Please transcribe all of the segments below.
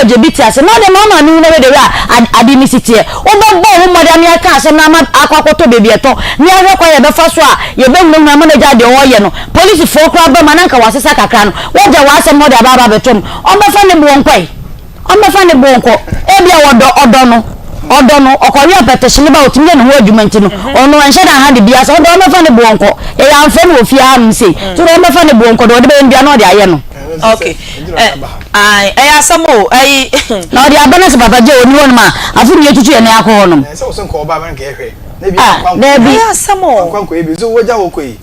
Gyebi te ase na ɔde ma maame hu na wei de wei a ade no si teɛ. Wobɛbɔ wo ho mmɔden ama yɛaka asɛm no ama akɔ akɔtɔ baabi ɛtɔ na yɛahwɛ kwan a yɛbɛfa so a yɛbɛhunahuna ama no agyae deɛ ɔreyɛ no. Polisifoɔ koraa ba mu a na anka wɔasesa kakra no, woagya w'asɛm na wɔde aba aba abɛto no. Ɔmmɛfa ne boɔ nkɔ ɛ. Ɔmmɛfa ne boɔ nkɔ. Ebia wɔdɔ ɔdɔ no. Ɔdɔ no, ɔkɔwe apɛtɛhye ne ba a ɔtumi yɛ ne ho adwuma nti no, ɔno ɛnhyɛ da nha ne biara sɛ ɔdɔ ɔmmɛfa ne boɔ nkɔ. Yɛyɛ amfrɛ no wɔ fie hanom sei. Nti ɔdɔ ɔmmɛfa ne boɔ nkɔ, deɛ ɔde bɛyɛ no biara na ɔde ayɛ no. Ok eh, ɛyɛ asɛm o, ɛyi. Na ɔde aba na sɛ papa gye ɔni hɔnom a, afei na yɛtutu yɛn nan akɔ hɔnom. Ah, daabi. Ɛyɛ asɛm o.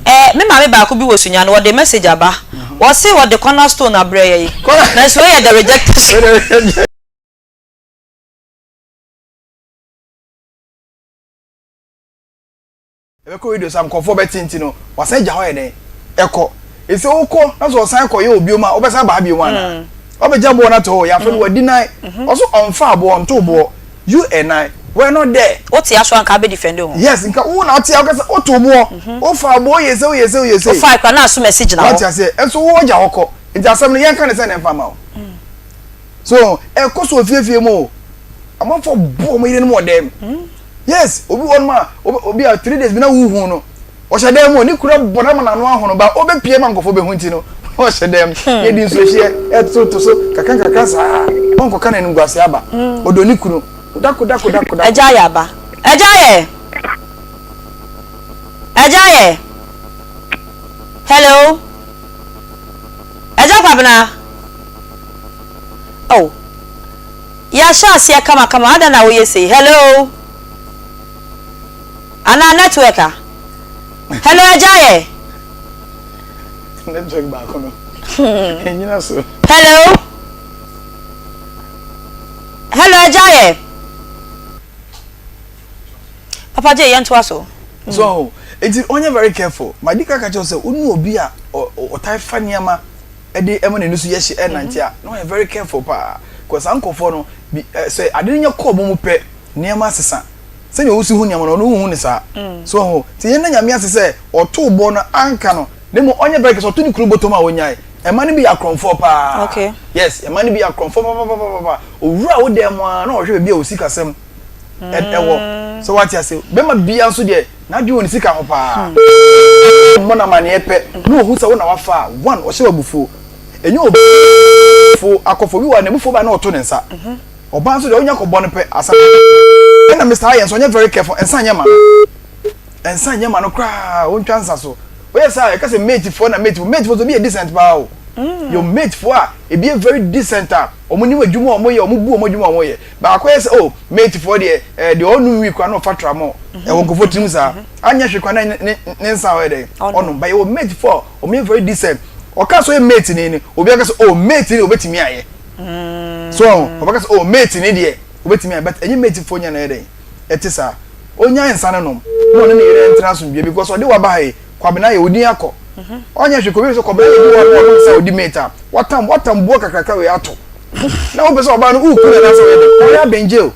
Eh, me maame baako bi wɔ Sunyani, ɔde message aba. Ɔse ɔde corner stone abrɛ yɛn. Nanso wei yɛ the rejected. Ɛbɛkɔ radio so a nkurɔfoɔ bɛte nti no wasan gya hɔ ayɛ dɛn ɛkɔ ɛsɛ wokɔ na sɛ ɔsan kɔ yɛ obiom a wobɛsan aba ha biom anaa wabɛgya boɔ no ato hɔ yɛafrɛ no wadi nan ɔso ɔmfa aboɔ ɔnto boɔ you and I were not there. Wote aso a nka abɛ defend ho. Yes nka wo na wote a wokasa woto boɔ wofa aboɔ woyɛ sei woyɛ sei woyɛ sei. Wofae koraa na aso mɛsi gyina hɔ. Wate aseɛ nso wo wagya hɔ kɔ nti asɛm no yɛnka ne sɛ na ɛmfa ma wo so ɛkɔ so wɔ fiefie mu o amanfoɔ bo wɔn yerenom wɔ dɛm. Yes, obi wɔ hɔnom a, obi a 3 days bi na wohu no, ɔhyɛ dan mu, ne kura bɔ no ama n'ano ahono, ba ɔbɛpie ma nkurɔfoɔ bɛhu nti no, ɔhyɛ dan mu, hmm. yɛdi nsuohyeɛ, ɛtoto so, kakra kakra saa, ɔnkɔka n'animguase aba, hmm. ɔdɔ ne kunu, dako dako dako dako. Agya yɛ aba. Agya yɛ. Agya yɛ. Hello. Agya Kwabena. Oh. Yɛahyɛ aseɛ kamakama adɛn na woyɛ sei hello anaa network a hello agya yɛ. Network baako no ɛnyina so. Hello hello agya yɛ papa gye yɛn toa so. So eti ɔnyɛ very careful ma di kaka kyerɛ sɛ onu obi a ɔtae fa nneɛma. de ma n'ani so yɛ hye ɛnante a na ɔyɛ very careful paa because saa nkurɔfoɔ no bi ɛ sɛ ade no nyɛ kɔɔ mu pɛ nneɛma sesa sɛnea ɔsi hu nneɛma no ɔno nhu ne saa so ho nti yɛn na nyame ase sɛ ɔtoo bɔ no anka no na mmom ɔnyɛ very careful ɔto ne kunu bɔtɔm a ɔnyae ɛma no bi yɛ akorɔmfoɔ paa okay. Yes, ɛma no bi yɛ akorɔmfoɔ papapapapa owura wo dan mu a na ɔhwɛ baabi a ɔsi kasɛm ɛwɔ sɛ wate ase bɛma bia nso deɛ N'adwene wɔ ne sika ho paa. Mmɔ no amaneɛ pɛ na ɔhu sɛ wo na wafa a, one, ɔhyɛ wo abufuo. Ɛnyɛ obi abufuo akɔfa. Obi wɔ hɔ a, n'abufuo ba a na ɔto ne nsa. Ɔbaa nso deɛ, wonya kɔbɔ no pɛ, asa. Ɛna Mister Ayɛ nso, ɔnyɛ very careful. Nsa nyɛ ma no. Nsa nyɛ ma no koraa. Ɔntwa nsa so. Woyɛ saa a, yɛka sɛ mate foɔ na mate foɔ. Mate foɔ nso, obi yɛ decent paa o. Yɛwɔ mate foɔ a, ebi yɛ very decent a, wɔnim adwuma a wɔyɛ, wɔbu wɔn adwuma a wɔyɛ. Baako yɛ sɛ oh mate foɔ deɛ ɛɛ deɛ ɔnum wii koraa na ɔfa tramɔ ɛwɔ nkurɔfoɔ tirim saa anyɛ hwee koraa na ne ne nsa ɔyɛ dɛ ɔnom but yɛwɔ mate foɔ a wɔn yɛ very decent ɔka sɛ ɔyɛ mate ni ni obi aka sɛ oh mate ni obetumi ayɛ so ɔbɛka sɛ oh mate ni deɛ obetumi ayɛ but ɛnyɛ mate foɔ nyɛ na ɛyɛ dɛ ɛte saa onya nsa no nom na ɔne ne yere ntena asomdwe because ɔde waba ha yi kwabena yɛ odin akɔ ɔnyɛ hwee kɔbi sɛ kwabena yɛ bi wɔ ɔnom sɛ ɔdi mate a watam watam buo kakraka wei ato. Na wopɛ sɛ ɔbaa no woku no anaasɛ ɔyɛ dɛn? Ɔyɛ abɛngye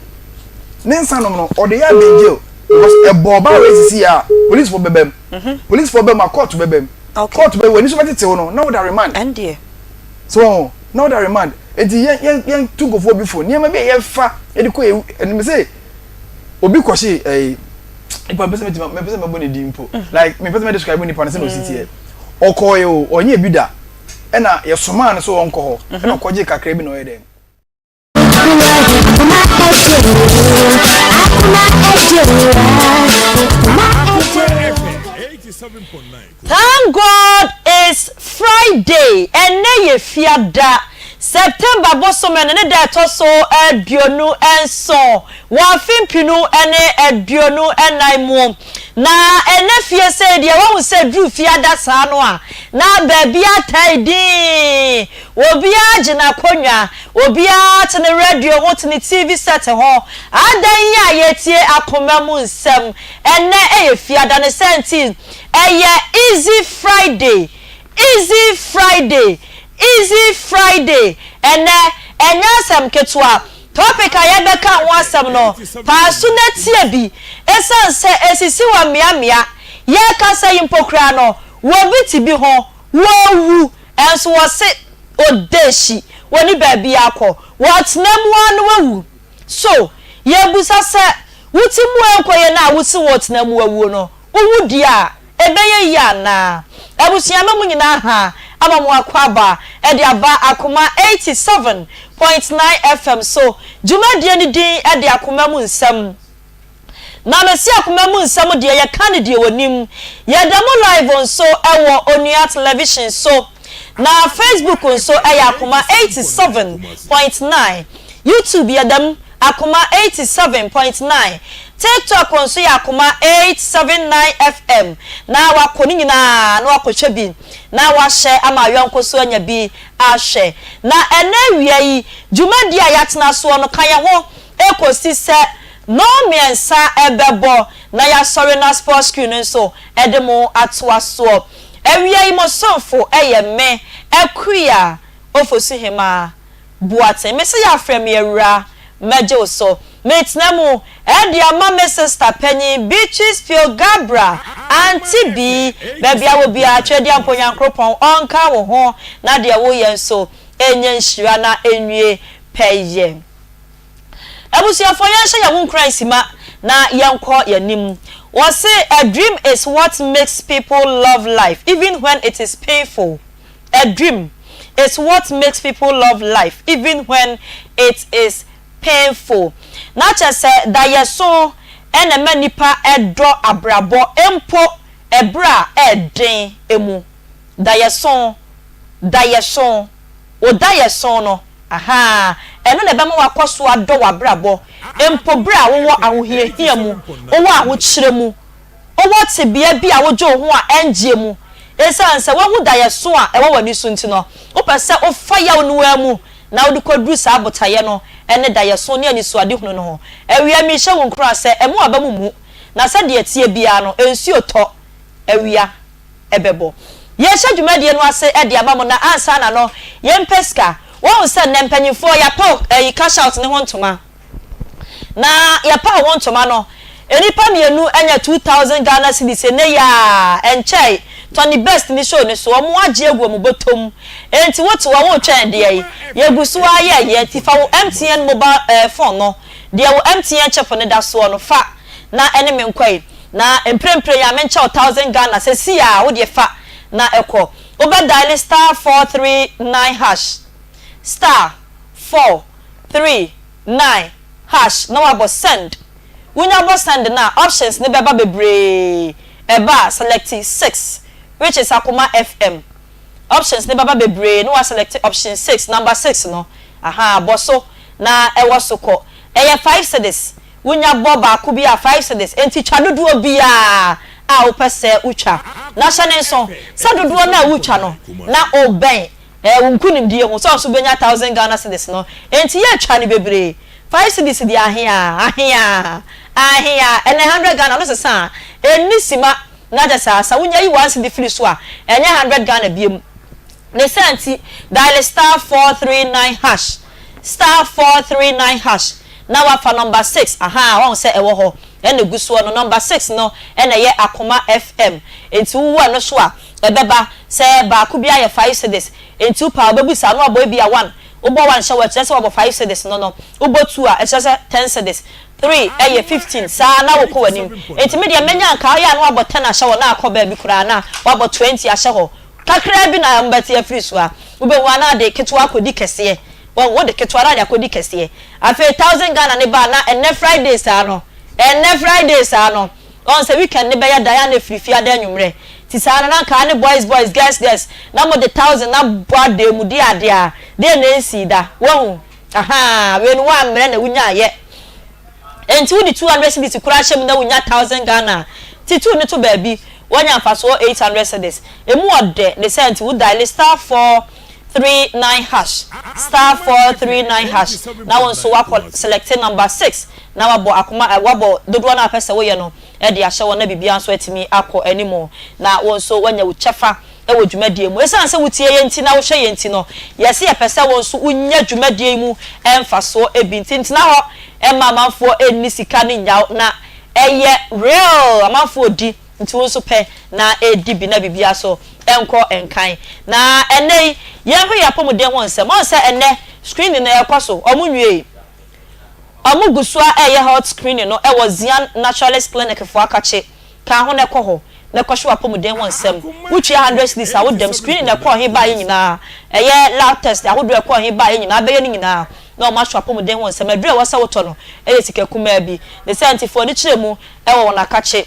ne nsa nom no ɔde yɛ abɛngye because ɛbɔ ɔbaa wei sisi a polisifoɔ bɛbɛm mhm. polisifoɔ bɛm a court bɛbɛm court bɛm w'ani so bɛtetew no na woda remand so wɔn na woda remand nti yɛn yɛn yɛn tu nkurɔfoɔ bi fo nneɛma bi a yɛfa yɛde kɔ yɛ ɛnum sɛ obi kɔhye ɛyi nipa mpɛ sɛ mɛtumi mɛpɛ sɛ mɛbɔ ne din mpo mhm. like mepɛ sɛ mɛ describe nipa no sɛ na osi teɛ ɔkɔɔ yɛ o ɔnyɛ bi da. Ɛna yɛsomaa no sɛ ɔnkɔ hɔ, ɛna ɔkɔgyee kakra bi na ɔyɛ dɛn? Thank God it's Friday, ɛnnɛ yɛ Fiada, September bosome no ne da a ɛtɔ so 27 wɔ afe mpenu ne 24 mu. Na ɛnnɛ fie sei deɛ woahu sɛ duru Fiada saa no a, na baabi ataa dinn, obiara gye n'akonnwa, obiara te ne radio ho, te ne TV set ho. Adɛn yi a yɛretie akoma mu nsɛm? Ɛnnɛ yɛ Fiada, ne saa nti ɛyɛ Easy Friday, Easy Friday, Easy Friday. Ɛnnɛ ɛnyɛ asɛm ketewa. Topic a yɛbɛka ho asɛm no, paa so na tie bi. Esiane sɛ esisi wɔ mmeammea, yɛrekasa yi mpo koraa no, obi te bi ho, wɔrewu, nso wɔse odehyi, wɔnni baabi akɔ. Wɔtena mu ara na wawu. So yɛrebisa sɛ, wote mu a ɛnkɔ yie no a wose wɔretena mu awuo no, wowu deɛ a, ɛbɛyɛ yie anaa? Abusua ma mo nyinaa ha ama mo akwaaba de aba Akoma 87.9 FM so. Dwumadie no din de Akoma Mu Nsɛm. Na mese akoma mu nsɛm deɛ yɛka no deɛ ɔnim. Yɛda mu live nso wɔ Onua Television so. Na Facebook nso yɛ Akoma 87.9. YouTube yɛda mu Akoma 87.9. TikTok nso yɛ Akoma 879 FM. Na wakɔ ne nyinaa na wakɔhwɛ bi na wahyɛ ama ayɔnko so anya bi ahwɛ. Na ɛnɛ awia yi dwumadie a yɛatena soɔ no ka yɛn ho Ekosi sɛ nnɔnmiɛnsa bɛbɔ na yɛasɔre na sports crew no nso de mo atoa soɔ. Awia yi mo somfo yɛ me Akua Ofosuhemaa Boateng. Mese yɛafrɛ me awura, mɛgye wo so. Metena mu de ama me sister panyin Beatrice Pio Gabra, Auntie Bee, baabi a wɔ biara Tweaduampɔ Nyankoropɔn ɔnka wo ho na deɛ woyɛ nso ɛnyɛ nhyira na ɛnwie pɛyɛ. Abusuafoɔ yɛnhyɛ yɛn ho nkuran sima na yɛnkɔ yɛn anim. Wɔse a dream is what makes people love life even when it is painful. A dream is what makes people love life even when it is painful. Na kyerɛ sɛ daeɛso na ɛma nnipa dɔ abrabɔ mpo ɛberɛ a ɛɛden mu. Daeɛso, daeɛso, wo daeɛso no. Ahaa, ɛno na ɛbɛma woakɔ so adɔ w'abrabɔ mpo bere a wowɔ ahohiahia mu, wowɔ ahokyerɛ mu, wowɔ tebea bi a wogye wo ho a ɛngye mu. Esiane sɛ woahu daeɛso a ɛwɔ w'ani so nti no, wopɛ sɛ wofa yaw no ara mu na wode kɔduru saa botaeɛ no ne daeɛso ne anisoadehunu no ho. Awia, merehyɛ wo nkuran sɛ mma w'aba mu mmu, na sɛdeɛ ɛteɛ biara no, nsuo tɔ awia. bɛbɔ. Yɛrehyɛ dwumadie no ase de ama mo na ansa na no yɛmpɛ sika. Woahu sɛ nnɛ mpanyinfoɔ yɛapaw ɛyi cash out ne ho ntoma. Na yɛpaw ho ntoma no nnipa mmienu anya 2000 Ghana cedis ɛnnɛ yi ara ɛnkyɛe Tony Best ne show no so wɔn agye agu wɔn bɔtɔ mu. Enti wote hɔ woretwɛn deɛ yi yɛgu so ara yɛɛyɛ nti fa wo MTN mobile eh phone no deɛ wo MTN chip no da soɔ no fa na ɛne me nkɔ yi. Na mprempren yi a menkyɛ wo thousand Ghana sɛsi a wo deɛ fa na kɔ. Wo bɛ diale star 439 hash, star, four, three, nine, hash na wabɔ send. Wo nya bɔ send no a options no bɛba bebree, ɛba a select six which is Akoma FM. Options no bɛba bebree na wa select option six, number six no, ahaa bɔ so na ɛwɔ so kɔ. Ɛyɛ five cedis. Wonya bɔ baako bi a, 5 cedis. Enti twa dodoɔ biara a wopɛ sɛ wotwa. Na hyɛ no nso sɛ dodoɔ no a wotwa no, na wobɛn wo nkunimdie ho sɛ wo nso wobɛnya thousand Ghana cedis no. Enti yɛ twa no bebree. 5 cedis deɛ ahe a, ahe a, ahe a, ɛnnɛ 100 Ghana no sesa a, ɛnni sima. Na kyɛ sɛ asa, wonya yi 1 cedi firi so a, ɛnyɛ 100 Ghana biom. Ne saa nti, diale *439 hash, *439 hash, na wafa number six, ahaa, wahu sɛ ɛwɔ hɔ, ɛna egu soɔ no, number six no na ɛyɛ Akoma FM, enti wowɔ ɛno so a, ɛbɛba sɛ baako biara yɛ 5 cedis, enti wopɛ a wobɛbu saa na wabɔ ebia one, wobɔ one hyɛ hɔ a, ɛkyerɛ sɛ wabɔ 5 cedis no no, wobɔ two a, ɛkyerɛ sɛ 10 cedis, three ɛyɛ 15, saa na wokɔ w'anim, enti me deɛ mɛnya anka woyɛ a na wabɔ 10 ahyɛ hɔ na akɔ baabi koraa na wabɔ 20 ahyɛ hɔ. Kakraa bi na wɔbɛte afiri so a, wobɛhu a na ade ketewa akɔdi kɛseɛ. Wahu, wode ketewa na ade akɔdi kɛseɛ. Afei thousand Ghana no ba a, na ɛnnɛ Friday saa no, ɛnnɛ Friday saa no, wahu sɛ weekend no bɛyɛ dan a na ɛfiri Fiada anwummerɛ. Nti saa no na anka ne boys boys, girls girls, na mode thousand no abɔ adanmudeɛ adeɛ a, deɛ na ɛnsii da. Wahu? Ahaa, wei no woammrɛ na wonyaeɛ. Enti wode 200 cedis koraa hyɛ mu na wunya thousand Ghana a, ti two no to baabi, woanya mfasoɔ 800 cedis. Emu ɔdɛ ne saa nti wo diale star 439 hash, star 439 hash, na wo nso woakɔ selecte number six na woabɔ akoma ɛ, woabɔ dodoɔ no a wopɛ sɛ woyɛ no de ahyɛ hɔ na biribiara nso atumi akɔ anim na wo nso woanya wo kyɛfa wɔ dwumadie mu. Ɛsiane sɛ wotie yɛn nti na wohwɛ yɛn nti no, yɛse yɛpɛ sɛ wo nso wonya dwumadie yi mu mfasoɔ bi. Nti ntena hɔ mma amanfoɔ nni sika no nnyaw na ɛyɛ real amanfoɔ di nti wo nso pɛ na di bi na biribiara so nkɔ nkan. Na ɛnnɛ yi yɛnhwɛ yɛn apɔmuden ho nsɛm. Woahu sɛ ɛnnɛ. Screening no ɛrekɔ so, wɔn nwiei. Wɔn gu so ara reyɛ health screening no wɔ Zian Naturalist Clinic foɔ akakye. Ka ho na kɔ hɔ na kɔhwɛ w'apɔmuden ho nsɛm. Wotua hundred cedis a, wo dam. Screening a ɛkɔɔ he baeɛ nyinaa, ɛyɛ lab test ahodoɔ a ɛkɔɔ he baeɛ nyinaa, bɛyɛ ne nyinaa na wɔahwɛ w'apɔmuden ho nsɛm. Aduro a ɛwɔ sɛ wotɔ no yɛ sika kumaa bi. Ne saa nti, fa w'ani kyerɛ mu wɔ wɔn akakye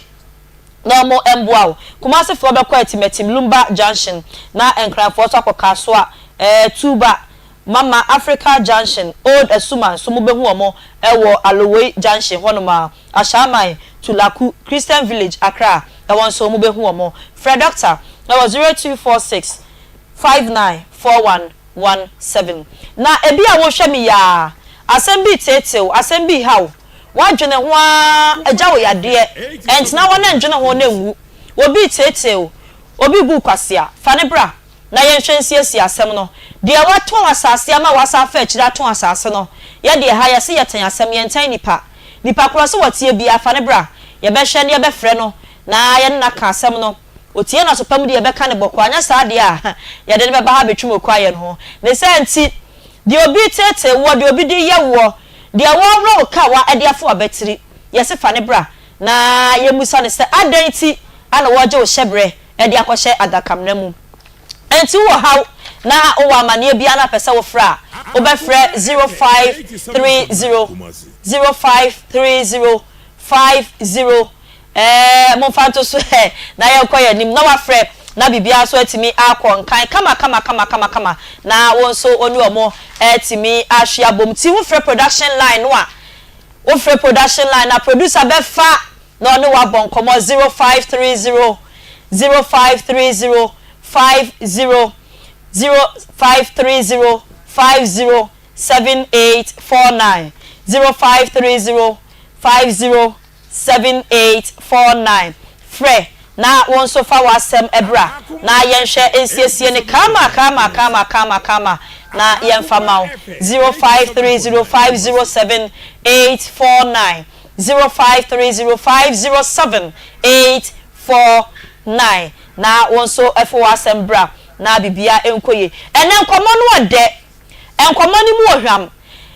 na wɔmmoa wo. Kumasefoɔ bɛkɔ Atimatim, Lumba Junction, na Nkranfoɔ nso akɔ Kasoa, ɛɛ Tuba, Mama Africa Junction, Old Asuma nso mobɛhu wɔn wɔ Alowoi Junction hɔnom a. Ashaiman, Tulaku, Christian Village, Accra, ɛhɔ nso mobɛhu wɔn. Frɛ Dɔkta wɔ 0246 59 4117. Na ebia worehwɛ me yi ara, asɛm bi reteetee wo, asɛm bi reha wo, woadwene ho ara agya wo yadeɛ, ɛntena hɔ na ndwene ho na nwu. Obi reteetee wo, obi rebu wo kwasea, fa no bra na yɛnhwɛ nsiesie asɛm no. Deɛ watɔn asase ama wasan afa akyire atɔn asase no, yɛ deɛ ha yɛse yɛtɛn asɛm, yɛntɛn nnipa. Nipa korɔ sɛ ɔteɛ biara, fa no bra. Yɛbɛhwɛ na yɛbɛfrɛ no na yɛne no aka asɛm no. Ɔtie no aso pa mu deɛ, yɛbɛka no bɔkɔɔ, anyɛ saa deɛ a, yɛde no bɛba ha abɛtwam ɔkɔ ayɛ no ho. Ne saa nti, deɛ obi reteetee woɔ, deɛ obi de reyɛ woɔ, deɛ wɔreworɔ wo kawa de afa w'abatiri, yɛse fa no bra na yɛmmisa no sɛ adɛn nti na wɔregye wo hyɛberɛ de akɔhyɛ adakamena mu. Enti wowɔ haw na wowɔ amaneɛ biara na pɛ sɛ wofrɛ a, wobɛfrɛ 0530 0530 50 ɛɛ momfa nto so ɛ na yɛnkɔ yɛn anim na wafrɛ na biribiara nso atumi akɔ nkan kama kama kama kama kama na wo nso wo ne wɔn atumi ahwe abom. Ti wofrɛ production line no a, wofrɛ production line na producer bɛfa na ɔne wo abɔ nkɔmmɔ 0530 0530 50 0530 50 7849 0530 50 7849 Frɛ na wo nso fa w'asɛm bra na yɛnhwɛ nsiesie no kama kama kama kama kama na yɛmfa ma wo 0530 50 7849 0530507849 na wo nso fa w'asɛm bra na biribiara nkɔ yie. Ɛnnɛ nkɔmmɔ no ɔdɛ, nkɔmmɔ no mu ɔhwam,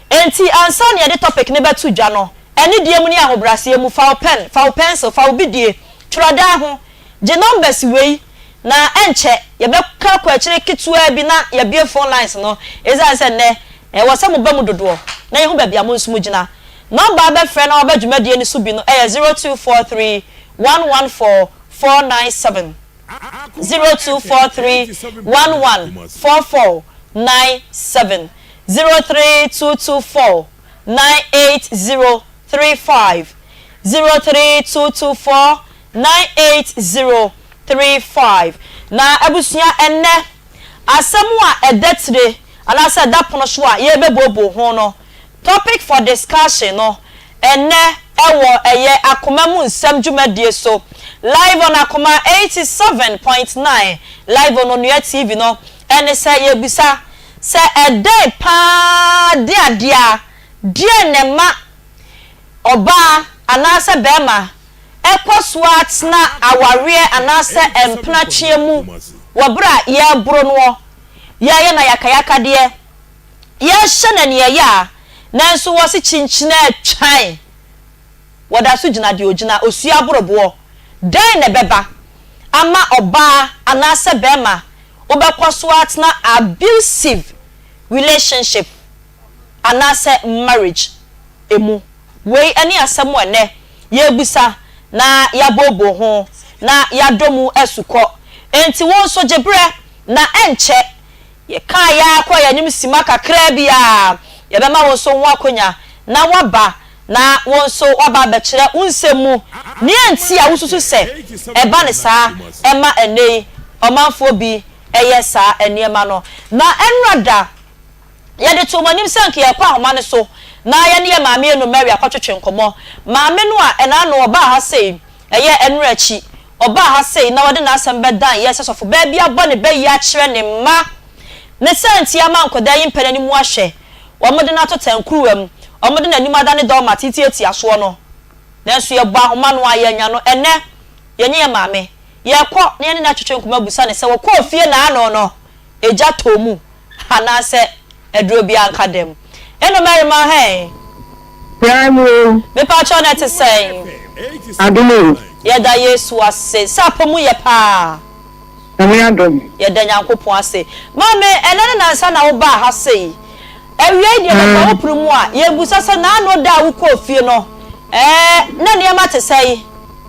enti ansa na yɛde topic no bɛto dwa no, anidie mu ne ahobrɛaseɛ mu, fa wo pen, fa wo pencil, fa wo bidie, twerɛ daa ho, gye numbers wei na ɛnkyɛ yɛbɛka akɔ akyire ketewaa bi na yɛabue phone lines no, ɛsiane sɛ nnɛ ɛwɔ sɛ moba mu dodoɔ na yɛhu baabi a mo nso mogyina. Nɔmba a bɛfrɛ na waba dwumadie no so bi no yɛ 0243 114 497, 0243 11 44 97, 03224 98035, 03224 98035. Na abusua ɛnnɛ asɛm a ɛda tire anaasɛ ɛda pono so a yɛrebɛbuobuo ho no, Topic for discussion no ɛnnɛ ɛwɔ ɛyɛ Akoma mu nsɛm dwumadie so live on Akoma 87.9 live on Onua TV no ɛne sɛ yɛrebisa sɛ ɛdɛn paa de adeɛ a deɛn na ɛma ɔbaa anaasɛ barima ɛkɔ so ara tena awareɛ anaasɛ mpenatweɛ mu wɔ berɛ a yɛreboro noɔ yɛreyɛ no ayakayakadeɛ Yɛhyɛ no aniɛyɛ a, nanso wɔse kyinkyini a twan. Wɔda so gyina deɛ ɔgyina, osua aboroboɔ. Dɛn na ɛbɛba ama ɔbaa anaasɛ barima wobɛkɔ so atena abusive relationship anaasɛ marriage mu? Wei ne asɛm a ɛnnɛ yɛrebisa na yɛabooboo ho na yɛadɔ mu asukɔ. Enti wo nso gye berɛ na ɛnkyɛ Yɛkae ara kɔɔ yɛn anim simma kakraa bi a, yɛbɛma wo nso ho akwanya na woaba na wo nso woaba abɛkyerɛ wo nsɛm mu nea enti a wususu sɛ ɛba no saa ma ɛnnɛ yi ɔmanfoɔ bi yɛ saa nneɛma no. Na ɛnnora da, yɛde too mo anim sɛ anka yɛrekɔ ahoma no so na yɛne yɛn maame Eno Mary akɔtwetwe nkɔmmɔ. Maame no a ɛna ano ɔbaa ha sei, ɛyɛ ɛnnora akyi, Ɔbaa ha sei na ɔde n'asɛm bɛdan yɛn sɛ sɔfobaa bi abɔ ne ba yi akyerɛ ne mma. Ne saa nti ama nkwadaa yi mpɛ n'anim ahwɛ. Wɔde no ato tɛnkuruwa mu, wɔde n'anim adane dɔɔma tiatiatia soɔ no. Nanso yɛbɔ ahoma no a, yɛannya no. Ɛnnɛ, yɛne yɛn maame, yɛrekɔ na yɛne no atwetwe nkɔmmɔ abisa no sɛ wɔkɔɔ fie naano no, egya tɔɔ mu anaasɛ. Aduro biara nka dam. Eno mɛrima hɛn. Bra mu o. Mepakyɛw na ɛte sɛn? Adom o. Yɛda Yesu ase sɛ apɔ mu yɛ paa. Nyame adom. Yɛda Nyankopɔn ase. Maame, ɛnɛ ne nansa na wo baa ha sei. Awiei deɛ bɛfa wo pono mu a, yɛbusa sɛ naano da a wo kɔɔ fie no, ɛɛ, na nneɛma te sɛn?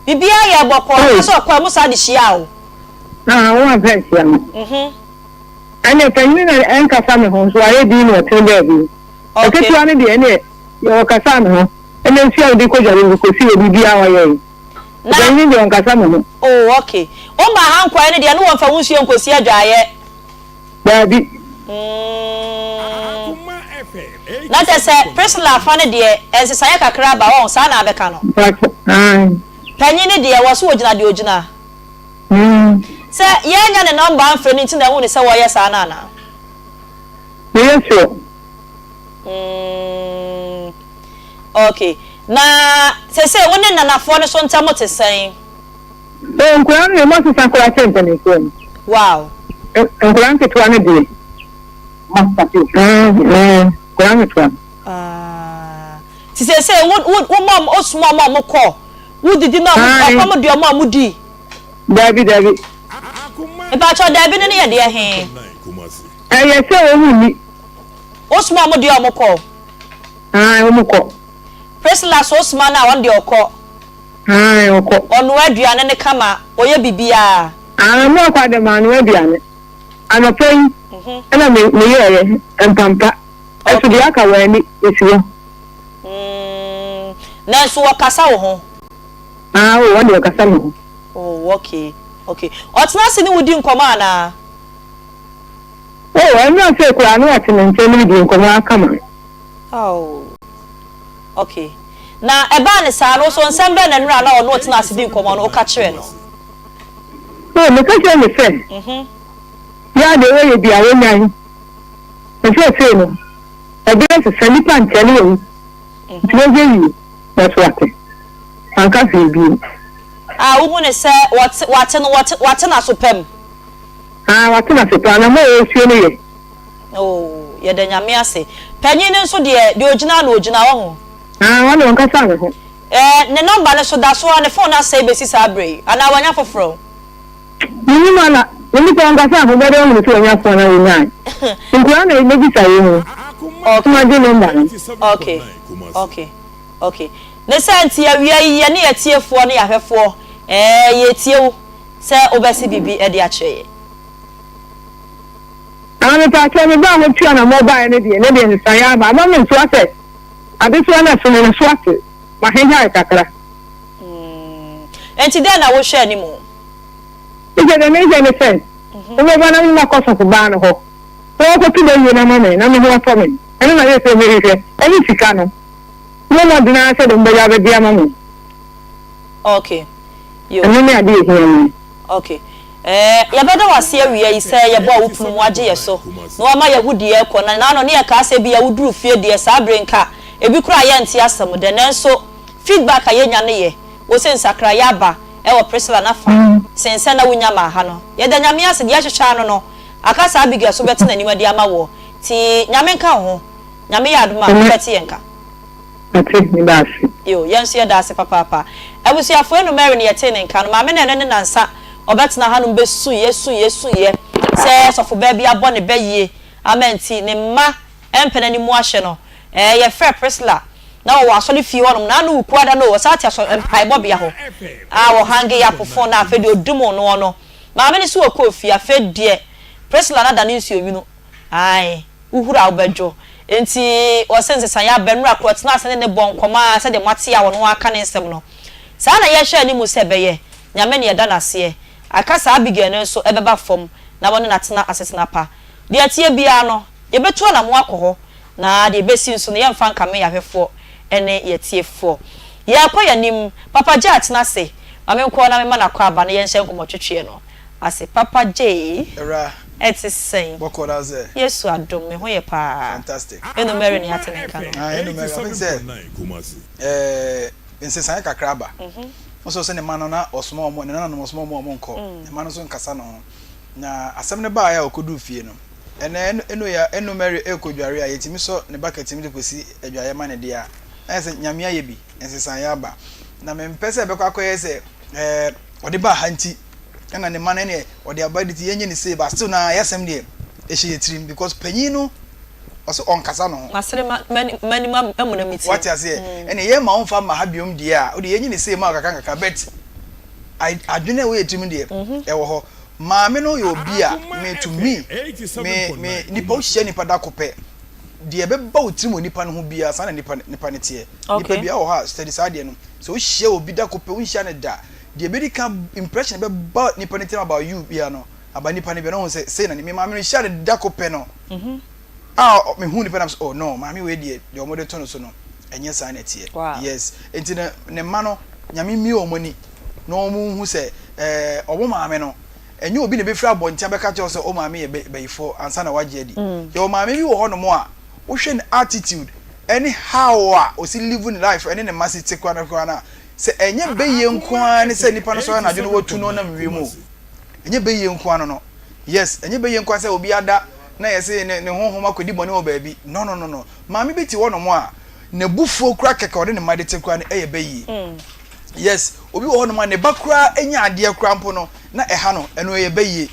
Biribiara yɛɛ bɔkɔɔ anaasɛ ɔkɔɛ mo saa de hyiaa wo? Ah, wo amfa anhyia me. Ɛnneɛ panyin no na ɛnkasa me ho nso wayɛ dinn na ɔtene baabi. Ɔketewa no deɛ ɛnneɛ deɛ ɔkasaa me ho ɛnna nsuo a ɔde kɔdware me kɔsi hɔ biribiara ɔyɛe. Na. Ɔpanyin no deɛ ɔnkasa me ho. Oh ok. Wo maa ha nkwaɛ no deɛ ne wɔmfa wo nsuo nkɔsi adwaeɛ? Daabi. Mm. Na kyerɛ sɛ Priscilla afa no deɛ nsesaeɛ kakra aba wɔn saa na abɛka no? Mpakyɛ, ae. Panyin no deɛ wɔ so ɔgyina deɛ ɔgyina. Sɛ yɛannya ne nɔmba amfrɛ no nti na ɛhu no sɛ wɔreyɛ saa no anaa? Meyɛ sure. Mm, okay. Na seesei wo ne nnanafoɔ no so ntam te sɛn? Oh, nkwadaa no deɛ wɔasesa koraa kyɛn mpanimfoɔ no. Wow. Nkwadaa nketewa no deɛ. Nkwadaa nketewa no. Ah. Ti seesei wo wo wo ma wosoma wɔn a wɔkɔ Wo didi ma ɔmo ɔkɔm de ɔmo a mo di. Dabi dabi. Mpakyɛw dabi no ne yɛ deɛ he? Ɛyɛ sɛ ɔmo nni. Wo soma ɔmo deɛ ɔmo kɔ. Ae ɔmo kɔ. Priscilla so wo soma no a ɔno deɛ ɔkɔ. Ae ɔkɔ. Ɔnoa aduane no kama ɔyɛ bibiaa. Ae mo akɔ adɛ manoa aduane anɔpa yi ɛna me meyɛɛyɛ mpampa ɛso deɛ aka wɔ ani esi hɔ. Mm, nanso wɔkasa wo ho? Ah, oh, wɔn deɛ wɔkasa me ho. Oh, okay, okay. Ɔtena ase ne wo di nkɔmmɔ anaa? Oh, ɛno ase koraa na ɔte me nkyɛn ne me di nkɔmmɔ akama. Oh, okay. Na ɛbaa ne saa no, so nsɛm bɛn na nnora na ɔne ɔtena ase di nkɔmmɔ no, woka kyerɛɛ no? Oh, meka kyerɛɛ no sɛ, mm-hmm. yɛ a deɛ wɔyɛ bi a wɔnyan. Ɛsɛ no. Ɛbɛyɛ sɛ sɛ nnipa nkyɛ ne wawu nti wɔhwɛ yie na so ate. Wanka hwee bio. A wohu no sɛ wɔte wate no wɔte wate n'aso pa mu. Aa wate n'ase paa na mo a wɔretie no yɛ. Oh yɛda Nyame ase. Panyin no nso deɛ deɛ ogyina na ogyina wahu. Aa ɔno ɔnkasa ne ho. Ɛɛ ne number no so da so ara ne phone no asɛe besi saa berɛ yi anaa wanya foforɔ? Mennim ala, onipa ɔnkasa ho bɛdɛ ɔhunu sɛ wanya phone a wonyae. Nkoraa na mɛbisa wei ho Okay. na magye number no. Okay, okay, okay. Ne saa nti awia yi yɛne yɛtiefoɔ ne yɛahwɛfoɔ ɛɛ yɛretie wo sɛ wobɛse biribi de akyerɛ yɛn. Ah mepaakyɛw me ba a motua na mobaeɛ no deɛ ne deɛ nsesaeɛ aba ama me nso asɛ adesoa no ɛso no ne so ate mahehae kakra. Mm. Enti dɛn na wohwɛ anim? Efisɛ deɛ mehwɛ ne sɛ, wobɛba na mene makɔ sɔfobaa no hɔ, na wakɔto bayie no ama me, na me ho atɔ me. Ɛno na seesei mehwehwɛ, ɛne sika no. Mommɔ mmɔden ara sɛdeɛ mobɛyɛ abɛgye ama me. Okay. Yo. Ɛno ne adeɛ a ɛhia me. Okay. Eh, yɛbɛda wo ase awia yi sɛ yɛbɔɔ wo pono mu agye yɛ so, na woama yɛahu deɛ ɛrekɔ. Na naano ne yɛkaa sɛ ebia woduru fie deɛ saa bere nka ebi koraa yɛnte asɛm dɛ, nanso feedback a yɛnya no yɛ, wose nsakraeɛ aba wɔ Priscilla n'afa sen sɛ na wonya maa ha no. Yɛda Nyame ase, deɛ ɛhwehwɛ ara no no, aka saa Abigail so bɛte n'anim adi ama woɔ. Nti Nyame nka wo ho. Nyame yɛ adom a, wobɛte yɛn nka. Mate, meda ase. Yo, yɛn nso yɛda ase papaapa. Abusuafoɔ, Eno Mary na yɛtee ne nka no. Maame no ɛno ne nansa ɔbɛtena hanom bɛsuiɛ, suiɛ, suiɛ sɛ sɔfobaa bi abɔ ne bɛ yie ama nti ne mma mpɛ n'anim ahyɛ no. Ɛɛ, yɛfrɛɛ Priscilla na wɔwɔ asɔre fie hɔnom na ano Wukuada no o, ɔsan te asɔre mpaebɔbea hɔ a wɔhange up phone na afei deɛ ɔdum noɔ no. Maame no so ɔkɔɔ fie, afei deɛ Priscilla no adane nsuo nwunu. Ae, wohuru a wobɛdwo. Enti ɔse nsesaeɛ aba, nnura korɔ ɔtenaa ase ne no bɔɔ nkɔmmɔ ara sɛdeɛ moate a ɔno ara ka ne nsɛm no. Saa na yɛhwɛ anim sɛ ɛbɛyɛ. Nyame na yɛda no aseɛ. Aka saa Abigail no nso ɛbɛba fam na wɔne no atena asetena pa. Deɛ ɛteɛ biara no, yɛbɛtu anammɔn akɔ hɔ, na deɛ ɛbɛsi nso no, yɛremfa nkame yɛn ahwɛfoɔ ne yɛn atiefoɔ. Yɛrekɔ yɛn anim. Papa Jay atena ase. Ma menkɔ na memma no akwaaba na yɛnhyɛ nkɔmmɔtwetweɛ no ase. Papa Jay, Awura, ɛte sɛn? bɔkɔ na sɛ. Yesu adom, me ho yɛ paa. Fantastic. Eno Mary na yɛate ne nka no. Ah, Eno Mary, I think sɛ eh, nsesaeɛ kakra aba. Wo sɛ ɔsɛ ne mma no na ɔsoma wɔn, ne nananom ɔsoma wɔn a wɔn nkɔ. Ne mma no nso nkasa ne ho. Na asɛm no baeɛ a ɔkɔduu fie no. Ɛnɛ Eno ya Eno Mary rekɔ dware a yɛtumi sɔ ne bucket mu de kɔsi adwaeɛ ma no deɛ a, na ayɛ sɛ Nyame ayɛ bi, nsesaeɛ aba. Na mempɛ sɛ ɛbɛkɔ akɔyɛ sɛ ɛɛ ɔde baa ha nti ɛna ne mma no ɛneɛ ɔde aba de ti yɛnyɛ no sei but still naa yɛasɛm deɛ ɛhyɛ yɛ tirim because panyin no ɔse ɔnkasa ne ho. Masere ma m'anim amuna me ti. Wate aseɛ? Ɛneɛ yɛmma wo mfa mma ha biom deɛ a, wodeɛ yɛnyɛ no sei ma wo kakra nkakra but adwene a ɛwɔ yɛ tirim deɛ ɛwɔ hɔ. Maame no yɛ obi a me to me me me nipa wohyia nipa da ko pɛ deɛ ɛbɛba wo tirim wɔ nipa no ho biara saa na nipa nipa no teɛ. Nipa biara wɔ hɔ a study saa adeɛ no sɛ wohyia obi da ko pɛ wonhyia no da deɛ ɛbɛdi ka impression ɛbɛba nipa no tirim about you biara no aba nipa no biara no wohu sɛ sei na me maame no hyia no da ko pɛ no a mehu nipa no oh no maame wei deɛ deɛ wɔde to no so no ɛnyɛ saa na ɛteɛ yes nti no ne mma no Nyame mmue wɔn ani na wɔn nhu sɛ ɛɛ wɔn maame no ɛnyɛ obi na ebefiri abɔnten abɛka kyerɛ wo sɛ wo maame yɛ bayifoɔ ansa na wagye adi. Yɛwɔ maame bi wɔ hɔnom a wohwɛ ne attitude ɛne how a osi live ne life ɛne ne mma si te koraa no koraa no a sɛ ɛnyɛ bayie nko ara ne sɛ nipa no sɔre anadwo na watu na ɔnam wiem o. Ɛnyɛ bayie nko ara no no. Yes, ɛnyɛ bayie nko ara sɛ obi ada na yɛse ne ne honhom akɔdi bɔne wɔ baabi. No no no no. Maame bi te hɔnom a N'abufuo koraa kɛkɛ a ɔne ne mma de te koraa no yɛ bɛ yie. Yes, obi wɔ hɔnom a ne ba koraa nya adeɛ koraa mpo no na ɛha no, ɛno ɛyɛ bɛ yie.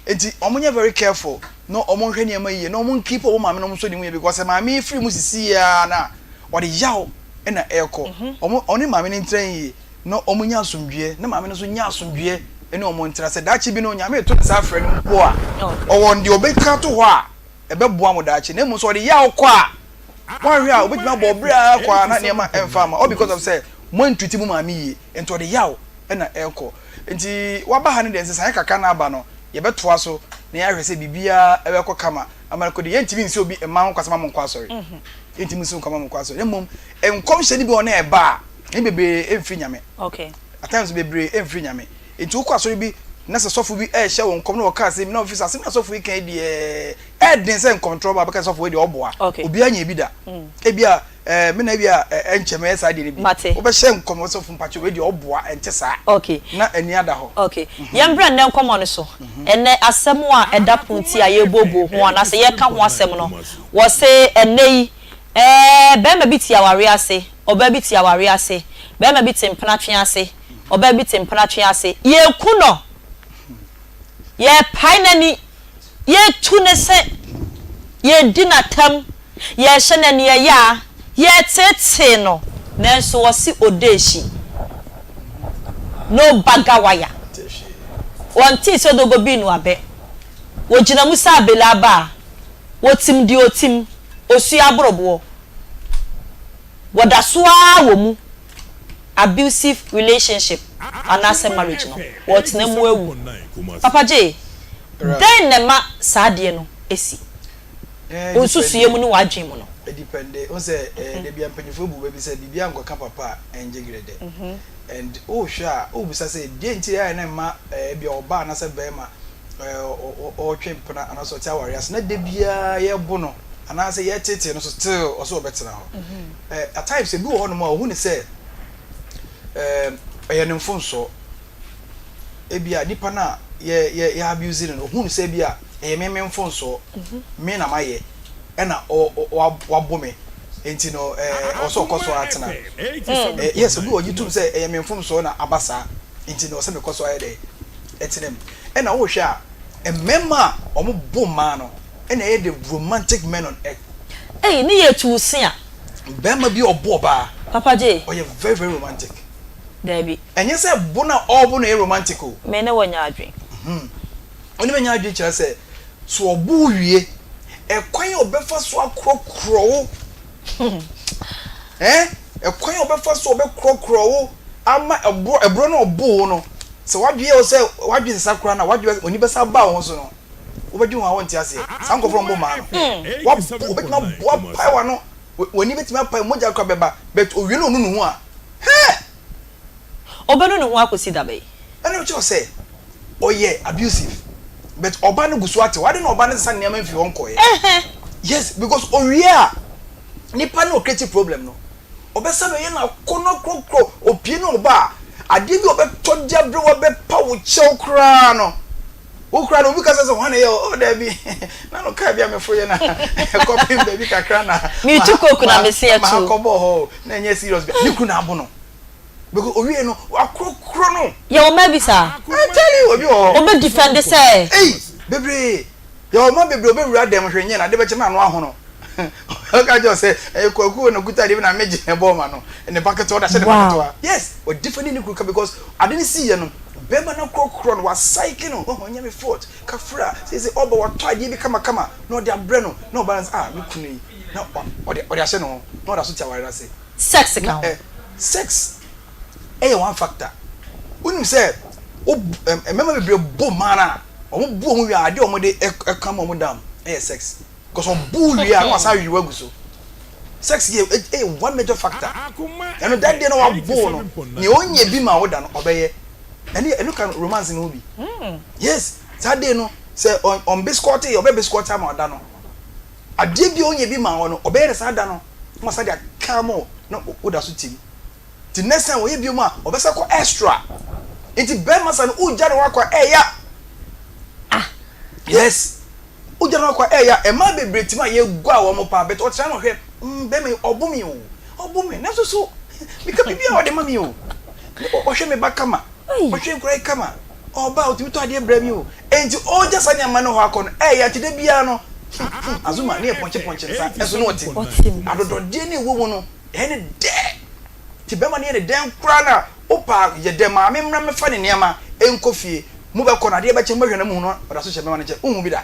Nti wɔn nyɛ very careful na wɔn nhwɛ nneɛma yie na wɔn nkeep wɔn maame nom nso ne mu yie because sɛ maame yi firi mu sisi yie ara no a ɔde yaw na ɛrekɔ. Wɔn ɔne maame no ntena yie na wɔn nya asomdwoeɛ na maame no nso nya asomdwoeɛ ne wɔn ntena. Sɛ daakye bi no Nyame reto ne nsa afrɛ no mpo a ɔwɔ deɛ ɔbɛka ato hɔ a ɛbɛboa mo daakye na mmom sɛ ɔde yaw kɔ a Woanhwɛ a obetumi abɔ wo bere ara kɔ ara na nneɛma ɛmfa amma all because of sɛ moantreat mo maame yie nti ɔde yaw na ɛrekɔ. Nti waba ha no deɛ nsesaeɛ kakra na aba no yɛbɛtoa so na yɛahwɛ sɛ biribiara ɛbɛkɔ kama ama no kɔdi. Yɛntumi nsi obi mma ho kwa sɛ ma monkɔ asɔre. Yɛntumi nsi wo kwa ma monkɔ asɔre na mmom nkɔmhyɛ no bi wɔ hɔ na ɛba a ne bebree ɛmfiri Nyame. At times bebree ɛmfiri Nyame. Nti wokɔ asɔre bi na sɛ sɔfo bi ɛrehyɛ wo nkɔm na ɔka asɛm bi na wofi sɛ asɛm na sɔfo yi ka yi deɛ Ɛyɛ den sɛ nkɔmtorɔ ba bɛka sɛ sɔfo wei deɛ ɔboa. Obiara nyɛɛ bi da. Ebia eh, me na ebia eh, ɛnkyɛ mɛyɛ saa deɛ no bi. Mate. Wobɛhyɛ nkɔm wɔ sɔfo mpakyɛ wei deɛ ɔboa, ɛnte saa. Okay. Na ani ada hɔ. Okay. Yɛmbra nnɛ nkɔmmɔ no so. Ɛnnɛ asɛm a ɛda pono ti a yɛrebooboo ho anaasɛ yɛreka ho asɛm no, wɔse ɛnnɛ yi, eh, barima bi te awareɛ ase, ɔbaa bi te awareɛ ase, barima bi te mpenatwe ase, ɔbaa bi te mpenatwe ase. Yɛreku no! Yɛrepae n'ani! Yɛretu ne se, yɛredi no atɛm, yɛrehyɛ no aniɛyaa, yɛreteetee no, nanso ɔse odeehyi, no bagawaya. Wɔntee sɛ odogo bii no abɛ. Wɔgyina mu sɛ abele aba a, wɔtim deɛ ɔtim, osua aboroboɔ. Wɔda so ara wɔ mu, abusive relationship anaasɛ marriage no, wɔretena mu awu. Papa Jay, dɛn na ɛma saa adeɛ no si? Wo nsusuiɛ mu ne w'adwene mu no. Ɛdipɛnde, wohu sɛ da biara mpanyinfoɔ bu bɛ bi sɛ biribiara nkɔka papa a ɛngye grɛdɛ. And wohwɛ a, wobisa sɛ deɛ nti a na ɛma ebia ɔbaa anaasɛ barima ɔretwe mpena anaasɛ ɔte awareɛ ase na da biara yɛbo no anaasɛ yɛtetee no so still ɔsɛ ɔbɛtena hɔ. At times ebi wɔ hɔnom a ɔhu ne sɛ ɛyɛ ne mfomsoɔ. Ebia nipa no a yɛ yɛ yɛ abuse no no ɔhu ne sɛ ebia ɛyɛ me me mfomsoɔ me na mayɛ ɛna wabo me nti no ɛwɔ sɛ ɔkɔ so ara tena. Yes, obi wɔ ɔgye tom sɛ ɛyɛ me mfomsoɔ na aba saa nti no ɔsɛ mekɔ so ayɛ dɛ ɛtena mu. Ɛna wohwɛ a mmarima a wɔbo mmaa no ɛna ɛyɛ the romantic men on earth. Ei ne yɛ tu se a. Barima bi a ɔbo ɔbaa. Papa J. Ɔyɛ very very romantic. Daabi. Ɛnyɛ sɛ bo no a ɔrebo no yɛ romantic o. Me ne wo nyɛ adwene. Wo ne me nyɛ adwene kyerɛ sɛ, sɛ ɔbo wo wie, ɛkwan a ɔbɛfa so akorɔkorɔ wo, eh, ɛkwan a ɔbɛfa so ɔbɛkorɔkorɔ wo ama ɛborɔ, ɛborɔ no a ɔboo wo no, sɛ w'adwene yɛ wo sɛ w'adwene sesa koraa no a, w'adwene, w'ani bɛsan aba wo ho so no. Wobɛdwen ho a wonte aseɛ. Saa nkurɔfoɔ no wɔbɔ mmaa no. Wabɔ, wobɛtumi abɔ apae w'ano. W'ani bɛtumi apae, mogya koraa bɛba. But owie na ɔnu ne ho a, hɛɛ! Ɔbɛnu ne ho akɔsi da bɛn? Ɛna mekyerɛ wo sɛ, ɔyɛ abusive. But ɔba no gu so ate hɔ. Adɛn na ɔba no nsesa nneɛma mfiri hɔ nkɔeɛ? Yes, because owie a, nipa no a ɔcreate problem no, ɔbɛsan bɛyɛ no akɔnnɔ korɔkorɔ. Opie na ɔba a, adeɛ bi a ɔbɛtɔ de abrɛ wo abɛpa wo kyɛw koraa no. Wo koraa no obi kasa sɛ hwan na ɛyɛ o, oh daabi, na no kaa bi a meforo yɛ na ɛkɔpem baabi kakra na Metu koku na mese atu. Mahakɔbɔɔ hɔ o, na ɛnyɛ serious bia. Ne kunu na abo no. Because owie no, wakorɔkorɔ no. Yɛwɔ mmaa bi saa. I tell you, obi wɔ hɔ. Obe defend sɛ. Ei, bebree. Yɛwɔ mmaa bebree obewura dɛm hwɛ nyɛ na ade bɛkyɛ na ano ahono. Ɔka kyerɛ wo sɛ ɛyɛ Kwaku o na okuta adeɛ bi na megye na ɛbɔɔ ma no. Ne ba ketewa, ɔde ahyɛ ne ba ketewa. Yes, ɔdefend ne kunu ka because ade no siiɛ no, bɛrima no akorɔkorɔ no, wasaeke no, wahu ɛnyɛ me fault, kafra, seesei ɔba watɔ adeɛ bi kamakama na ɔde abrɛ no, na ɔbaa no sɛ ah me kunu yi, na ɔde ɔde ahyɛ ne ho, na ɔda so te awareɛ no ase. Sex ka Na ho. ɛ sex ɛyɛ one factor. Wonim sɛ wo mmarima bebree bo mmaa no a, wɔn bo wɔn wie a, adeɛ a wɔde ɛka ma wɔn down ɛyɛ sex. Because ɔbo wo wie a na wasan awe wo agu so. Sex yɛ ɛyɛ one major factor. Ɛno that day na wabo no, nea ɔnyɛ bi ma wo da no ɔbɛyɛ. Ɛno ɛno ka romance no ho bi. Yes, saa day no sɛ ɔn biscɔte yɛ ɔbɛ biscɔte ama ɔda no. Adeɛ bi a ɔnyɛ bi ma wo no ɔbɛyɛ no saa da no na wasan de aka ama wo na woda so tim. Nti next time ɔyɛ bio mu a ɔbɛsan kɔ extra. Nti bɛrima sa no wogya ne ho akɔ a ɛɛya. Ah. Yes. Wogya no akɔ a ɛyɛ a mmaa bebree tumi a yɛgua wɔn paa but ɔtena na ɔhwɛ mm bɛrima yi ɔbo me o ɔbo me nanso so meka biribi a ɔde ma me o ɔhwɛ me ba kama ɔhwɛ nkura yi kama ɔba a ɔtumi tɔ adeɛ brɛ me o enti ɔgya saa nneɛma no hɔ akɔ no ɛyɛ nti da biara no azuma ne yɛ pɔnkye pɔnkye nsa ɛso na ɔte adɔdɔdeɛ ne ɛwɔ mu no ɛyɛ ne dɛ nti bɛrima no yɛ ne dɛn koraa na Wopa yɛ dɛ maame mmra mmɛfa ne nneɛma nkɔ fie. Mobɛkɔ no, adeɛ bɛkye mobɛhwɛ na mohu no ɔda so hyɛ bɛma no nkyɛn. Wonhu bi da.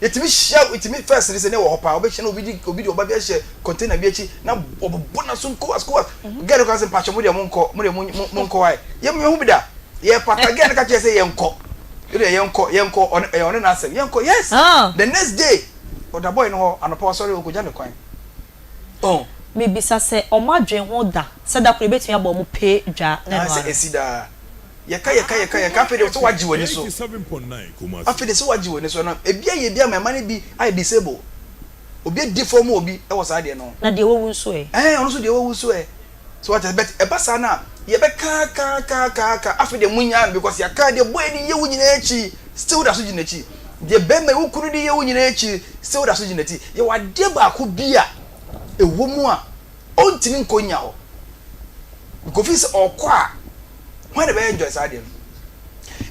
Yɛtumi hyia, yɛtumi first no sɛ na ɛwɔ hɔ paa, wobɛhyia na obi de obi de ɔba bi ahyɛ container bi akyi na ɔbobɔ n'asom kowas kowas. Girl no ka sɛ mpakyɛ mo deɛ monkɔ, mo deɛ monkɔ wae. Yɛhu bi da. Yɛpata girl no ka kyerɛ sɛ yɛnkɔ. Yɛ deɛ yɛnkɔ, yɛnkɔ, ɔne ɛyɛ ɔne n'asɛm. Yɛnkɔ, yes. The next day, ɔda boy no hɔ, anɔpa ɔsɔre ɔkɔgya no kwan. Oh. Mebisa sɛ ɔmo adwen ho da sɛ da koro yɛbɛtumi abɔ ɔmo pee dwa ne Anaasɛ no ara? ɛsi daa. Yɛka yɛka yɛka yɛka afei deɛ sɛ wagye w'ani so. Afei deɛ sɛ wagye w'ani so ɛno ebi ayɛ bi ama ɛma no bi ayɛ disable. Obi adi fam obi wɔ saa adeɛ no ho. Na deɛ wawu nso ɛ? Ɛɛ ɔno nso deɛ wawu nso ɛ? So wate ase but ɛba saa no a yɛbɛka ka ka ka ka afei deɛ monyaa no because yɛaka deɛ boy de yɛ wo nyinaa akyi still woda so gyina akyi. Deɛ bɛrima yi wo kunu de yɛ wo nyinaa akyi still woda so gyina akyi. Yɛwɔ adeɛ baako bi a ɛwɔ mu a ɔntumi nkɔ nnya hɔ. Kofi sɛ ɔkɔ a hwan na ɛbɛyɛ enjoy saa adeɛ no?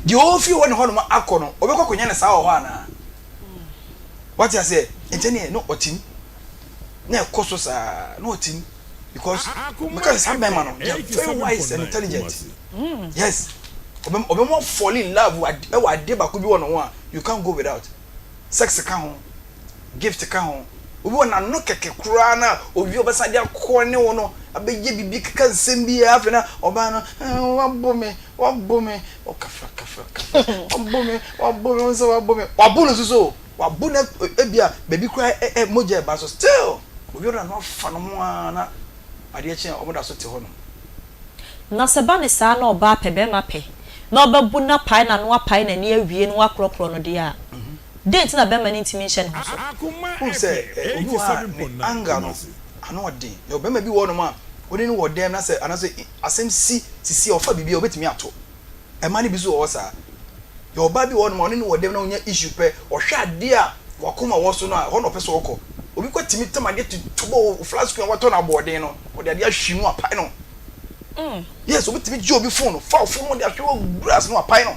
Deɛ ɔrefi hɔ ne hɔnom akɔ no ɔbɛkɔ akɔnya no saa wɔ hɔ anaa? Wate aseɛ? Nti ɛneɛ na ɔtim na ɛkɔ so saa na ɔtim because meka sɛ saa mmarima no they are very wise and intelligent. Yes, ɔbɛma fall in love ɛwɔ adeɛ baako bi wɔ ne ho a you can't go without. Sex ka ho, gift ka ho. Obi wɔ n'ano kɛkɛ koraa na owie ɔbɛsan de akɔ ne wo no abɛyɛ biribi keka nsɛm bi afei na ɔbaa no eh, wabo me wabo me ɔkafra kafra kafra wabo me wabo me ɔnsɛ wabo me wabo no nso so wabo no ebia baabi koraa ɛ ɛ mogya ɛba so still obi ɔno ano afa no ho ara na adeɛ kye a wɔn da so te hɔ nom. Na sɛ ɛba no saa na ɔbaa pɛ barima pɛ na ɔbɛbu no apae n'ano apae n'ani awie na wakorɔkorɔ no deɛ a, dɛn nti na barima no ntumi nhyɛ ne ho so? Wohu sɛ obi wɔ hɔ a ne anger no ano ɔden. Yɛwɔ barima bi wɔ hɔnom a wo ne no wɔ dɛm na sɛ anaasɛ asɛm si sisi a ɔfa biribi a obetumi ato. Mmaa no bi nso wɔ hɔ saa. Yɛwɔ ɔbaa bi wɔ hɔnom a ɔne no wɔ dɛm na onya issue pɛ, ɔhwɛ adeɛ a wakoma wɔ so no a, ɛhɔ na ɔpɛ sɛ ɔkɔ. Obi kɔ tumi tam adeɛ tutu bɔ wo flat screen a watɔ no aboɔden no, ɔde adeɛ ahwi mu apae no. Yes, obi tumi gye obi phone, fa wo phone no de ahwe wɔ grass no apae no.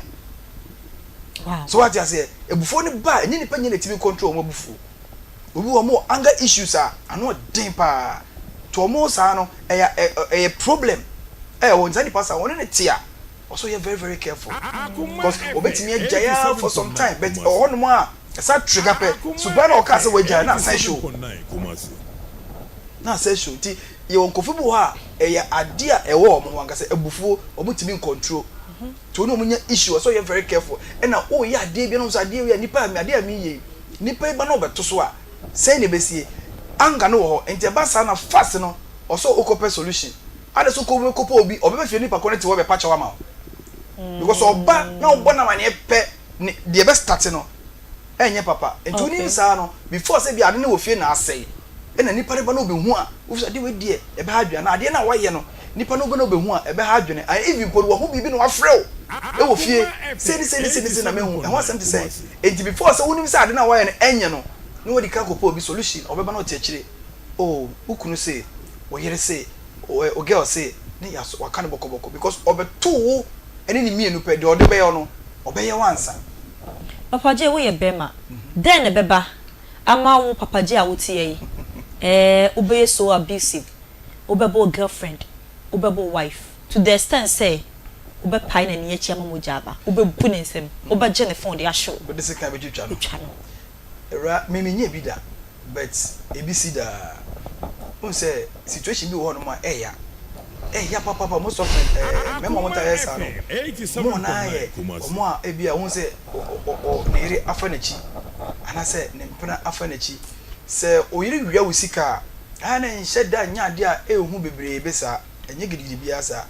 Wow. So wate aseɛ, abufuo no ba a, ɛnyɛ nipa nyɛ na ɛtumi control wɔn abufuo. Obi wɔ wɔn anger issues a, ano ɔden paa. To wɔn saa no, ɛyɛ ɛyɛ problem. Ɛyɛ wɔn saa nipa saa, wɔn ne te a, ɔsɛ ɔyɛ very very careful. Because obetumi agyae ara for some time, but ɛwɔ hɔnom a, ɛsa trigger pɛ, suban na ɔkaa sɛ wagyae na asan show. Na asan show. Nti, yɛwɔ nkurɔfo bi wɔ hɔ a, ɛyɛ adeɛ a ɛwɔ wɔn ho ankasa, abufuo, wɔntumi ncontrol. Nti wo ne wɔn nya issue, ɔsɛ ɔyɛ very careful. Ɛna woyɛ adeɛ bi na wohu sɛ adeɛ wei a nipa a adeɛ a meyɛ yi, nipa yi ba na ɔbɛto so a, sɛn na ɛbɛsie? Anger no wɔ hɔ, nti ɛba saa na fast no, ɔsɛ wokɔpɛ solution. Adɛn sɛ wokɔ kɔpɛ obi, ɔbɛba fie nipa korɔ no te hɔ bɛpa kyɛw ama wo. Because ɔba na wobɔ no amaneɛ pɛ, ne deɛ ɛbɛ start no, ɛnyɛ papa. Nti wonim saa no, before sɛ bi ade no wɔ fie na asɛe, ɛna nipa no ba na ɔbɛhu a, wofi sɛ adeɛ wei deɛ ɛbɛha adwene anaa adeɛ no a wayɛ no, Nipa no wobɛ na wobɛhu a, ɛbɛha adwene. And even mpo no, wahu biribi na wafrɛ wo wɔ fie, sei ne sei ne sei ne sei na mahu, ɛho asɛm te sɛn? Enti before sɛ wonim sɛ ade no a woayɛ no ɛnyɛ no, na wadi kan akɔpɛ obi solution, ɔbɛba na ɔte akyire, oh, wo kunu se, wo yere se, wo girl se, ne yɛasɔ, waka no bɔkɔbɔkɔ because ɔbɛtoo wo ne ne mmienu pɛ, deɛ ɔde bɛyɛ wo no, ɔbɛyɛ wo ansa. Papa Jay woyɛ bɛrima, dɛn na ɛbɛba ama wo Papa Jay a woteɛ yi, eh, wobɛyɛ so abusive, wobɛbɔ wo girlfriend, wobɛbɔ wo wife to the extent sɛ wobɛpae n'ani akyi ama mogya aba, wobɛbu ne nsam, wobɛgye ne phone de ahye wo, Wode sekan bɛtwitwa no. atwa no. Awura, me menyɛɛ bi da but ebi si daa. Wohu sɛ situation bi wɔ hɔnom a ɛya. Ɛya papapa most often eh, mmarima a wɔtaa yɛ saa no, more no ara yɛ wɔn a ebi a wohu sɛ ɔ ɔ ɔ ne yere afa n'akyi anaasɛ ne mpena afa n'akyi. Sɛ wo yere wia wo sika a, ɛyɛ a na ɛnhyɛ da nyɛ adeɛ a ɛyɛ hu bebrebe saa, ɛnyɛ gidigidi biara saa.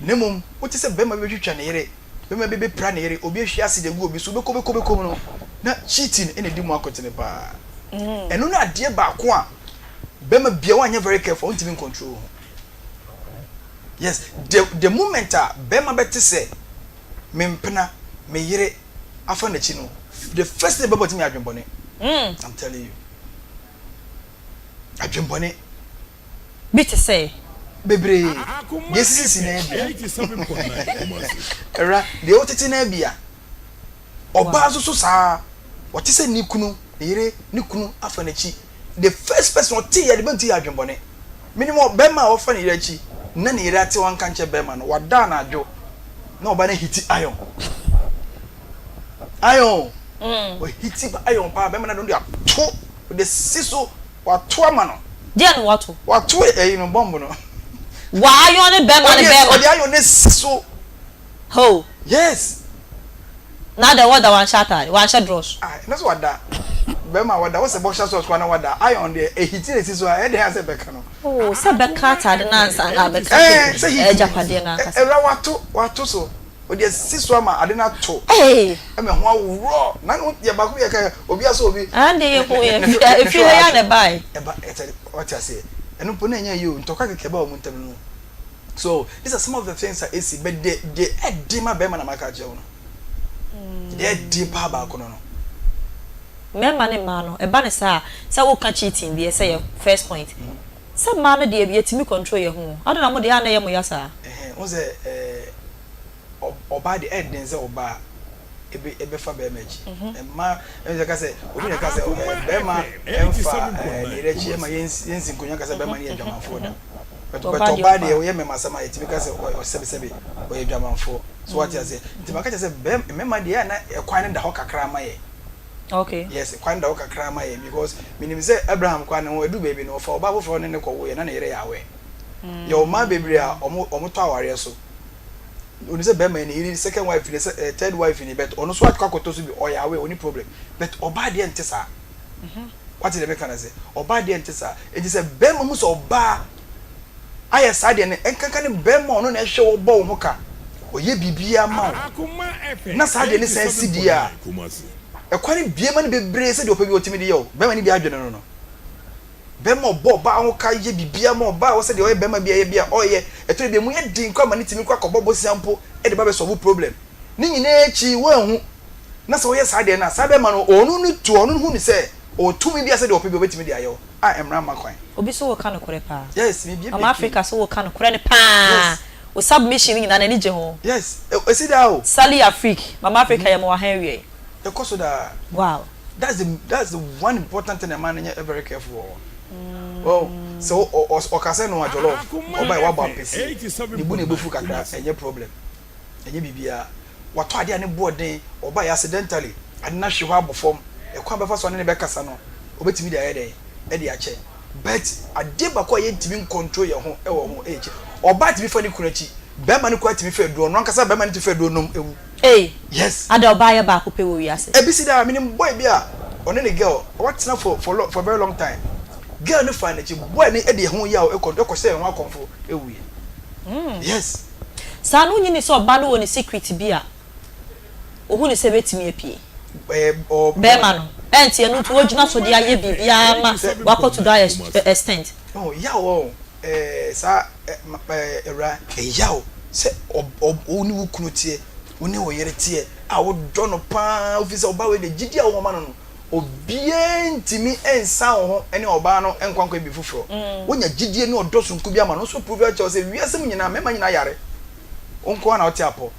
Na mmom wote sɛ barima bi bɛtwitwa ne yere Bɛma bi bɛpira ne yere, obi ahwie acid agu obi so, wobɛkɔ bɛkɔ bɛkɔ mu no, na cheating na ɛdi mu akotene paa. Ɛno ne adeɛ baako a bɛma bia woanyɛ very careful a wontumi ncontrol wo ho. Yes, the, the moment a bɛma bɛte sɛ me mpena, me yere afa n'akyi no, the first thing bɛbɔ tumi yɛ adwenbɔne. I'm telling you. Adwenbɔne. Bi te sɛ. Bebree. Deɛ esisisi no ara bi. Awura, deɛ wotete no ara bi a. Ɔbaa nso so saa ara. Ɔte sɛ ne kunu, ne yere, ne kunu afa n'akyi. The first person ɔte yɛ de bɛnti yɛ adwenbɔne. Menim ɔbarima a wafa ne yere akyi na ne yere ate wanka nkyerɛ barima no. Wada anadwo na ɔbaa no ahiti iron. Iron o. Wahiti iron paa. Barima no de ato, ɔde asi so. Wato ama no. Deɛ na wato? Wato ɛyi no bomb no. Wa iron ne bɛɛma ne bɛɛma. Ɔde iron no asi so. Ho. Yes. Na adɛn wada wanhyɛ ataade wanhyɛ drɔs. Ah ɛno so wada bɛɛma wada wosɛ boxer shorts koraa na wada iron deɛ ɛhiti na esi so a ɛyɛ dɛn a sɛ ɛbɛka no. Oh sɛ bɛka ataade no ansa na abɛka Ɛɛ sɛ heat agyapadeɛ no ankasa. Ɛwura wato wato so. Ɔde asi so ama ade no ato ma ɛho aworɔ. Na no yɛ baako bi yɛ ka obi asɔ obi. Ande yɛ hu yɛ efi ha ya na ɛbae. Ɛba ɛkyɛ wate aseɛ. Ɛno mpo na ɛnyɛ yie o ntɔkwa kɛkɛ ɛba wɔn ntam no. So these are some of the things a esi but deɛ deɛ ɛden ma bɛrima na maka akyerɛ wo no. Deɛ ɛden paa baako no no. Mmarima ne mmaa no ɛba ne saa a sɛ woka cheating deɛ sɛ yɛ first point. Sɛ mmaa no deɛ yɛtumi control yɛn ho o, adɛn na mo deɛ a na ɛyɛ mo ya saa? Ɛhɛn, wohu sɛ ɛɛ ɔbaa deɛ ɛyɛ den sɛ ɔbaa ebe ɛbɛfa bɛrima akyi. Mmaa ɛna sɛ ka sɛ obi na ɛka sɛ ɛɛ bɛrima ɛnfa ɛɛ ne yere akyi ɛma yɛnsi yɛnsi nkonnwa ka sɛ bɛrima no yɛ adwamanfoɔ da. But but ɔbaa deɛ ɔyɛ mmarima asɛm a yɛtumi ka sɛ ɔsɛbesɛbe ɔyɛ adwamanfoɔ. So wate aseɛ? Nti maka kyerɛ sɛ bɛrima mmarima deɛ ɛyɛ a na ɛkwan no da hɔ kakra ma yɛ. Okay. Yes, kwan da hɔ kakra ma yɛn because menim sɛ Abraham koraa ne ho ɛduru baabi no ɔfa ɔbaa foforɔ ne no kɔwoeɛ na ne yere yɛ aware. Yɛwɔ mmaa bebree a wɔn wɔn tɔ awareɛ so. Onim sɛ bɛrima yi ne yere second wife ni sɛ eh, third wife ni but ɔno nso akɔ akɔtɔ so bi ɔyɛ aware ɔni problem but ɔbaa deɛ nte saa. Wate deɛ meka no ase? Ɔbaa deɛ nte saa. Enti sɛ bɛrima hu sɛ ɔbaa ayɛ saa deɛ no, ɛnkanka ne bɛrima a ɔno na ɛhwɛ wo bɔ wo ho ka, ɔyɛ biribiara ma wo, na saa deɛ no san si deɛ a, ɛkwan no bue ma no bebree sɛ deɛ ɔpɛ biara ɔtumi de yɛ wo. Bɛrima no bi adwene no no. Bɛrima ɔbɔ ɔbaa ho ka yɛ biribiara ma ɔbaa a ɔsɛ deɛ ɔyɛ bɛrima bi a ɛyɛ bi a ɔyɛ, ɛtɔ da bi a emu yɛ den koraa ma no tumi kɔ akɔbɔ bosea mpo de ba bɛ solve problem. Ne nyinaa akyi woanhu. Na sɛ ɔyɛ saa deɛ no a, saa bɛrima no ɔno no tu, ɔno hu no sɛ ɔwɔ tumi bi a sɛdeɛ ɔpɛ bi ɔbɛtumi de ayɛ wo a mmara mma kwan. Obi so woka nokorɛ paa. Yes, me bie Mama Africa so woka nokorɛ no paa. Yes. Wo submission no nyinaa n'ani gye ho. Yes, ɛsi daa o. Sally Afrique, Mama Africa yɛ ma waha awiei. Ɛkɔ so daa. Wow. That's the that's the one important thing ɛma no nyɛ very careful wɔ hɔ. Well, sɛ ɔka sɛ noa jollof, ɔbae wabɔ ampesi, ne bo na ɛbɛfu kakra, ɛnyɛ problem. Ɛnyɛ biribiara. Watɔ adeɛ a ne boɔ den, ɔbaeɛ accidentally, ade no ahwe hɔ abɔ fam, ɛkwan a ɔbɛfa so ɔne no bɛkasa no, ɔbɛtumi de ayɛ dɛn? De akyɛ. But adeɛ baako a yɛntumi ncontrol yɛn ho wɔ ho yɛ akyi. Ɔbaa tumi fa ne kunu akyi, barima no koraa tumi fa aduro, ɔno ankasa barima no tumi fa aduro nom wu. Ei! Yes. Ada ɔbaa yɛ baako pɛ wɔ wiase. Ebi si daa, menim boy bi a ɔne ne girl wɔatena for for for very long time. Girl no faa n'akyi, boy no de ɛho yaw kɔ kɔhyɛɛ ho akɔmfo wuiɛ. Yes. Saa no wonnye nni sɛ ɔbaa no wɔ ne secret bi a ohu no sɛ ebetumi apue? Barima no, ɛnte ɛno nti wogyina so de ayɛ biribiara ma wakɔ to that extent. Yaw ɔ, Ɛɛ saa ɛɛ awura ɛya o sɛ ɔ wo ne wo kunu teɛ wo ne wo yere teɛ a wodɔ no paa wofi sɛ ɔbaa wei deɛ gyidi a wowɔ ma no no obiara ntumi nsan wo ho ne ɔbaa no nkɔ nkɔyɛ biribi foforɔ wonya gyidie ne ɔdɔ sononko bi ama no nso prove akyerɛ wo sɛ wiase mu nyinaa mmarima nyinaa yare wo nko ara na wote apɔ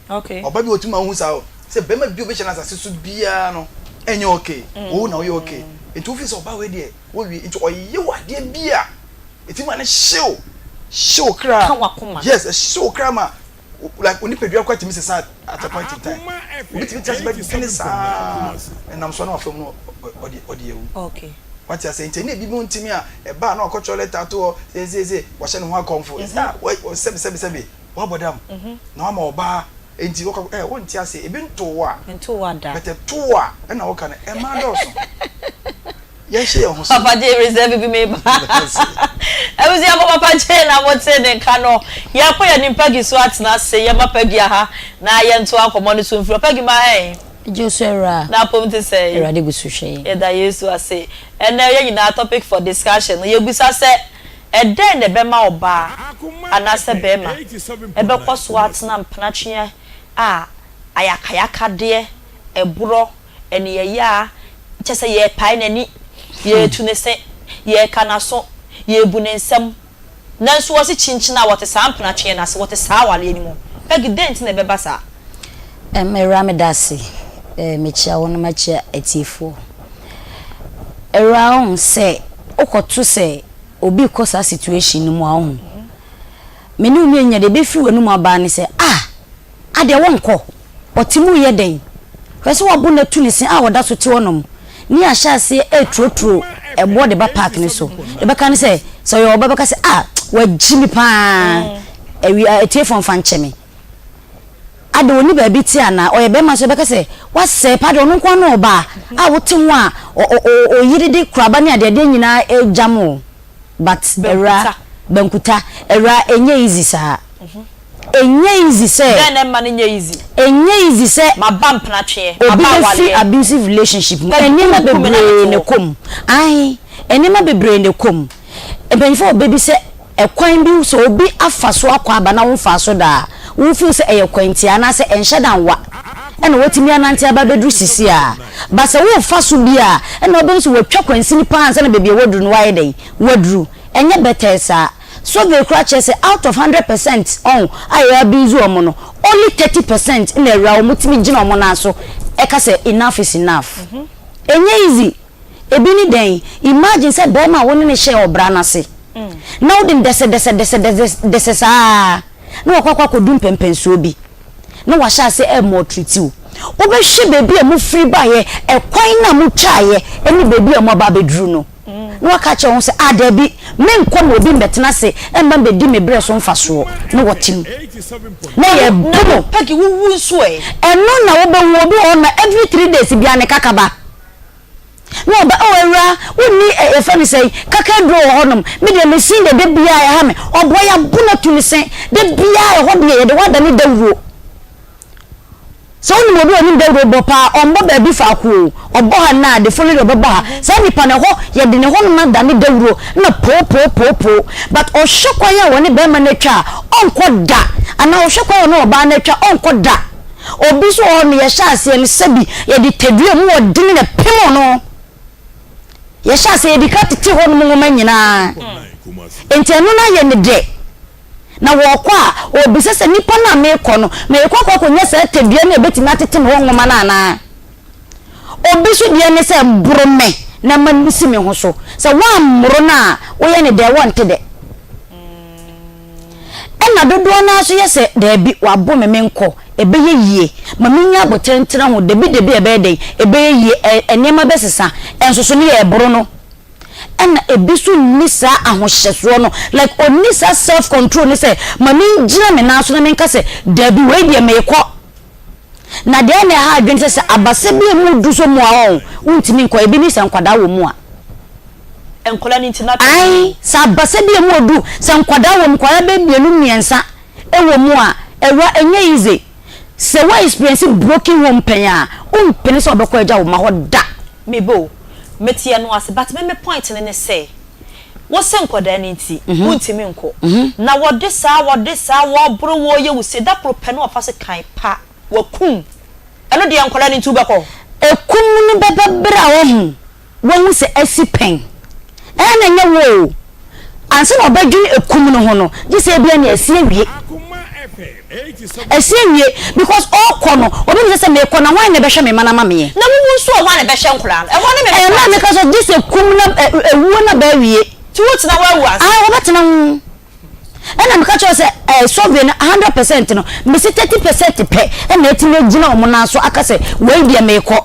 ɔba bi wɔtumi ma wohu saa o sɛ bɛrima bi obɛhyɛ no asase so biara no ɛnyɛ okay wo na woyɛ okay nti wofi sɛ ɔbaa wei deɛ wowie nti ɔyɛ wo adeɛ bi a Ɛtumi ma no hyew hyew kra. Ka w'akoma. Yes, ɛhyew kra ma like onipadua koraa tumi sesa at a point in time. Obi tumi tena ase bɛdwene saa ɛnam so na wafa mu no ɔde ɔde awu. Okay. Wate ase nti ɛna ebi mu ntumi a ɛbaa na ɔkɔtwerɛ lɛta ato hɔ seeseese wahyɛ ne ho akɔmfo. Ah, sɛbi sɛbi sɛbi wabɔ dam na wama ɔbaa nti wɔkɔ ɛ wonte ase ebi nto wo a. Nto wo a da. But ɛto wo a ɛna woka no ɛmaa dɔɔso. Yɛnhyɛ yɛn ho so. Papa J reserve bi meba. Abusuafo Papa J na mote ne nka no. Yɛkɔ yɛn anim Peggy so atena ase. Yɛma Peggy aha na yɛntoa nkɔmmɔ no so mfiri hɔ. Peggy ma hɛn. Gye so Awuraa. N'apom te sɛn? Awurade gu so hwɛ yɛn. Yɛda Yesu ase. Ɛnnɛ yɛn nyinaa topic for discussion no yɛbisa sɛ, ɛdɛn na ɛbɛma ɔbaa anaasɛ barima ɛbɛkɔ so atena mpenatweɛ a ayakayakadeɛ, ɛborɔ, aniɛyaa, kyerɛ sɛ yɛrepae n'ani, yɛretu ne se, yɛreka n'aso, yɛrebu ne nsam. Nanso wɔse kyinkyin a wɔte saa mpenatweɛ no ase, wɔte saa awareɛ no mu. Peggy, dɛn nti na ɛbɛba saa? Awuraa meda ase. Mekyia wo na makyia atiefoɔ. Awuraa wohu sɛ wokɔto sɛ obi rekɔ saa situation no mu a wohu. Me ne wo mmienu nyinaa deɛ ɛbɛfiri w'anum aba ara ne sɛ ah! Adeɛ wɔnkɔ? Ɔte mu reyɛ dɛn? Hwɛ sɛ wabo no atu ne se a ɔda so te hɔnom ne ahyɛ aseɛ returoturo ɛboɔ de ba park no so. Deɛ ɔbɛka ne sɛ, sɛ ɔyɛ ɔba bɛka sɛ, ah, wagyi me paa. Awia, atiefoɔ mfa nkyɛ me. Adeɛ ɔnni baabi te anaa? Ɔyɛ bɛrima nso yɛbɛka sɛ, wasɛe paa deɛ ɔno nko ara ne ɔbaa a wote ho a ɔyere de kuraba ne adeadeɛ nyinaa regyam wo. But awuraa, bankuta, awuraa ɛnyɛ easy saa. Ɛnyɛ easy sɛ. Dɛn na ɛmma no nyɛ easy? Ɛnyɛ easy sɛ. Maba mpenatweɛ, maba Obi bɛfiri awareɛ. abusive relationship mu. Pɛgyi Nneɛma kunkum me na bebree mete na hɔ. ɛkɔ mu. Ae, nneɛma bebree na ɛkɔ mu. Mpanyinfoɔ wɔ bɛ bi sɛ ɛkwan bi sɛ obi afa so akɔ aba na womfaa so da a, wo feel sɛ ɛyɛ kwantia anaasɛ ɛnhyɛ da nwa ɛna watumi anante aba abɛduru sisi a. But sɛ worefa so bi a, ɛna wobɛhu sɛ watwa kwansini paa ansa na baabi a waduru no wayɛ dɛn? Waduru. Ɛnyɛ bɛtɛɛ saa. Survey koraa kyerɛ sɛ out of 100% ɔn a yɛ abuse wɔn no, only 30% na awura wɔn tumi gyina wɔn nan so ɛka sɛ enough is enough. Ɛnyɛ easy. Ebi ne dɛn? Imagine sɛ barima a wo ne no hyɛɛ ɔbra no ase na wode no dɛsɛdɛsɛdɛsɛdɛsɛ saa na wakɔ akɔ akɔdu mpɛnpɛnsoɔ bi na wahyɛ aseɛ ɛremɔɔtriti wo. Wobɛhwɛ baabi a mofiri baeɛ, ɛkwan no a motwaeɛ ne baabi a moaba abɛduru no. Na waka akyerɛ wo ho sɛ, Ah, dabi, merenkɔ ma obi mmɛtena ase mma mmɛdi me berɛ so mfasoɔ. Na wɔte mu. Na yɛbu no. Peggy, wowu nso ɛ? Ɛno na wobɛwu. Obi wɔ hɔ no, every 3 days biara ne kakaba. Na ɔba, oh, awuraa, wonni ɛ, yɛfrɛ no sɛn, kaka aduro wɔ hɔnom. Me deɛ, me sin deɛ, da biara ɛha me. Ɔboa, yɛabo no atu ne se. Da biara ɛhɔ deɛ, yɛde wo adane dawuro. Sɛ wonim obi a ɔnim dawuro bɔ paa a, ɔmmɔ baabi faako o, ɔbɔ ha nnɛ a, the following day ɔbɛbɔ ha. Saa nipa no, ɛhɔ, yɛde ne hɔnom adane dawuro na poo-poo-poo-poo. But ɔhwɛ kwan a ɔne barima no atwa a, ɔnkɔ da. Anaa ɔhwɛ kwan a ɔne ɔbaa no atwa a, ɔnkɔ da. Obi nso wɔ hɔ no, yɛhyɛ aseɛ no, sɛbi yɛde tadua mu ɔdene na ɛpem no. Yɛhyɛ aseɛ, yɛdi ka tete hɔnom nwoma nyinaa. Enti ɛno no ayɛ no dɛ. Na wɔrekɔ a, ɔrebisa sɛ, Nipa no a merekɔ no, merekɔ akɔ akɔnya saa tadua no a ɛbɛtumi atete me hɔ nwoma no anaa? Obi nso deɛ ne sɛ, Boro me na ma nsi me ho so. Sɛ woammoro no a, woyɛ no dɛn? Wɔnte dɛ. Ɛnna dodoɔ no ara nso yɛ sɛ, Daabi, wabo me, menkɔ. Ɛbɛyɛ yie. Ma mennya aboterɛ ntena ho. Dabi-dabi a ɛbɛyɛ dɛn? Ɛbɛyɛ yie. Ɛ, nneɛma bɛsesa. Ɛnso so no yɛreboro no. Ɛna ebi nso nni saa ahohyɛsoɔ no, like ɔnni saa self control no sɛ ma mengyina me nan so na menka sɛ dabi wei deɛ meekɔ. Na deɛ na ɛha adwene sɛ sɛ abasa bi a emu du so mu a ɔn wontumi nkɔ, ebi ne sɛ nkwadaa wɔ mu a. Nkwadaa no nti na. Ae, sɛ abasa bi a emu odu, sɛ nkwadaa wɔ mu, nkwadaa bɛyɛ mmienu mmiɛnsa wɔ mu a, awura ɛnyɛ easy. Sɛ wo experience broken home pɛn a, wompene sɛ wobɛkɔ agya wo mma hɔ da. Me ba o, mete ɛno ase but me me point no ne sɛ, Wo se nkwadaa no nti, wontumi nkɔ. Na wɔde saa, wɔde saa, wɔboro wo, wɔyɛ wo sei, da koro pɛ na wɔfa sekan pa, wɔakum. Ɛno deɛ nkwadaa no nti wobɛkɔ? Ekum no bɛba bere a wahu, wahu sɛ asi pɛn. Ɛyɛ na ɛnyɛ wo o. Ansa na ɔbɛdwene ekum no ho no, gye sɛ ebia nea asi awie. Asi awie because ɔrekɔ no, ɔbɛbisa sɛ merekɔ na hwan na ɛbɛhwɛ me mma no ama meɛ? Na wowu nso a hwan na ɛbɛhwɛ nkwadaa no? Ɛhɔ ne me Ɛno na meka sɛ gye sɛ kum na ewuo no aba awie. Nti wotena hɔ awu ansa? Ae, wɔbɛtena ho. Ɛna meka kyerɛ wo sɛ ɛɛ survey no 100% no, mese 30% pɛ ɛna atumi agyina wɔn nan so aka sɛ wei deɛ merekɔ.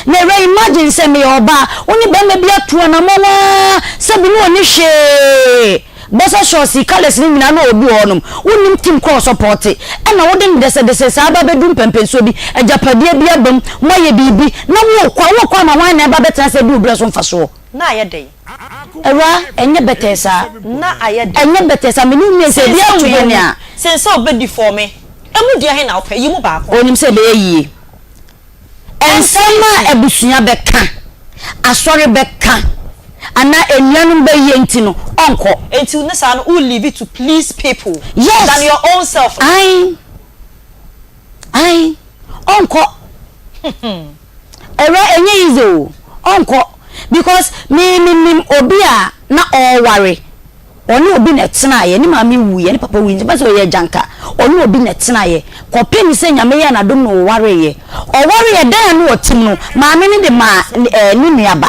Na awura imagine sɛ meyɛ ɔbaa, wo ne barima bi atu anamɔn aa sɛ bi ne ɔnni hwee, boxer shorts yi colours no nyinaa na ɔwɔ bi wɔ hɔnom, wonnim team korɔ ɔsɔpɔɔte, ɛna wode no dɛsɛdɛsɛ saa aba abɛdu mpɛnpɛnsoɔ bi, agyapadeɛ bi aba mu, moayɛ biribi, na worekɔ a, worekɔ ama hwan na ɛba abɛtena ase adi wo berɛ so mfasoɔ? Na ayɛ dɛn? Awura, ɛnyɛ bɛtɛɛ saa. Na ayɛ dɛn? Ɛnyɛ bɛtɛɛ saa, me ne wo mmienu sɛ ebi ato yɛn a. Sen sɛ wobɛdifɔɔ me, emu deɛ he na wopɛ? Yi mu baako. Ɔnim sɛ ɛbɛyɛ yie. Nsɛm a abusua bɛka, asɔre bɛka, anaa anuanom bɛyɛ nti no, ɔnkɔ. Enti ne saa no, wo live to please people Yes! than your own self no. Ae. Ae. Ɔnkɔ. Awura, ɛnyɛ easy o. Ɔnkɔ. Because me, menim obi a na ɔreware. Ɔne obi na ɛtenaeɛ, ne maame wuiɛ, ne papa wuiɛ, nti bɛsɛ ɔyɛ agyanka. Ɔne obi na ɛtenaeɛ kɔpem sɛ Nyame yɛɛ no adom na ɔwareeɛ. Ɔwareeɛ, dan a na ɔte mu no, maame no de maa ne nua ba.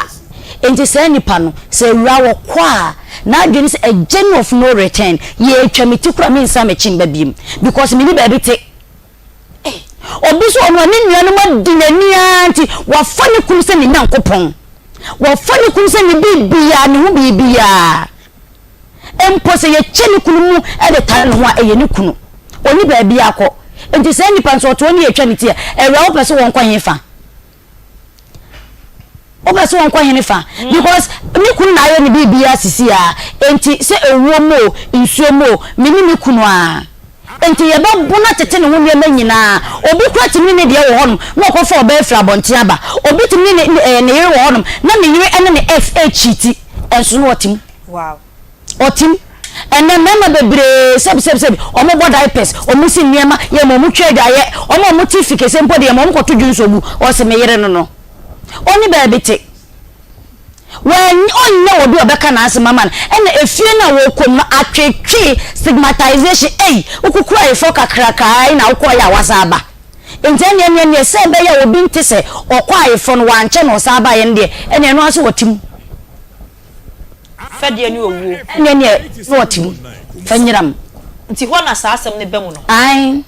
Nti saa nipa no, sɛ awuraa ɔkɔ a, n'adwene ne sɛ a journey of no return, yɛretwa me ti koraa a mensan m'akyi mba biom because menni baabi te. Obi nso wɔ hɔ a, ne nuanom adi n'ani ara nti, wafa ne kunu sɛ ne Nyankopɔn. Wafa ne kunu sɛ ne biribiara, ne ho biribiara. Mpo sɛ yɛkyɛ ne kunu mu de tare ne ho a, ɛyɛ ne kunu. Ɔnni baabi akɔ. Nti saa nipa no, sɛ ɔte hɔ ne yɛtwa ne ti a, awuraa wopɛ sɛ wɔnkɔ hefa? Wopɛ sɛ wɔnkɔ hene fa? Because ne kunu na ayɛ ne biribiara sisi a, enti sɛ ewuo mu o, nsuo mu o, me ne me kunu a. Enti yɛbɛbo no atete ne ho nneɛma nyinaa. Obi koraa tumi ne ne deɛ wɔ hɔnom na ɔkɔfa ɔbaa firi abɔnten aba. Obi tumi ne ne ne yere wɔ hɔnom na ne yere ne ne ex rekyiti, nso na ɔte mu. Ɔtem. Ɛnnɛ mmarima bebree sɛbisɛbisɛbi, wɔn bɔ diapers, wɔn si nneɛma, yɛ ma wɔn twa adwaeɛ, wɔn a wɔn te fi kɛseɛ mpo deɛ yɛ ma wɔn kɔto dwonsɔ gu, ɔse me yere no no. Ɔnni baabi te. Wanyɛ, ɔnyɛ obi a ɔbɛka n'asɛm ama no. Ɛna efie no a wɔkɔ mu no, atwetwe, stigmatization, ei, wokukuru ayeforɔ kakrakaa yi na wokɔeɛ a woasan aba. Nti ɛneɛ neɛ neɛ sɛ ɛbɛyɛ a obi nte sɛ ɔkɔ ayeforɔ no wankyɛ na ɔsan baeɛ no deɛ, ɛneɛ ɛno ara nso wɔte mu. Fɛdeɛ ne owuo. Ɛnneɛ neɛ na ɔte mu fɛ nyeram. Nti hɔ na saa asɛm no ba mu no. Ae.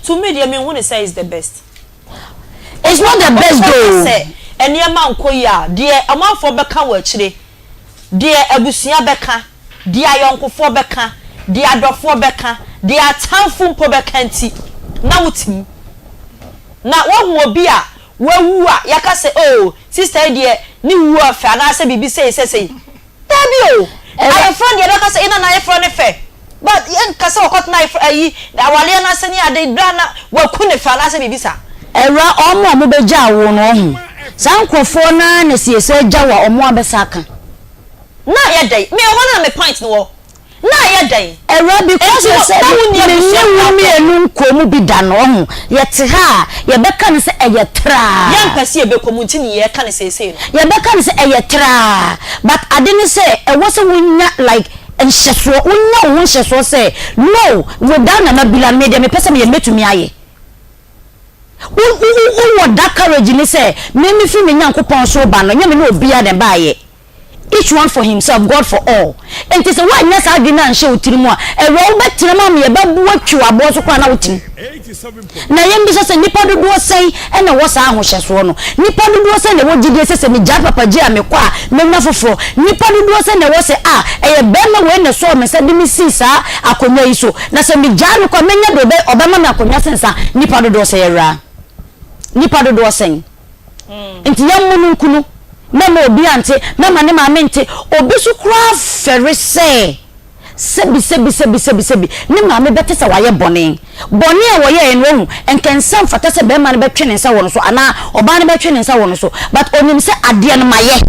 To me deɛ menhu no sɛ it's the best. It's not the best though. Woka sɛ nneɛma nkɔ yie a, deɛ ɔmanfoɔ bɛka wɔ akyire, deɛ abusua bɛka, deɛ ayɔnkofoɔ bɛka, deɛ adɔfoɔ bɛka, deɛ atamfo mpo bɛka nti, na wote mu. Na woahu obi a Wawu a, yɛaka sɛ, Oh, sista yi deɛ, ne wuo ɔfɛ anaasɛ biribi sei sɛ sei. Dabi o! Ayeforɔ deɛ, yɛbɛka sɛ, Ei, na n'ayeforɔ no fɛ. But yɛnka sɛ wakɔtena ayeforɔ, ayi, awareɛ no ase ne ade, berɛ a na waku ne fɛ anaasɛ biribi saa. Awura, wɔn a wɔbɛgyaa wo no, wahu? Saa nkorɔfoɔ no ara na sɛ yɛsan gya wo a, wɔn abɛsa aka. Na ayɛ dɛn? Me, ɛhɔ no na me point no wɔ. Na ayɛ dɛn? Awura because Enti sɛ na wonni me ne abusua wo koraa kɔ. mmienu nkɔɔ mu bi da no, wahu, yɛte ha a, yɛbɛka no sɛ ɛyɛ traa. Yɛmpɛ sɛ yɛbɛkɔ mu nti ne yɛreka no seesei no. Yɛbɛka no sɛ ɛyɛ traa, but ade ne sɛ ɛwɔ sɛ wonya like nhyɛsoɔ, wonya wo ho nhyɛsoɔ sɛ no, without Nana Bila no, me deɛ mepɛ sɛ meyɛ no mɛtumi ayɛ. Wo, wo, wo, wowɔ that courage ne sɛ me mefiri me Nyankopɔn so reba no, ɛnyɛ me ne obiara na ɛbaeɛ. Each one for himself, God for all. Enti sɛ woannya saa adwene no anhyɛ wo tiri mu a, awura wobɛtena mu ama yɛbɛbo atwi wo aboɔ so koraa na wote mu. Na yɛmmisa sɛ, nnipa dodoɔ sɛn na ɛwɔ saa ahohyɛsoɔ no? Nnipa dodoɔ sɛn na ɛwɔ gyidie sɛ sɛ megyae papa gye a mekɔ a mɛnya foforɔ? Nnipa dodoɔ sɛn na ɛwɔ sɛ a ɛyɛ barima wei na ɛsɔɔ me nsa de me sii saa akonnwa yi so, na sɛ megyae no kɔ a mɛnya deɛ ɔbɛma me akonnwa sen saa? Nnipa dodoɔ sɛn, awuraa? Nnipa dodoɔ sɛn? Nti yɛmmo no nku no. Mɛma obiara nte, mɛma ne maame nte. Obi nso koraa fɛre sɛ sɛbi sɛbi sɛbi sɛbi sɛbi ne maame bɛte sɛ wayɛ bɔne. Bɔne a wɔyɛeɛ no wahu, nka ɛnsɛ mfata sɛ barima no bɛtwe ne nsa wɔ no so anaa ɔbaa no bɛtwe ne nsa wɔ no so but ɔnim sɛ adeɛ no mayɛ.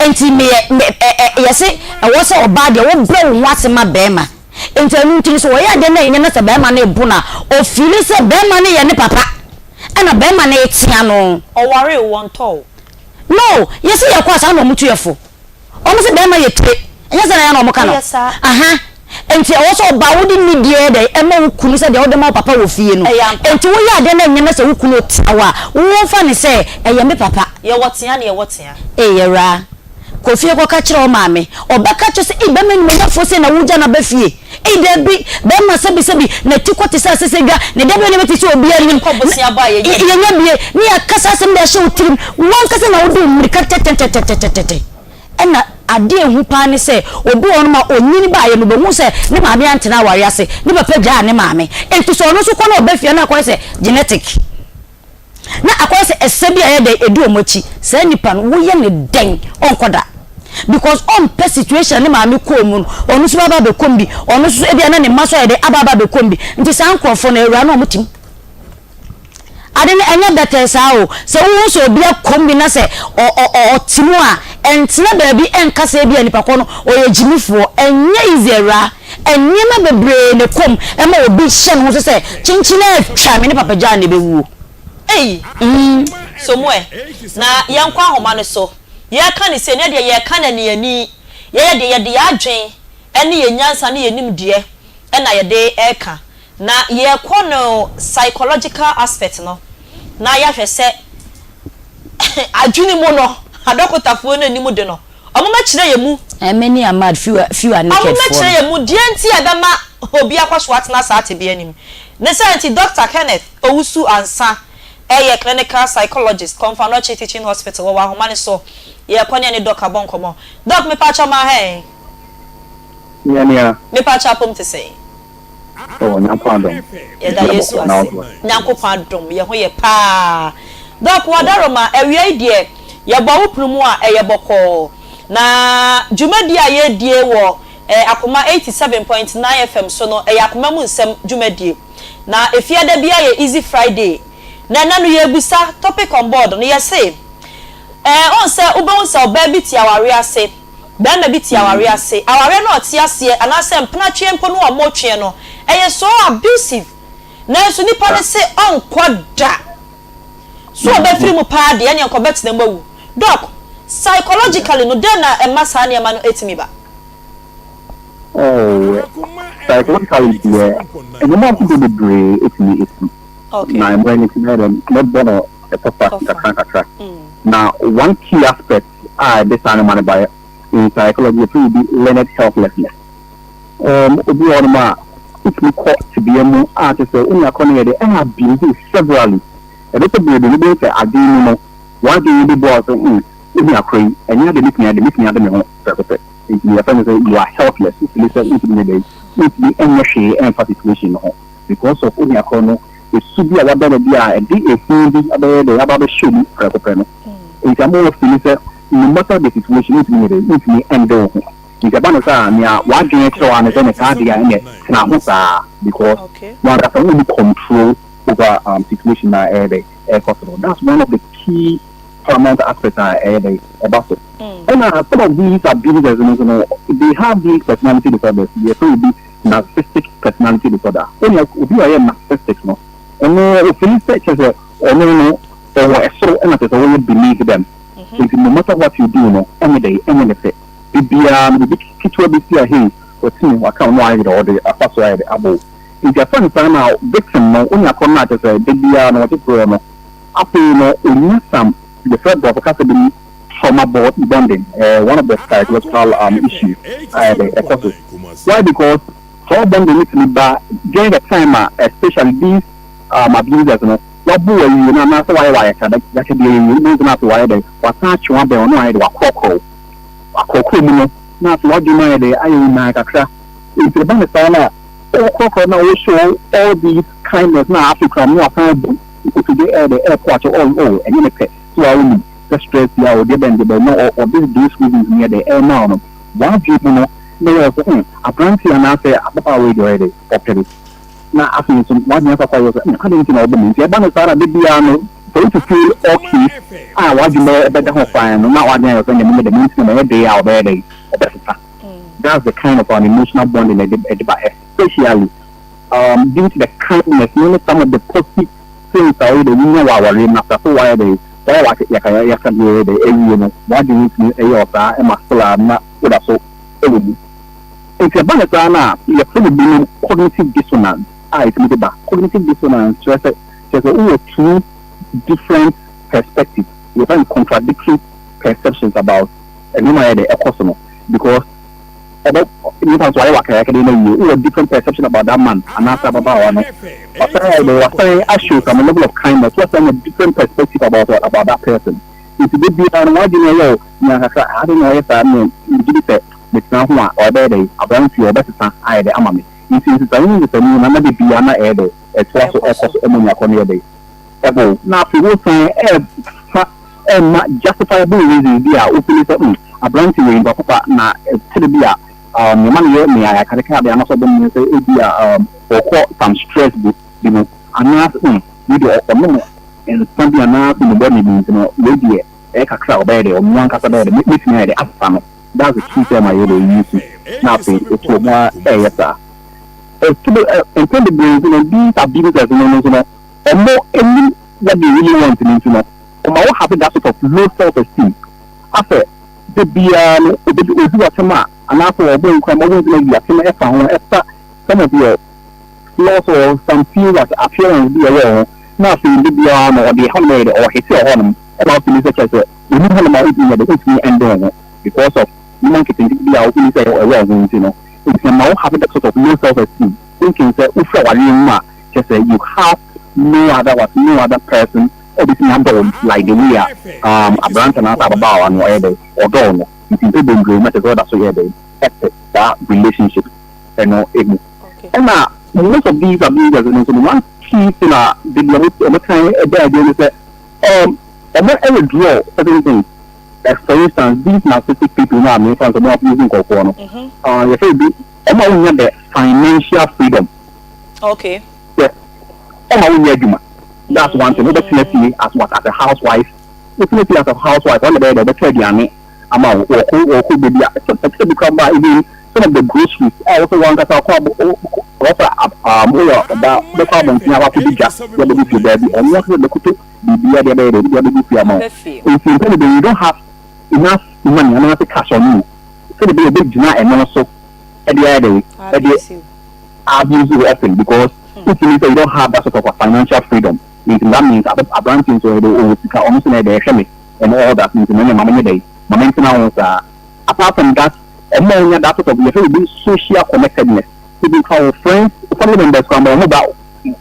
Enti meyɛ me ɛ ɛ yɛse ɛwɔ sɛ ɔbaa deɛ wobrɛ wo ho ase ma bɛrima. Enti ɛno nti no sɛ ɔyɛ adeɛ na ɛnyɛ na sɛ bɛrima no rebo no a, ɔfiili sɛ bɛrima no yɛ ne papa ɛna bɛrima no retea no. Ɔwaree wo, ɔntɔɔ wo. No, yɛse yɛkɔ a saa na wɔtu yɛ fo. Wɔn se bɛrima yɛ tire, ɛnyɛ sɛ na yɛ na wɔka no. Ɛyɛ saa. Aha, enti ɛwɔ sɛ ɔbaa wode nidie yɛ dɛn ɛma wo kunu sɛdeɛ wode ma wo papa wɔ fie no. Ɛyɛ ampa. Enti woyɛ adeɛ na ɛnyɛ na sɛ wo kunu tea wo a, wo mfa no sɛ ɛyɛ me papa. Yɛwɔ tea na yɛwɔ tea. Ei awuraa, kɔ fie kɔka kyerɛ wo maame. Ɔbɛka kyerɛ sɛ, Ei bɛrima animuonyamfoɔ sei na wogya no aba fie? Ei dabi, bɛrima sɛbisɛbi, n'ati kɔ te sɛ asɛsɛdwa, ne dabere no bɛte sɛ obi anim. Yɛkɔ bosea bɔ a yɛnya bi. Yɛnya bie, ne yɛaka saa asɛm de ahyɛ wo tirim. Wo ankasa na wode wo mmirika tɛtɛtɛtɛtɛtɛ. Ɛna adeɛ a ɛhu paa ne sɛ, obi wɔ hɔnom a ɔnyini baeɛ no, ɔbɛhu sɛ ne maame antena awareɛ ase, ne papa gyaa ne maame. Enti sɛ ɔno nso kɔ na ɔba fie a, na akɔyɛ sɛ genetic. Na akɔyɛ sɛ ɛsɛ bi a ɛyɛ dɛn ɛdi wɔn akyi. Saa nipa no woyɛ no dɛn ɔnkɔ da because ɔmpɛ situation a ne maame kɔɔ mu no ɔno nso bɛba abɛkɔ mu bi ɔno nso ebia na ne mma nso ayɛ dɛn aba aba abɛkɔ mu bi nti saa nkorɔfoɔ no awura no wɔn tim ade no ɛnyɛ bɛtɛɛ saa o sɛ wohu sɛ obi akɔ mu bi na sɛ ɔ ɔ ɔ ɔte mu a ɛntena baabi ɛnka sɛ ebia nipa kɔ no ɔyɛ gyimifoɔ ɛnyɛ easy awura. Nneɛma bebree na ɛkɔ mu ma obi hyɛ ne ho so sɛ kyenkyen ara twa me ne papa gyaa na ɛbɛwuo. Ei! So mo ɛ? Na yɛnkɔ ahoma no so. Yɛreka no sei, na deɛ yɛreka no aniani. Yɛyɛ deɛ yɛde yɛn adwene ne yɛn nyansa ne yɛn nimdeɛ na yɛde reka. Na yɛrekɔ no psychological aspect no, na yɛahwɛ sɛ adwene mu no, adɔkotafoɔ no anim de no, Wɔmmɛkyerɛ yɛn mu. Many are mad, few are, few are naked foɔ Wɔmmɛkyerɛ no. yɛn mu deɛ nti a ɛbɛma obi akɔ so atena saa tebea no mu. Ne saa nti, Dɔkta Kenneth Owusu Ansah yɛ clinical psychologist, Komfo Anokye Teaching Hospital, wɔwɔ ahoma no so. Yɛrekɔ ne yɛne Dɔk abɔ nkɔmmɔ. Dɔk, mepakyɛw ma ha ɛ? Nea nea. Mepakyɛw apom te sɛn? Oh Nyankopɔn adom. Yɛda Biribiara Yesu bɔkɔɔ na ase. wo nso ɛ? Nyankopɔn adom yɛ ho yɛ paa. Doc Wadaroma awia yi deɛ yɛbɔ wo pono mu a ɛyɛ bɔkɔɔ. Na dwumadie a yɛredie wɔ eh, Akoma 87.9 FM so no ɛyɛ Akoma mu nsɛm dwumadie. Na Efiada biara yɛ Easy Friday. Na ɛnɛ no yɛrebisa topic on board no yɛse eh, wohu sɛ wobɛhu sɛ ɔbaa bi te awareɛ ase Barima bi te awareɛ ase. Awareɛ no a ɔte aseɛ anaasɛ mpenatweɛ mpo no a wɔretweɛ no, ɛyɛ so abusive. Nanso nipa no se ɔnkɔ da. So ɔbɛfiri mu paa deɛ, ɛneɛ nka ɔbɛtena mu awu. Doc, psychologically no, dɛn na ɛma saa nneɛma no tumi ba? Oh, psychologically deɛ, nneɛma ahodoɔ bebree tumi si. Na mmerɛ no nti mɛyɛ dɛn, mɛbɔ no tɔfa nkakra nkakra. Na one key aspect a ɛde saa nneɛma no ba in psychology yɛfrɛ biribi learned helplessness. Um, obi wɔ hɔnom a wotumi kɔ tebea mu a kyerɛ sɛ wo nua korɔ no yɛ de ɛyɛ abuse wo severally. Ɛbɛtɔ bere bi no wobɛhu sɛ adwene mu no w'adwene bɛbua wo sɛ hmm, wo nua korɔ yi ɛnyɛ ade metumi ade metumi ade me ho prɛko pɛ. Nti yɛfrɛ no sɛ you are helpless. Wo feel sɛ wontumi nyɛ dɛn, wontumi nyɛ hwee ɛmfa situation no ho because of wo nua korɔ no su bi a wada no adi a ɛde ehu bi abɛyɛ dɛn aba abɛhyɛ wo mu prɛko pɛ no. Nti ama wo feeli sɛ no matter the situation wontumi nyɛ dɛn, wontumi ɛnde wo ho. Nti ɛba no saa a nea w'adwene kyerɛ wo ara ne sɛ ɛnɛ saa adeɛ a ɛnɛ tena ho saa because w'ankasa wonni control over um situation no a ɛyɛ dɛn ɛrekɔ so no. That's one of the key paramount aspects a ɛyɛ dɛn ɛba so. Ɛna some of these abusers no nso no they have these personality disorders, yɛfrɛ obi narcissistic personality disorder. Onua obi a ɔyɛ narcissistic no ɔno ofeeli sɛ kyerɛ sɛ ɔno no ɔwɔ ɛsoro ɛna kyerɛ sɛ wɔyɛ beneath them nti no matter what you do no ɛnyɛ dɛ ɛnyɛ ne fɛ bibiaa no bibi ketewa bi si a hey watumi waka wo na wayɛ dɛ ɔde afa so ayɛ dɛ abɔ wo nti afa no saa na victim no onua korɔ no a kyerɛ sɛ da biaa no ɔgye korɔ no afei no onya some yɛfrɛ brɔfo kasa bi mu trauma bonding eh, one of the psychological um, issues ayɛ dɛ ɛkɔ so why because trauma bonding no tumi ba during the time a especially these um, abusers no Wabu wo awie no anaasɛ wayɛ wo ayakayakadeɛ awie no, wobɛhu sɛ na afei wayɛ dɛn? Wasan atwe wo abɛn wo na wayɛ dɛn? Wakorɔkorɔ wo. Wakorɔkorɔ mu no, na afei w'adwene mu ayɛ dɛn? Ayɛ wo naa kakra. Enti ɛba no saa no a, ɔrekorɔkorɔ no a ɔreshow wo all these kindness na afei koraa no na wasan abu nkotodwe ɛyɛ dɛn? Ɛrepo akyɛ wo, oh, oh, ɛnyɛ me pɛ, so woa wonim sɛ stress yi a ɔdeɛ bɛn deɛ bɛn na ɔde those reasons no yɛ dɛn? Ɛrema wo no, w'adwene mu no na ɛyɛ wo sɛ, hmm, aberanteɛ anaasɛ ababaawa yi deɛ ɔyɛ dɛn? Ɔpɛ me. Na afei nso w'adwene akɔ akɔyɛ sɛ, 'Adɛn nti na wɔbɔ me? Nti ɛba no saa na da biara no, For you to feel okay a w'adwene bɛda ho kwan no, na w'adwene ayɛ sɛ nea menyɛ dɛ me nti na mɛyɛ dɛ a ɔbɛyɛ dɛ ɔbɛsesa. That's the kind of an emotional bonding ɛde ɛde ba, especially due to the kindness ne some of the positive things a ɔyɛ dɛ wunya wɔ awareɛ mu na after so wayɛ dɛ wayɛ w'ake yaka yaka deɛ dɛ awie no, w'adwene tumi ɛyɛ ɔsaa ɛma still a na woda so ɛwɔ mu. Nti ɛba no saa no a, yɛfrɛ no binom cognitive dissonance a ɛtumi de ba. Cognitive dissonance kyerɛ sɛ wowɔ two different perspectives, yɛfrɛ no contradictory perceptions about nneɛma a yɛ dɛ ɛkɔ so no, because ɔbɛ nipa nso ayɛ wakayakade no awie, wowɔ different perception about that man anaasɛ ababaawa no. Wasan ayɛ dɛ wasan ashow some level of kindness, wasan nya different perspective about that person. Nti de biara no wadwene ɛyɛ o nea kakra ade na ɔyɛ saa ne megye di sɛ metena ho a ɔbɛyɛ dɛ aberanteɛ ɔbɛsesa ayɛ dɛ ama me. Nti nsesamu nsesamu na de biara na ɛyɛ dɛ ɛtoa so ɛkɔ so ɛma nyakɔ no yɛ dɛ ɛbɔ na afei wosan ɛfa ɛma justifiable reasons bi a wofili sɛ aberante wei nipa papa na ɛkyerɛ bi a nneɛma no yɛ nea yɛakadeka ade anaasɛ ɔbɛn mu sɛ ebi a ɔkɔ some stress bi mu anaasɛ wei deɛ ɔnom nsa bi anaasɛ nnubɔne bi, nti no wei deɛ ɛyɛ kakra a ɔbɛyɛ dɛ ɔmo ankasa bɛyɛ dɛ mɛtumi ayɛ dɛ asesa no. That's the key term a yɛ dɛ use na afei etu ɔmo a ɛyɛ saa. Ɛtu mpɛn bebree nso no, these abusers no nso no, ɔmo anim what they really want no nti no, ɔmo awo have that sort of low self esteem afɛ de biara no obi odi wasɛm a anaasɛ ɔbɔ nkura ma ɔbɔ ntina yi asɛm ɛfa ho, ɛfa some of your flaws or some few what appearance bi ɛwɔ ho, na afei de biara no ɔde hɔnom yɛ dɛ ɔhete wɔ hɔnom ɛma ɔfili sɛ kyerɛ sɛ oni hɔnom a ɔntumi yɛ dɛ ɔntumi ɛnde ho because of nneɛma nketenkete bi a ɔfili sɛ ɛwɔ ho. Nti no nti ma wo have that sort of low self esteem, thinking sɛ wofiri awareɛ mu a kyerɛ sɛ you have no other what no other person ɔbɛtumi adɔ wo like the way a aberante no anaasɛ ababaawa no ɔyɛ dɛ ɔdɔɔ no. Nti mpɛ bebree na kyerɛ sɛ ɔda so yɛ dɛ ɛpɛ saa relationship ɛno emu. Ɛna most of these abusers no nso no, one key thing a de bi ɔmo kan ɛda adi ne sɛ ɔmo ɛwɛ draw certain things. Like for instance, these narcissistic people na ame nfa nso ɔmo abuse nkɔfoɔ no, yɛfɛ bi ɔmo a wonya the financial freedom. Sɛ ɔmo a wonya adwuma, that's one thing. Wobɛtena fie as what, as a housewife. Wotena fie as a housewife, ɔno bɛyɛ dɛ ɔbɛtɔ aduane ama wo. Wɔkɔ baabi a ɛsɛ bi kora ba, even some of the groceries a wɔsɛ wɔn ankasa ɔkɔ abo wɔsɛ woyɛ ɔba bɛkɔ abɔnten akɔ akɔdi dwa de abɛgu fie baabi, ɔno ankasa bɛkoto biribiara de abɛyɛ dɛ de abɛgu fie ama wo. Nti mpɛ no bɛyi you don't have enough money anaasɛ cash on you sɛde bɛyɛ bɛgyina ɛno so ɛde ayɛ dɛ ɛde abuse you often, because wotumi sɛ you don't have that sort of a financial freedom. Nti that means aberante nso ɛde ɔwɔ sika, ɔno nso na ɛde ɛhwɛ me and all that, nti no ɛnyɛ maame nyɛ dɛ maame ntena ho saa. Apart from that, ɔmo a wonya that sort of yɛfɛ bi social connectedness, ebi nka wo friends, family members kora ma ɔmo ba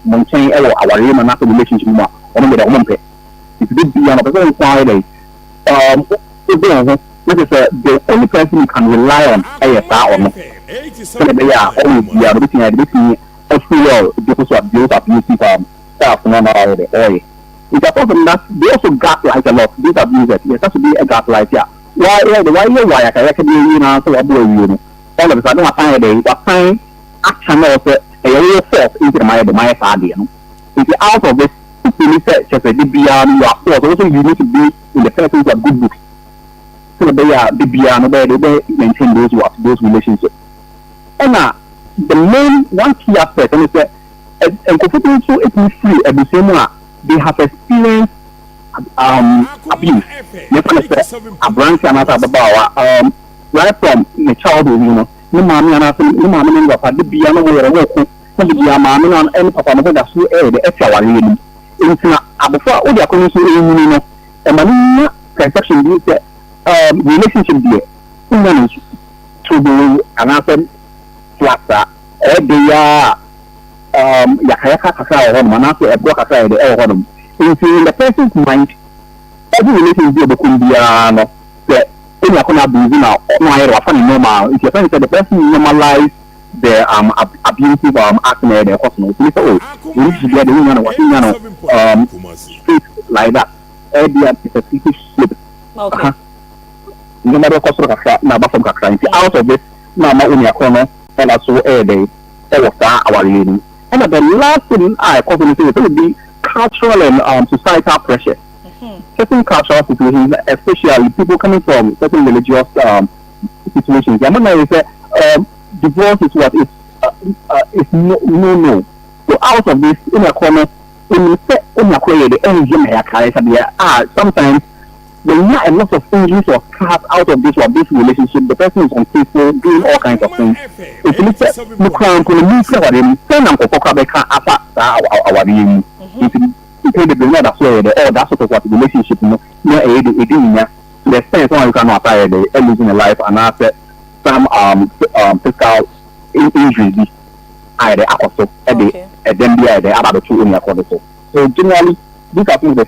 mo nkyɛn ɛwɔ awareɛ mu anaasɛ relationship mu a, ɔmo yɛ dɛ ɔmo mpɛ. Nti de bia no ɔpɛ sɛ nko ayɛ dɛ ɔde wɔn ho na kyerɛ sɛ the only person you can rely on ɛyɛ saa ɔno, sɛdeɛ ɛbɛyɛ a ɔwɔ bia no obetumi ayɛ de obetumi afuel those abusive staff no na ɔyɛ dɛ ɔyɛ. Nti apart from that, they also gaslight a lot, these abusers. Yɛ sɛ so bi gaslight a wɔayɛ de wɔayɛ wɔ ayakayaka bi awie na sɛ wɔabɔ awie no, all of a sudden wasan yɛ dɛ wasan akyɛ sɛ ɛyɛ wo fault nti na mayɛ de mayɛ saa adeɛ no. Nti out of it, wofili sɛ kyerɛ sɛ de biara no you are forced also, you need to be in the person's what good books sɛ ɛbɛyɛ a de biara no bɛyɛ de wobɛ maintain those what those relationships. Ɛna the main one key aspect ɛne sɛ nkurɔfoɔ bi nso etumi firi abusua mu a they have experienced abuse. Yɛfa no sɛ aberante anaasɛ ababaawa, right from ne childhood no, ne maame anaasɛ ne maame ne ne papa de bia no wɔyɛ wɔn ko na de bia maame no ne papa no ho da so ɛyɛ de ɛte awareɛ no mu. Nti na abɔfra a wode akɔno nso ɛnyini no, ɛma no nya perception bi sɛ relationship deɛ wonya no turboo anaasɛ flat saa, ɛyɛ de yɛ a yakayaka kakra wɔ hɔnom anaasɛ ɛboɔ kakra yɛ de ɛwɔ hɔnom. Nti in the person's mind, every relationship bi a ɔbɛkɔm biara no, sɛ ɛnya akɔnɔ abuse na ɔno ayɛ de wafa ne normal. Nti yɛfrɛ no sɛ the person normalize the abusive act na ɛyɛ de ɛkɔ so no. Otumi sɛ, oh, relationship bi a de wonya no wonya no straight like that, ɛyɛ bi a it's a steep slope. Nneɛma bɛkɔ soro kakra na aba fam kakra. Nti out of it na ama onua korɔ no ɛna so ɛyɛ dɛ ɛwɔ saa awareɛ no. Ɛna the last thing a ɛkɔ so no sɛ yɛfrɛ no bi. cultural and societal pressure. Certain cultural situations, especially people coming from certain religious situations. Yɛama no ayɛ sɛ divorce is what is is no no no. So out of this, ɛna kɔ no, ɛnim sɛ ɛna kɔ yɛ de ɛnyɛ na yɛakae sɛ deɛ a sometimes when you a lot of injuries or scars out of this or this relationship, the person is unfaithful, doing all kinds of things. Ɛtumi sɛ no koraa mpo no mu mfiri awareɛ mu sɛ na nkɔkɔ koraa bɛka afa saa awareɛ mu. Nti mpɛn bebree na ɔda so yɛ dɛ, oh, that sort of what relationship no na ɛyɛ de ɛdi nya to the extent sɛ wɔn no asa yɛ dɛ losing a life anaasɛ some physical injuries bi ayɛ dɛ akɔ so ɛde ɛdɛm bi ayɛ dɛ aba abɛto onua kɔ do so. So generally, these are some of the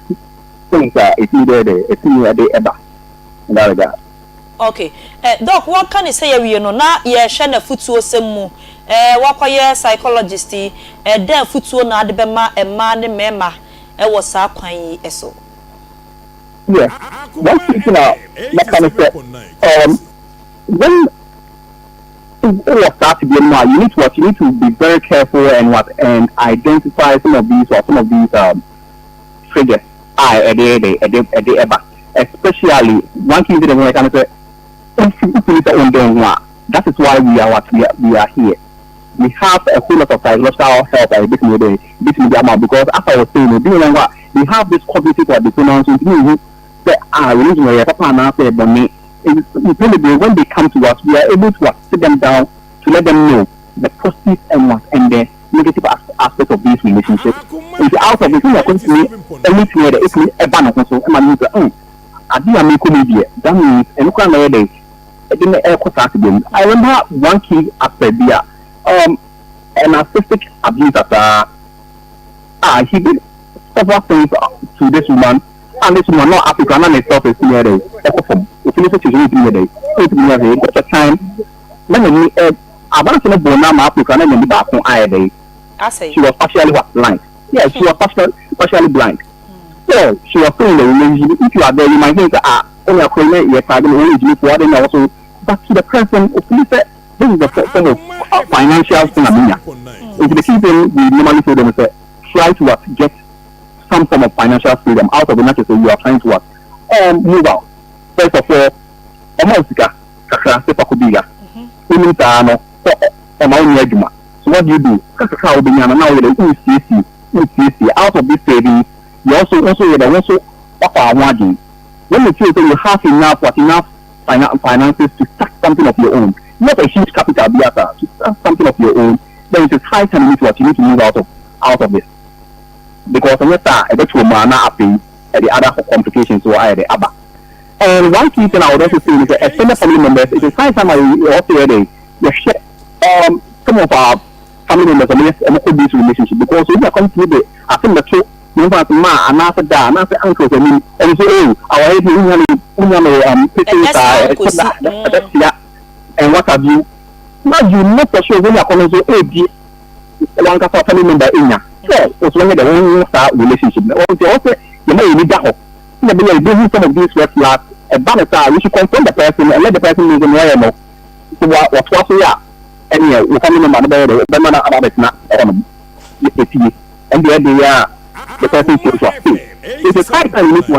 things a ɛtumi dɛ dɛ ɛtumi ɛde ɛba in that regard. Okay, Doc, wɔka ne sɛ yɛwie no na yɛhwɛ n'afutuo sɛm mu. Wakɔyɛ psychologist yi, dɛn afutuo na ade bɛma mmaa ne mmarima ɛwɔ saa kwan yi so? Yeah, one thing a mɛka ne sɛ when wowɔ saa tebea mu a, you need to what you need to be very careful and what and identify some of these triggers a ɛde ɛba. Especially one thing that wɔn ka ne sɛ wofiri sɛ ɔndɛn ho a, that is why we are what we are here. We have a whole lot of psychological help a ebetumi de ama, because as I was saying, obi wɔn hɔ a they have this cognitive or dissonance, ntumi nhu sɛ ah, religion yɛ papa anaasɛ ɛbɔne. Mpɛn bebree, when they come to us, we are able to sit them down to let them know the positive and what and the negative aspect of these relationships. Nti out of it, ɛna kɔntumi ɛmu tumi yɛ dɛ ɛtumi ɛba ne ho so ɛma ne ho sɛ ade a mekɔ mu deɛ, that means ɛno koraa na ɛyɛ dɛ ɛde ne ɛkɔ saa ase mu. I remember one key aspect bi a a narcissistic abuser saa ah, he did several things to this woman, and this woman not Africa na ne self esteem yɛ dɛ ɛkɔ fam. Ofin sɛ kyerɛ ɛtumi yɛ dɛ ɛtumi yɛ dɛ got a time na n'ani ɛ aberante no bɔ n'ama Africa na n'ani baako ayɛ dɛ asɛe. She was partially what, blind. Yeah, she was partially blind. So she was still in the relationship. If you are there, you might think, ah, only a crime yɛ saa de no only gyimi for ade na also, but to the person, ofin sɛ this is the form of financial thing aminya. Nti the key thing we normally tell them is that try to what, get some form of financial freedom out of the natural. So you are trying to what, move out. First of all, ɔmo a sika kakra sɛ fako bi ya onim saa no sɛ ɔma wo nyɛ adwuma. So what do you do? Sika kakra a wobɛnya no na woyɛ dɛ wosiesie out of this savings. You also yɛ dɛ wo nso wafa ho adwene. When you feel say you have enough what enough finances to start something of your own, not a huge capital bi asa, to start something of your own, then it is high time you need to what you need to move out of this, because ɛnyɛ saa ɛbɛto mu a na afei ɛde other complications wɔ ayɛ dɛ aba. And one key thing I would also say is that extended family members, it is high time I also hear they share some of our family members ɔmo kɔ this relationship, because obi akɔm to the asɛm bɛto ne nfa ase ma anaasɛ da anaasɛ uncles anim, ɔmo sɛ, oh, awɔre bi wonya no pete saa ɛkyɛ da ɛbɛtia and what have you. Now you know for sure when you are coming so ebi wankasa family member enya sɛ ɔsɔ wɔnyɛ dɛ wɔn saa relationship na wɔn ti ɔsɛ yɛn ma yɛn ni da hɔ na bi yɛ ebi some of these red flags ɛba ne saa, we should confront the person and let the person know sɛ wɔyɛ no so wa wɔtoa so yɛ a, ɛneɛ wɔ family member no bɛyɛ dɛ bɛma no aba abɛtena ɛhɔ nom efie. Ɛndeɛ ɛde yɛ a the person feels what stay. It is high time we need to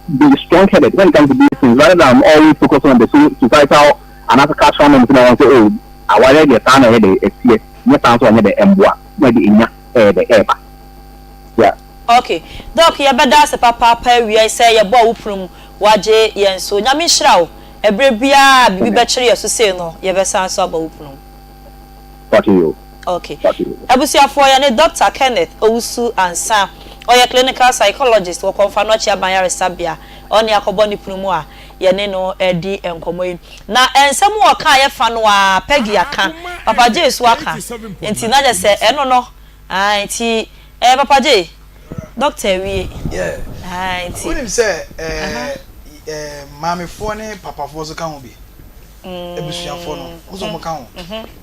be strong-headed when it comes to these things, rather than always focus on the societal and cultural norms na wɔn sɛ, oh, awareɛ deɛ saa na ɛyɛ de ɛteɛ, nyɛ saa nso ɔnyɛ de ɛmboa na ɛde enya ɛyɛ de ɛɛba, yeah. Okay, Doc, yɛbɛda ase papaapa awia sɛ yɛbɔ wo pono mu wagye yɛn so. Nyame nhyira wo. Ɛberɛ biara biribi bɛkyerɛ yɛ so sei no, yɛbɛsan so aba wo pono mu. Thank you. Okay. Thank you. Abusuafoɔ, yɛ ne Dr Kenneth Owusu Ansa, ɔyɛ clinical psychologist wɔ Kɔmfa no akyi aban yaresabea. Ɔne akɔbɔ ne pono mu a yɛne no ɛdi nkɔmmɔ yi na nsɛm wɔ ka a yɛfa no a Peggy aka, Papa Gye so aka, nti na kyerɛ sɛ ɛno no ah, nti Papa Gye, doctor awie. Ah, nti wonim sɛ maamefoɔ ne papafoɔ so ka ho bi, abusuafoɔ no nso ɔmo ka ho.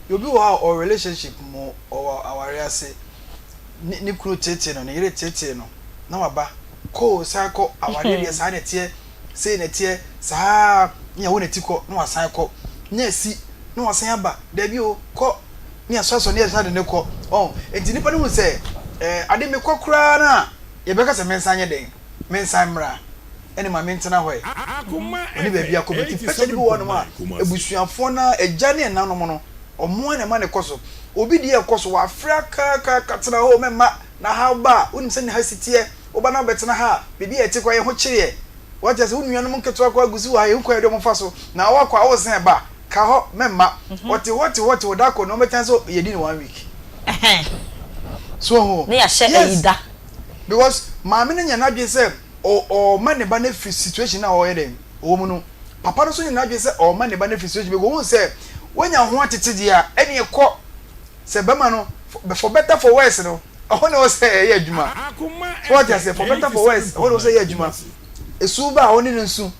Obi wɔ hɔ a ɔwɔ relationship mu, ɔwɔ aware ase, ne kunu tete no, ne yere tete no, na waba koo san kɔ awareɛ deɛ saa na ɛteɛ, sei na ɛteɛ saa, ne yɛwɔ n'ati kɔ na wasan kɔ ne asi na wasan aba, dabi o, kɔ ne asɔasɔ ne yɛsan de ne kɔ ɔn. Nti nipa no hu sɛ Eh, ade mekɔ koraa no a, yɛbɛka sɛ mensan nyɛ dɛn? Mensan mmra. Ɛne ma mentena hɔ ɛ. Ɔne baabi akɔ bi. Nti pɛkyɛ no bi wɔ hɔnom a, abusuafoɔ no ara, agya ne ɛnanom no, wɔn ara na ɛma no kɔ so. Obi deɛ ɛkɔ so, wafrɛ akaakaaka, tena hɔ o, mɛmma. Na ha woba a, wonim sɛnea ha si teɛ. Woba na wobɛtena ha a, baabi a yɛte koraa, yɛn ho kyere yɛn. Woate aseɛ? Wo nuanom nketewa koraa gu so wɔ ha, yɛhu kwan a yɛde wɔn fa so. Na woakɔ a, woresan ba. Ka hɔ, mɛmma. Ɔte hɔ, te hɔ, te hɔ, da koro no, wɔbɛtan sɛ yɛdi no one week. So woahu? Na yɛahyɛ ayi Yes. da. Because maame no nya n'adwene sɛ ɔ ɔrema ne ba no afiri situation no a ɔyɛ dɛn, ɔwɔ mu no. Papa no nso nya n'adwene sɛ ɔrema ne ba no afiri situation because ohun sɛ woanya ho atete deɛ a, ɛneɛ kɔ. Sɛ bɛrima no, for better for worse no, ɛhɔ na ɛwɔ sɛ ɛyɛ adwuma. So wate aseɛ? For better for worse, ɛhɔ na ɛwɔ sɛ ɛyɛ adwuma. Esu ba a, wo ne no nsu.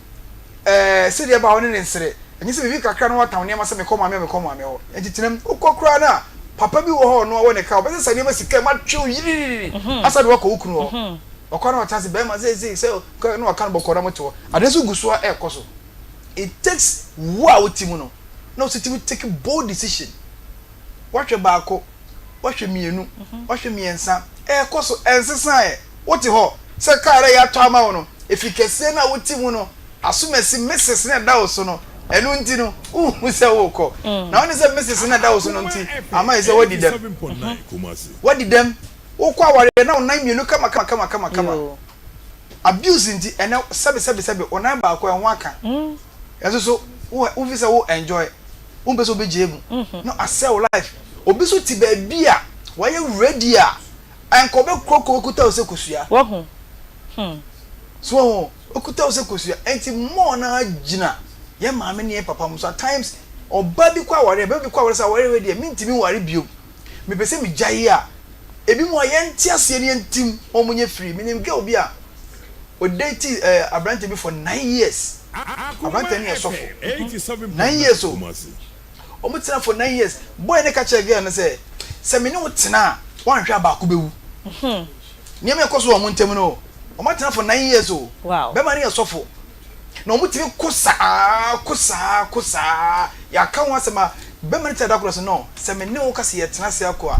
Ɛɛ, sedeɛ ba a, wo ne no nsere. Ɛnyɛ sɛ biribi kakra na woatan nneɛma sɛ mekɔ maame hɔ, mekɔ maame hɔ. Enti tena mu. Wokɔ koraa no a, papa bi wɔ hɔ a ɔno ɔwɔ ne car, ɔbɛsesa nneɛma sika mu atwe wo yiririri ansa de woakɔ wo kunu hɔ. Ɔkɔ a na watena ase, bɛrima seesei sɛ na waka no bɔkɔɔ na mote hɔ. Ade nso gu so ara ɛrekɔ so. It takes wo a wote mu no na wo nso tumi take bold decision. Woahwɛ baako, woahwɛ mmienu, woahwɛ mmiɛnsa, ɛrekɔ so, ɛnsesaeɛ. Wote hɔ sɛ kaa no a yɛatɔ ama wo no, efi kɛseɛ no a wote mu no, asomasi Mrs. no a ɛda wo so no, ɛno nti no, wonhu sɛ worekɔ. Na wone sɛ Mrs. no a ɛda wo so no nti, ama ayɛ sɛ woadi dɛm. Woadi dɛm. Wokɔ awareɛ na wo nan mmienu kama kama kama kama kama. Abuse nti, ɛnɛ sɛbe sɛbe sɛbe, wo nan baako ɛho aka. Nanso so wo wofi sɛ wo enjoy, wompɛ sɛ wobɛgyae mu na asɛe wo life. Obi nso te baabi a wayɛ ready a anka ɔbɛkorɔkorɔ okuta wo sɛ kosua. Wahu? Hmm. So wahu? Okuta wo sɛ kosua. Enti more no ara gyina yɛn maame ne yɛn papa mu. So at times ɔbaa bi kɔ awareɛ, barima bi kɔ awareɛ sɛ awareɛ wei deɛ mentumi nware biom, mepɛ sɛ megyae a, ebinom a yɛnte aseɛ no yɛntim wɔn nyɛ free. Menim girl bi a ɔdate eh, aberanteɛ bi for 9 years. Aberanteɛ no yɛ sɔfo. 9 years o. Wɔn tena for 9 years. Boy no ka kyerɛ girl no sɛ, sɛ me ne wo tena a, woanhwɛ a baako bɛwu. Nneɛma ɛkɔ so wɔ wɔn ntam no, wɔn atena for 9 years o. Bɛrima no yɛ sɔfo. Na wɔn tumi ko saa, ko saa, ko saa. Yɛaka ho asɛm a, bɛrima no te da koro sɛ no, sɛ me ne wo ka sɛ yɛtena ase akɔ a,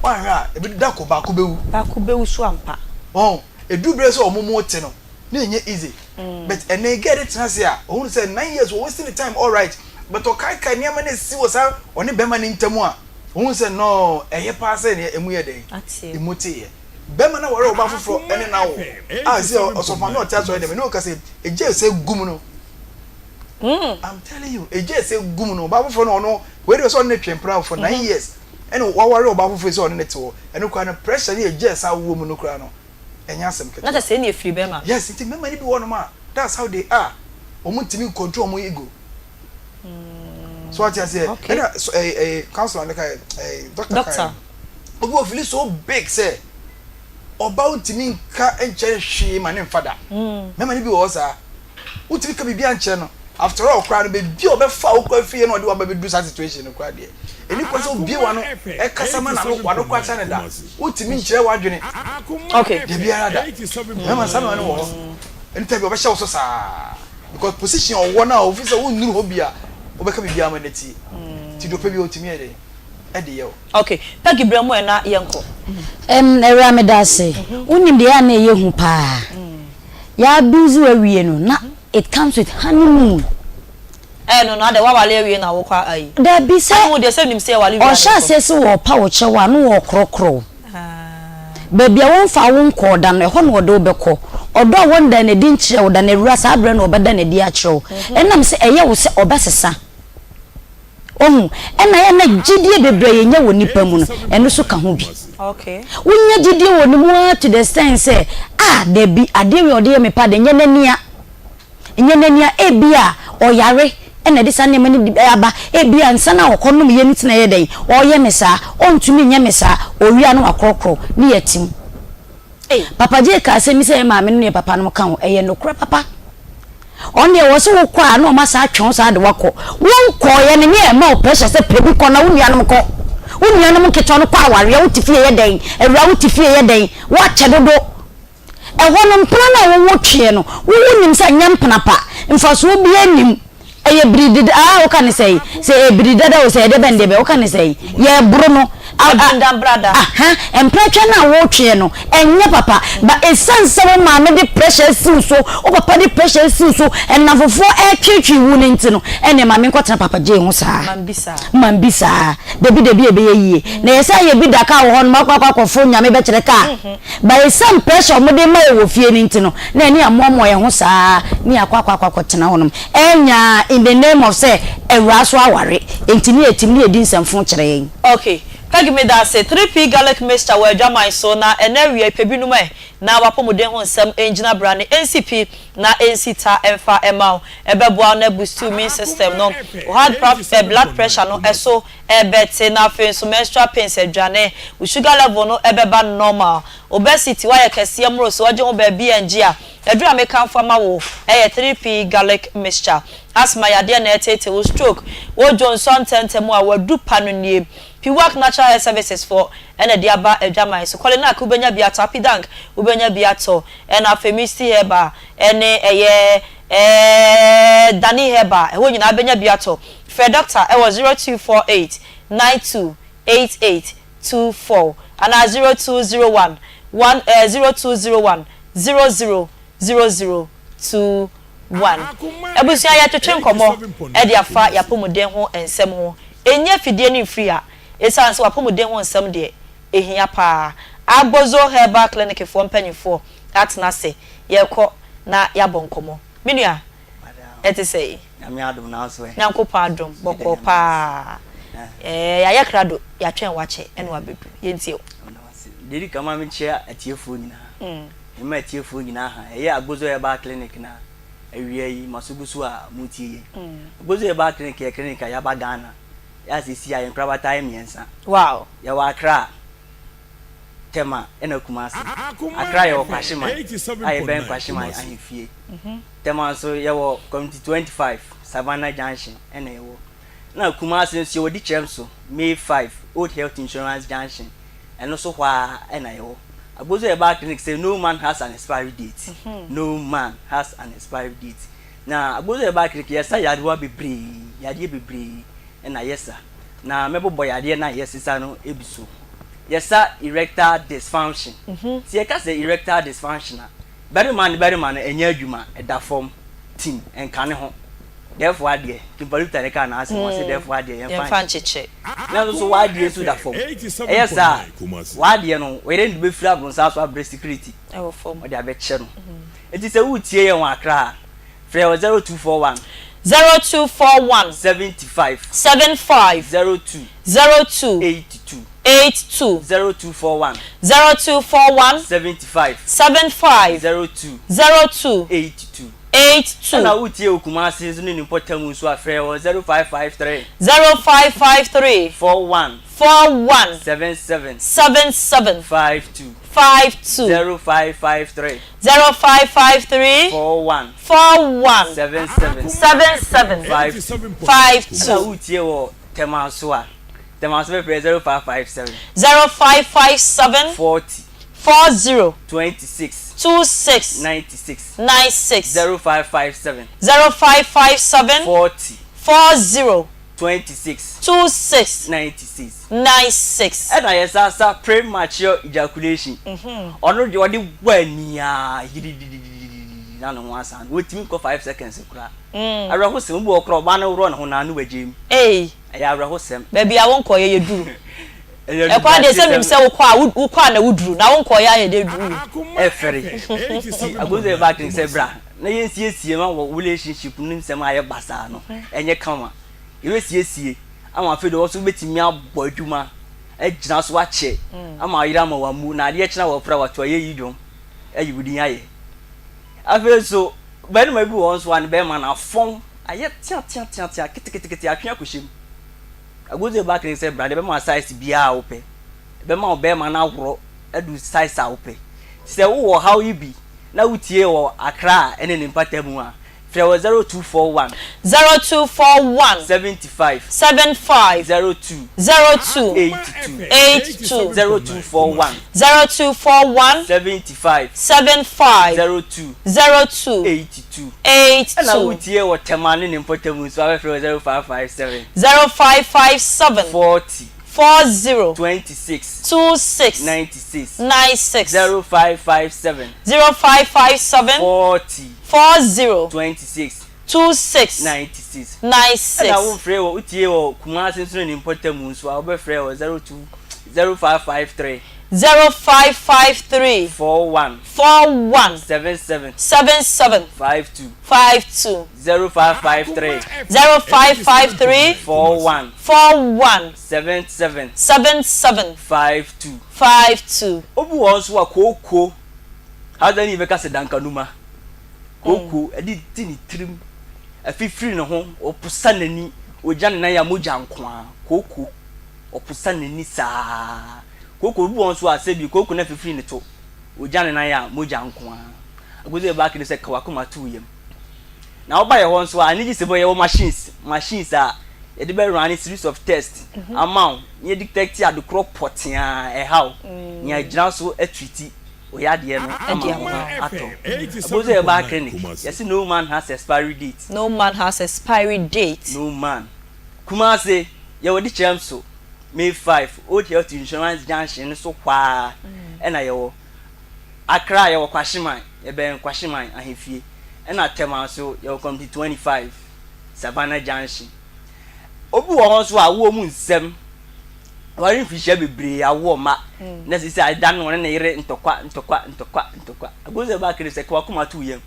woanhwɛ a, ebi da ko baako bɛwu. Baako bɛwu so ampa. Wɔn, edu bere sɛ wɔn mo te no, na ɛnyɛ easy. But ɛnɛ girl de tena ase a, ohun sɛ 9 years wɔ wasting the time, alright. But ɔkaekae nneɛma no esi wɔ saa ɔne bɛrima no ntam a, ohun sɛ no, ɛyɛ paa sɛ nea emu yɛ dɛn, emu teeɛ. Bɛrima no aware ɔbaa foforɔ ɛne no awo a, sɛ ɔsɔfo maame a ɔte asɔre dɛm, ɛne ɔka sɛ egya ɛsɛ gum no. I'm telling you, egya ɛsɛ gum no, ɔbaa foforɔ no ɔno, wei deɛ sɛ ɔne no twe mpena for 9 years, ɛna waware ɔbaa foforɔ sɛ ɔne no te hɔ, ɛno koraa no pressure ne egya ɛsɛ awowɔ mu no koraa no, ɛnyɛ asɛm Na ketewa. kyerɛ sɛ ɛnni efiri bɛrima no. Yes, nti mmarima no bi wɔ hɔnom a, that's how they are. Wɔn ntumi control wɔn ego. So wate aseɛ? Ɛna so ɛɛ ɛɛ councilor no ka ɛɛ doctor ka Doctor. Obi wɔ feel so big sɛ ɔba ntumi nka nkyɛn hwee ma ne nfa da. Mmarima no bi wɔ hɔ saa. Wotumi ka biribi ankyerɛ no. After all koraa no baabi a ɔbɛfa wo koraa fie na ɔde wo aba bɛduru saa situation no koraa deɛ, ɛni kwan sɛ wobue w'ano ɛkasa ma n'ano w'ano koraa kyerɛ no da. Wontumi nkyerɛ w'adwene da biara da. Mmarima saa mmarima no wɔ hɔ. Ɛno ta bi ɔbɛhyɛ wo so saa because position a ɔwɔ no a ofi sɛ wonnuru hɔ bi a wobɛka biribiara ama no atie. Nti deɛ ɔpɛ biara ɔtumi yɛ dɛn ɛde yɛ wo. Okay, Peggy brɛ mu ɛ na yɛnkɔ. Ɛm, Awuraa meda ase. Wonim deɛ ɛyɛ a na ɛyɛ hu paa? Yɛ abuse wo awie no na it comes with honeymoon. Ɛɛ no no adɛ wawale awie na wokɔ ayi. Dabi sɛ Honeymoon deɛ sɛ nim sɛ yɛwale wie a na ɔhyɛ yɛkɔ. aseɛ sɛ ɔɔpa wo kyɛw a na ɔɔkorɔkorɔ wo. Baabi a wɔmfaa wo nkɔɔ da no ɛhɔ na ɔde wo bɛkɔ. Ɔdɔ a wɔndaa no adi nkyerɛɛ wo da no awura saa berɛ no ɔbɛda no adi akyerɛ wo. Ɛnam sɛ ɛyɛ wo sɛ ɔbɛsesa. Wahu? Ɛna ɛyɛ a na gyidie bebree a yɛnya wɔ nnipa mu no, ɛno nso ka ho bi. Wonya gyidie wɔ ne mu ara to the extent sɛ, ah, dabi, adeɛ wei a ɔde yɛ me paa deɛ, nyɛ n'ania. Nyɛ n'ania. Ebia ɔyare na ɛde saa nneɛma no bi aba. Ebia nsa no a ɔkɔnomyɛ no nti na ɛyɛ dɛn? Ɔreyɛ me saa. Ɔntumi nyɛ me saa. Ɔwie a na wakorɔkorɔ ne yɛatim. Papa Jay kaa asɛm bi sɛ yɛn maame no ne yɛn papa nom ka ho. Ɛyɛ nokorɛ papa. Ɔno deɛ wɔ se wo kɔ a na ɔma saa atwe wo saa de wakɔ. Wo nkɔɔeɛ no ne ɛma wo pressure sɛ pɛ bi kɔ na wo nuanom kɔ. Wo nuanom nketewa no kɔ awareɛ wo te fie yɛ dɛn? Awuraa wo te fie yɛ dɛn? Woakyɛ dodo. Ɛhɔ no mpena no a wo wo tweɛ no wo wo nim sɛ nyɛ mpena pa. Mfasoɔ biara nnim. Ɛyɛ biri deda aa woka ne sɛn? Sɛ ɛyɛ biri dada o sɛ ɛyɛ deɛ bɛn deɛ bɛn woka ne sɛn? Yɛreboro no. Adwendambrada. Aha, mpratwa no a wotweɛ no, ɛnyɛ papa. But ɛsiane sɛ wo maame de pressure asi wo so, wo papa de pressure asi wo so, nnamfofoɔ ɛretweetwee wo no nti no, ɛnneɛ ma menkɔtena Papa Jay ho saa. Mambisa. Mambisa. Dabi dabi ɛbɛyɛ yie. Na yɛ sɛ yɛ bi da kaa wɔ hɔ nom akɔ akɔ akɔforo Nyame bɛkyerɛ kaa. But ɛsiane pressure a wɔde ma yɛ wɔ fie no nti no, na ɛne yɛamoamoa yɛn ho saa ne yɛakɔ akɔ akɔ akɔtena hɔ nom. Ɛnya in the name of sɛ awuraa so aware nti ne yɛtim ne yɛdi nsɛmfo kyerɛ yɛn. Ok Peggy medase, 3P garlic mixture wɔ adwaman so na ɛnɛ awia yi pɛ bi nom ɛ na w'apɔmuden ho nsɛm ngyina bra ne nsi pi na nsi ta mfa mma wo. Ɛbɛboa wo na boost wo immune system no, wo high blood pressure no ɛso ɛbɛte na afei nso menstrual pains adwane, wo sugar level no ɛbɛba normal, obesity woayɛ kɛseɛ mmoroso ɔgye ho baabi ɛngye a Aduru a mekamfo ama wo yɛ 3P Garlic Mixture. Asthma yadeɛ na ɛreteetee wo, stroke, wo dwonsɔ ntɛmntɛm a, w'adu pa no nie. Piwak Natural Health Services foɔ na ɛde aba adwaman so. Kɔlenak wobɛnya bi atɔ, Apidank wobɛnya bi atɔ, ɛna afei Misty Herbal ɛne ɛyɛ ɛɛ Dani Herbal, ɛhɔ nyinaa wobɛnya bi atɔ. Frɛ dɔkta ɛwɔ 0248 92 88 24 anaa 0201 1 ɛɛ 0201 00 00 21. Abusua yɛtwetwe nkɔmmɔ de afa y'apɔmuden ho nsɛm ho. Ɛnyi afidie no mfiri ha ɛsiane sɛ w'apɔmuden ho nsɛm deɛ ɛhia paa. Agbozo Herbal Clinic foɔ mpaninfoɔ atena ase yɛrekɔ na y'abɔ nkɔmmɔ. Me nua ɛte sɛn? Nyame adom na nso ɛ? Nyankopɔn adom bɔkɔɔ paa. Ɛɛ yɛayɛ krado yɛatwɛn wo akyɛ ɛna wabɛduru. Yɛntie wo. Deɛ ɛdi kan ma menkyea atiefoɔ nyinaa. Mema atiefoɔ nyinaa ha. Ɛyɛ Agbozo Herbal Clinic na awia yi maso gu so a motie yɛn. Agbozo Herbal Clinic yɛ clinic a yɛaba Ghana. Yɛ a seesei a yɛn nkorabata yɛ mmiɛnsa. Wow. Yɛwɔ Accra, Tema ɛna Kumasi. Accra yɛwɔ Kwashiman a yɛbɛn Kwashiman ahemfie. Tema nso yɛwɔ Community 25, Savannah Junction ɛna yɛwɔ. Na Kumasi nso yɛwɔ Dikyerɛm so, May 5, Old Health Insurance Junction, ɛno nso hɔ ara na yɛwɔ. Agbozo Herbal Clinic sɛ no man has an expiry date, no man has an expiry date. Na Agbozo Herbal Clinic yɛsa yarewa bebree, yareɛ bebree na yɛsa. Na mɛbobɔ yareɛ no a yɛsesa no bi so. Yɛsa erectile dysfunction. Sɛ yɛka sɛ erectile dysfunction a, barima ne barima no ɛnyɛ adwuma, ɛda fam, tim, ɛnka ne ho. Therefore adeɛ, Kimpa Luther ne kaa n'asɛm, ɔse therefore adeɛ yɛmfa nkyekyere. Nanso so w'adeɛ nso da fam. Ɛyɛ saa a, w'adeɛ no, wo yere no de bɛfiri abronsan so abrɛ security, ɔde abɛkyɛ no. Enti sɛ woretie yɛn wɔ Accra a, frɛ wɔ 0241. 0241. 75. 75. 02. 02. 82. 82. 0241. 0241. 75. 75. 02. 02. 82. 82. Ɛna wotie wɔ Kumasi nso ne ne mpɔtam nso a, frɛ wɔ 0553. 0553. 41. 41. 77. 77. 52. 52. 0553. 0553. 41. 41. 77. 77. 52. 52. Ɛna wotie wɔ Tema nso a, Tema nso bɛfrɛ 0557. 0557. 40. 40. 26. 26. 96. 96. 0557. 0557. 40. 40. 26. 26. 96. 96. Ɛna yɛsan sa premature ejaculation. Ɔno deɛ ɔde wɔ ani ara yiridididididi na ne ho asan no. Ɔntumi nkɔ 5 seconds koraa. Awerɛhosɛm, obi wɔ hɔ koraa ɔbaa no worɔ ne ho na ano wagyae mu. Ei. Ɛyɛ awerɛhosɛm. Baabi a wonkɔeɛ yɛduru. Ɛkɔ ara deɛ sɛ menim sɛ wokɔ a wokɔ a na woduru na wonkɔeɛ a yɛ dɛ duru. Ɛfɛre nti Agogo yɛ back sɛ bra na yɛnsiesie ma wɔ relationship no nsɛm ayɛ basaa no ɛnyɛ kama. Yɛbɛsiesie ama afei deɛ wo nso wobɛtumi abɔ adwuma agyina so akyɛ ama ayere ama wammu na adeɛ kyena wɔfrɛ wato ayɛyi dwom ayi wo din ayɛ. Afei nso barima bi wɔ hɔ nso a ne bɛrima no afɔn ayɛ teateateatea ketekete atwe akɔhyɛ mu. Agozie Barkley sɛ bra de bɛma wo size biara a wopɛ. Ɛbɛma wo bɛrima no aworɔ adu size a wopɛ. Sɛ wowɔ ɔhaw yi bi na wotie wɔ Accra ne ne mpata mu a, frɛ wɔ 0241. 0241. 75. 75. 02. 02. 82. 82. 0241. 0241. 75. 75. 02. 02. 82. 82. Ɛna wotie wɔ Tema ne ne mpɔtam nso a, bɛfrɛ wɔ 0557. 0557. 40. 40. 26. 26. 96. 96. 0557. 0557. 40. 40. 26. 26. 96. 96. Ɛna wofrɛ wɔ wotie wɔ Kumasi nso ne ne mpɔtam nso a wobɛfrɛ wɔ 02 0553. 0553. 41. 41. 77. 77. 52. 52. 0553. 0553. 41. 41. 77. 77. 52. 52. Obi wɔ hɔ nso a kooko Hausa ni bɛka sɛ dankanuma kooko ɛde ti ne tirim afifiri ne ho ɔposa n'ani ogya ne nan a mogya nko ara kooko ɔposa n'ani saa kooko obi wɔ hɔ nso a sɛbi kooko no afifiri ne to ogya ne nan a mogya nko ara agogo sɛ baaki no sɛ ka wakoma to yam Na woba yɛ hɔ nso a, anigye sɛ yɛwɔ machines, machines a yɛde bɛ run series of test ama wo na yɛ detect ade korɔ pɔtee a ɛha wo na yɛagyina so atreat wo yadeɛ no ama wo ho atɔ wo. Ɛbɛhu sɛ yɛba clinic, yɛse no man has expiry date. No man has expiry date. No man. Kumasi, yɛwɔ Dikyerɛm so, May 5, Old Health Insurance Junction no so hɔ ara na yɛwɔ. Accra yɛwɔ Kwashiman, yɛbɛn Kwashiman ahemfie, ɛna Tema nso yɛwɔ Committee 25, Savannah Junction. Obi wɔ hɔ nso a awoɔ mu nsɛm, ware mfirihyia bebree awoɔ mma, na sisi a ɛda no ɔne ne yere ntɔkwa ntɔkwa ntɔkwa ntɔkwa. Agogo sɛ ɛbaa kere sɛ ka w'akoma to wo yam.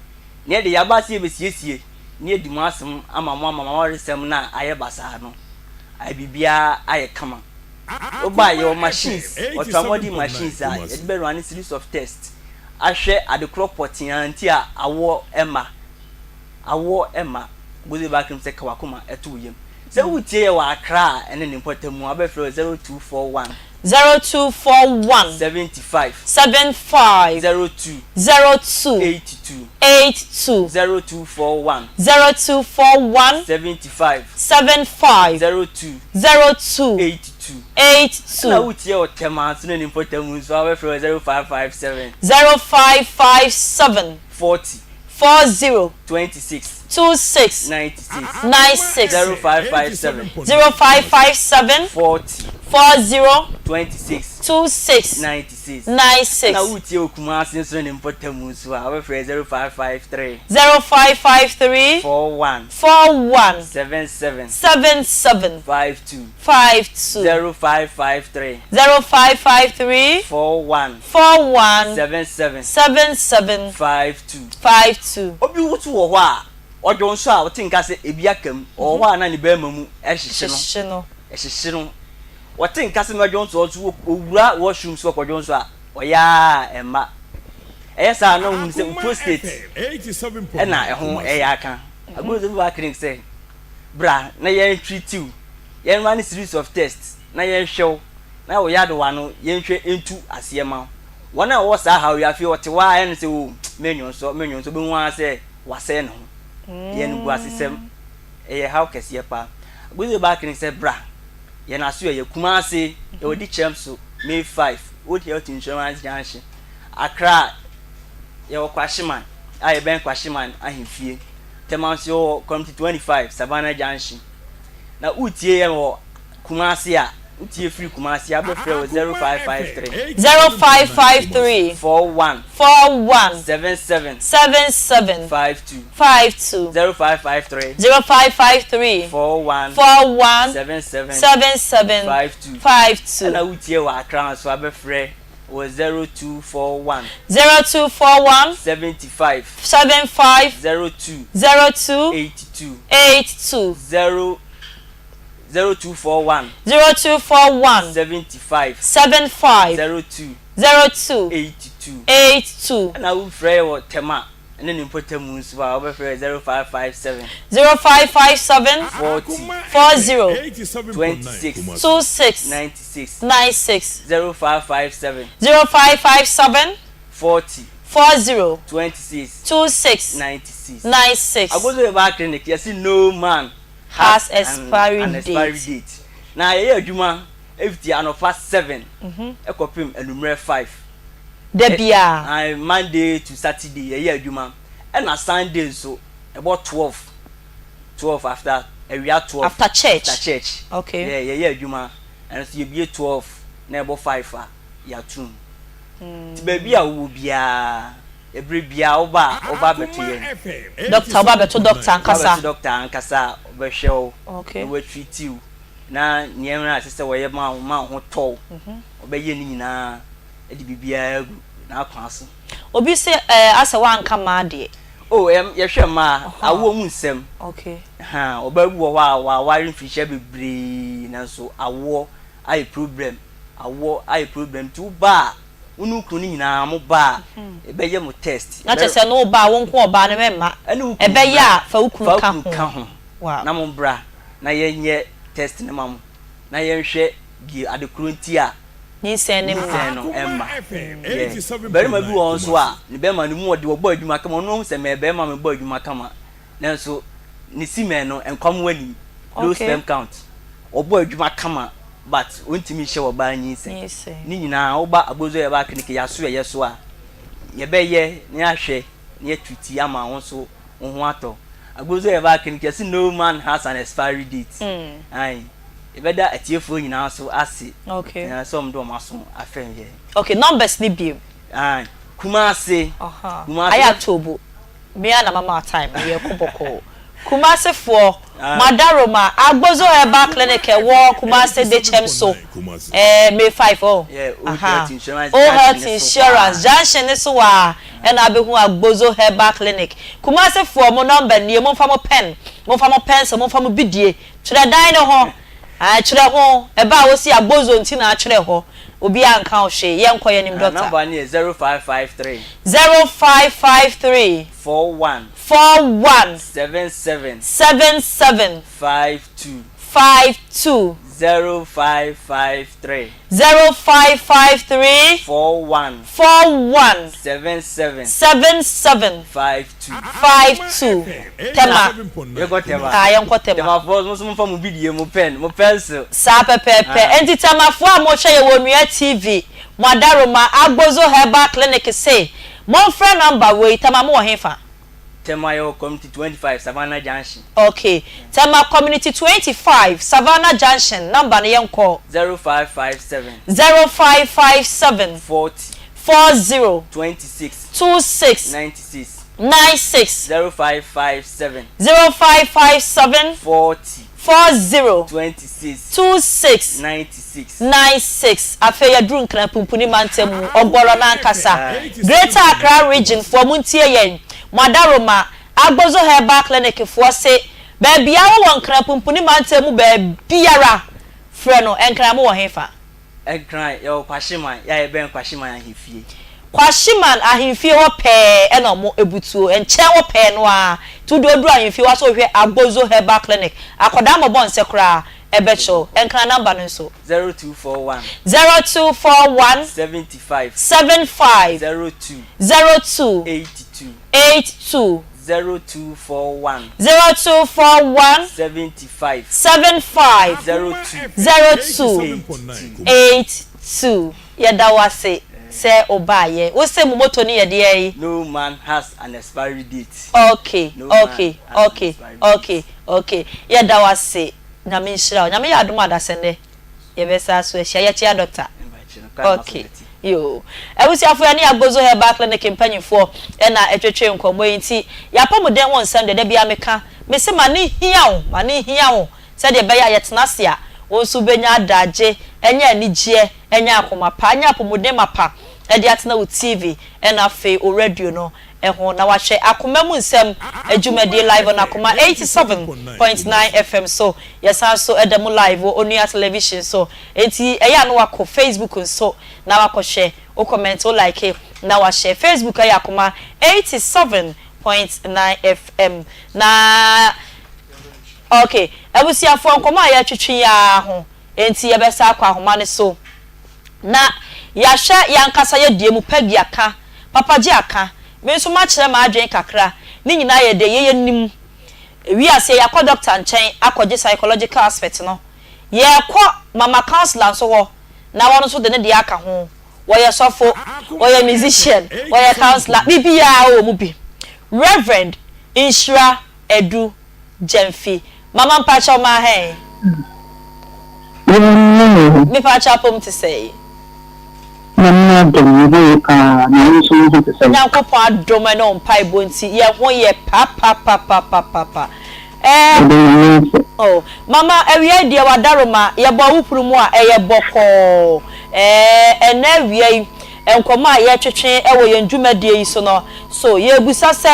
Na yɛde yɛaba ase yɛbɛsiesie na yɛadi mo asɛm ama mo ama mo awaresɛm no a ayɛ basaa no, ayɛ biribiara ayɛ kama. Woba a, yɛwɔ machines, ultramodern machines a yɛde bɛ runne series of tests ahwɛ ade korɔ pɔtee ara nti a awoɔ mma. Awoɔ mma. Gozie Bakrim sɛ ka w'akoma to wo yam. Sɛ woretie yɛn wɔ Accra a ɛne ne mpɔtam a, wobɛfrɛ wɔ 0241. 0241. 75. 75. 02. 02. 82. 82. 0241. 0241. 75. 75. 02. 02. 82. 82. Ɛna wotie wɔ Tema nso ne ne mpɔtam nso a, wobɛfrɛ wɔ 0557. 0557. 40. 40. 26. 26. 96. 96. 0557. 0557. 40. 40. 26. 26. 96. 96. Ɛna wotie wɔ Kumasi nso ne ne mpɔtam nso a, wobɛfrɛ 0553. 0553. 41. 41. 77. 77. 52. 52. 0553. 0553. 41. 41. 77. 77. 52. 52. Obi nso wɔ hɔ a, ɔdwo nso a, ɔte nka sɛ ebi aka mu. Ɔwɔ hɔ a na ne barima mu hyehye no. Hyehye no. Ɛhyehye no. Ɔte nka sɛ mɛdwo nso, ɔnso ɔwura washroom so ɔkɔdwo nso a, ɔyɛ ara a ɛmma. Ɛyɛ saa a na wohunu sɛ wo prostate na ɛho reyɛ aka. Agogo bi ba clinic sɛ, bra na yɛn treat wo, yɛn run series of tests na yɛnhwɛ wo, na wo yadewa no yɛnhwɛ ntu aseɛ ma wo. Wɔn a wɔwɔ saa haw yi, afei ɔte hɔ ara ɛyɛ no sɛ oh, mɛnwonsɔ, mɛnwonsɔ, wobɛhu ara sɛ wasɛe ne ho. Ɛyɛ animguasesɛm. Ɛyɛ haw kɛseɛ paa. Agogo bi ba clinic sɛ, bra yɛn asoɛeɛ, Kumasi, yɛwɔ Dikyɛm so, May 5, Old Health Insurance Junction, Accra, yɛwɔ Kwashiman a yɛbɛn Kwashiman ahemfie. Tema nso yɛwɔ Committee 25, Savannah Junction. Na woretie yɛn wɔ Kumasi a, wotie firi Kumasi a, wobɛfrɛ wɔ 0553. 0553. 41. 41. 77. 77. 52. 52. 0553. 0553. 41. 41. 77. 77. 52. 52. Ɛna wotie wɔ Accra nso a, wobɛfrɛ wɔ 0241. 0241. 75. 75. 02. 02. 82. 82. 0 0241. 0241. 75. 75. 02. 02. 82. 82. Ɛna wofrɛ yɛ wɔ Tema ne ne mpɔtamu nso a, wobɛfrɛ 0557. 0557. 40. 40. 26. 26. 96. 96. 0557. 0557. 40. 40. 26. 26. 96. 96. Agogo Herbal Clinic, yɛse no man has an expiry an expiry date. date. Na yɛyɛ adwuma fiti anɔpa 7 kɔpem anwummerɛ 5. Da biara. Ae, Monday to Saturday yɛyɛ adwuma, ɛna Sunday nso ɛbɔ 12, 12 after awia 12. After church. After church. Okay. Yeah, yɛyɛ adwuma. Ɛno nso yɛbue 12 na ɛbɔ 5 a, yɛatom. Nti baabi a wowɔ biara, ɛberɛ biara woba a, woba abɛto yɛn. Doctor, woba abɛto doctor ankasa. Woba abɛto doctor ankasa a, ɔbɛhwɛ wo na watreat wo, na nneɛma a ɛsɛ sɛ wɔyɛ ma wo ma wo ho tɔ wo, ɔbɛyɛ ne nyinaa de biribiara agu n'akwan so. Obi se ɛɛ asɛ woanka mmaa deɛ. Oh ɛm yɛhwɛ mmaa, awoɔ mu nsɛm. Okay. Ahaa, ɔbaa bi wɔ hɔ a waware mfirihyia bebree nanso awoɔ ayɛ problem, awoɔ ayɛ problem nti wo ba a, wo ne wo kunu no nyinaa mo ba a, yɛbɛyɛ mo test. Na kyerɛ sɛ ne wo ba a, wo nko ɔbaa no mɛmma, Ɛne wo kunu ɛbɛyɛ mmra, a fa wo kunu fa wo ka kunu ho. ka ho Wow. na mo mbra na yɛnyɛ test no ma mo na yɛnhwɛ deɛ ade korɔ nti a Nyinsɛn no mma. nyinsɛn no mma. Yeah. Barima bi wɔ hɔ nso a, ne bɛrima no mu ɔde ɔbɔ adwuma kama, ɔno ahu sɛ mɛyɛ barima mebɔ adwuma kama, nanso ne semen no nkwamowa nnim, low sperm count. Ɔbɔ adwuma kama but ɔntumi nhyɛ ɔbaa nyinsɛn. Ne nyinaa woba Abozo Herbal Clinic yɛaso ɛyɛ so a, yɛbɛyɛ na yɛahwɛ na yɛatreat ama wo nso wo ho atɔ. Abozo Herbal Clinic yɛse no man has an expiry date. Ae, yɛbɛda atiefoɔ nyinaa nso ase sɛ wɔde wɔn aso afɛm yɛn. Okay, numbers no bio. Ae, Kumasi, Kumasi. Ayɛ atoobo. Me ara na mama wo time no, yɛkɔ bɔkɔɔ. Kumasi foɔ, Madaroma, Agbozo Herbal Clinic ɛwɔ Kumasi Dekyɛm so, eh, May 5 oh, aha, Old Health Insurance junction ne so waa ɛna abɛhu Agbozo Herbal Clinic. Kumasi foɔ, mo number nie, momfa mo pen, momfa mo pencil, momfa mo bidie, twerɛ dan no ho, Ae twerɛ ho, ɛba a wosi abozo nti na atwerɛ hɔ, obiara nka wo hwee, yɛnkɔ yɛnim Ah, dɔkta. number no yɛ 0553. 0553. 41. 41. 77. 77. 52. 52. 0553. 0553. 41. 41. 77. 77. 52. 52. Tema. Yɛnkɔ Tema. Ah, yɛnkɔ Tema. Temafoɔ mo nso momfa mo bidie, mo pen, mo pencil. Saa pɛpɛɛpɛ. Ah. Enti Temafoɔ a mohwɛ yɛn wɔ Onua TV, mo adaworoma, Agbozo Herbal Clinic se momfrɛ number wei, Tema mowɔ hefa? Tema yɛwɔ Community 25, Savannah Junction. Ok. Tema Community 25, Savannah Junction, number no yɛnkɔ. 0557. 0557. 40. 40. 26. 26. 96. 96. 0557. 0557. 40. 40. 26. 26. 96. 96. Afei yɛaduru Nkran Pumpuni mantam mu, Ɔgɔrɔ no ankasa. Greater Accra Region foɔ montie yɛn, mo adaworoma, Agbozo Herbal Clinic foɔ se baabiara wowɔ Nkran Pumpuni mantam mu baabiara frɛ no, Nkran mowɔ hefa? Nkran, yɛwɔ Kwahyeman, yɛ a yɛbɛn Kwahyeman ahemfie. Kwahyeman ahemfie hɔ pɛɛ na ɔmo butuo, nkyɛn hɔ pɛɛ no ara, nti wode oduru ahemfie hɔ a sɛ wohwɛ Agbozo Herbal Clinic, akɔdaa mmɔbɔ nsɛ koraa ɛbɛkyerɛ wo. Nkran number no nso. 0241. 0241. 75. 75. 02. 02. 82. 82. 0241. 0241. 75. 75. 02. 02. 82. 82. Yɛda wo ase sɛ wobaeɛ. Wo se mo moto no yɛ deɛn? No man has an expiry date. Okay, No man okay, has an okay, expiry okay, date. okay. Yɛda wo ase. Nyame nhyira wo. Nyame yɛ adom a dasɛnnɛ yɛbɛsa so ahyia. Yɛkyea doctor. Ok yoo. Abusuafo yɛne Agbozo Herbal Clinic mpanyinfoɔ na ɛtwetwe nkɔmmɔ yi nti y'apɔmuden ho nsɛm deɛ da biara meka, mese ma no nhia wo, ma no nhia wo sɛdeɛ ɛbɛyɛ a yɛtena ase a wo nso wobɛnya adagye, anya anigyeɛ, anya akoma pa, anya apɔmuden mapa de atena wo TV ɛna afei wo radio no ho na wahwɛ Akoma mu nsɛm dwumadie live on Akoma 87.9 FM so. Yɛsan nso da mu live wɔ Onua Television so. Enti ɛyɛ a na wakɔ Facebook nso na wakɔhwɛ, wo comment, wo like na wahyɛ. Facebook ɛyɛ Akoma 87.9 FM. Na ok, abusuafoɔ nkɔmmɔ a yɛretwetwe yi ara ho enti yɛbɛsan akɔ ahoma no so. Na yɛahwɛ yɛn ankasa yɛ deɛ mu Peggy aka, Papa Gye aka, me nso makyerɛ m'adwene kakra, ne nyinaa yɛ deɛ yɛyɛ nim. Wiase yɛakɔ doctor nkyɛn akɔgye psychological aspect no, yɛrekɔ mama counsellor nso hɔ na ɔno nso de ne deɛ aka ho. Wɔyɛ sɔfo, wɔyɛ musician, wɔyɛ counsellor, biribiara wɔ mu bi. Rev. Nhyira Adu Gyamfi. Mama mpakyɛw ma hɛn. Hello. Mepa kyɛw apom te sɛn? Nyame adom, me ho ye paa, na wo nso wo ho te sɛn? Nyankopɔn adom ne wo mpaebɔ nti yɛ ho yɛ papapapapapa eh. Yɛda Nyame ase. Oh mama awia yi deɛ wadaroma yɛbɔ wo pono mu a ɛyɛ bɔkɔɔ eh ɛnɛ awia yi nkɔmɔ a yɛtwetwe wɔ yɛn dwumadie yi so no so yɛbusa sɛ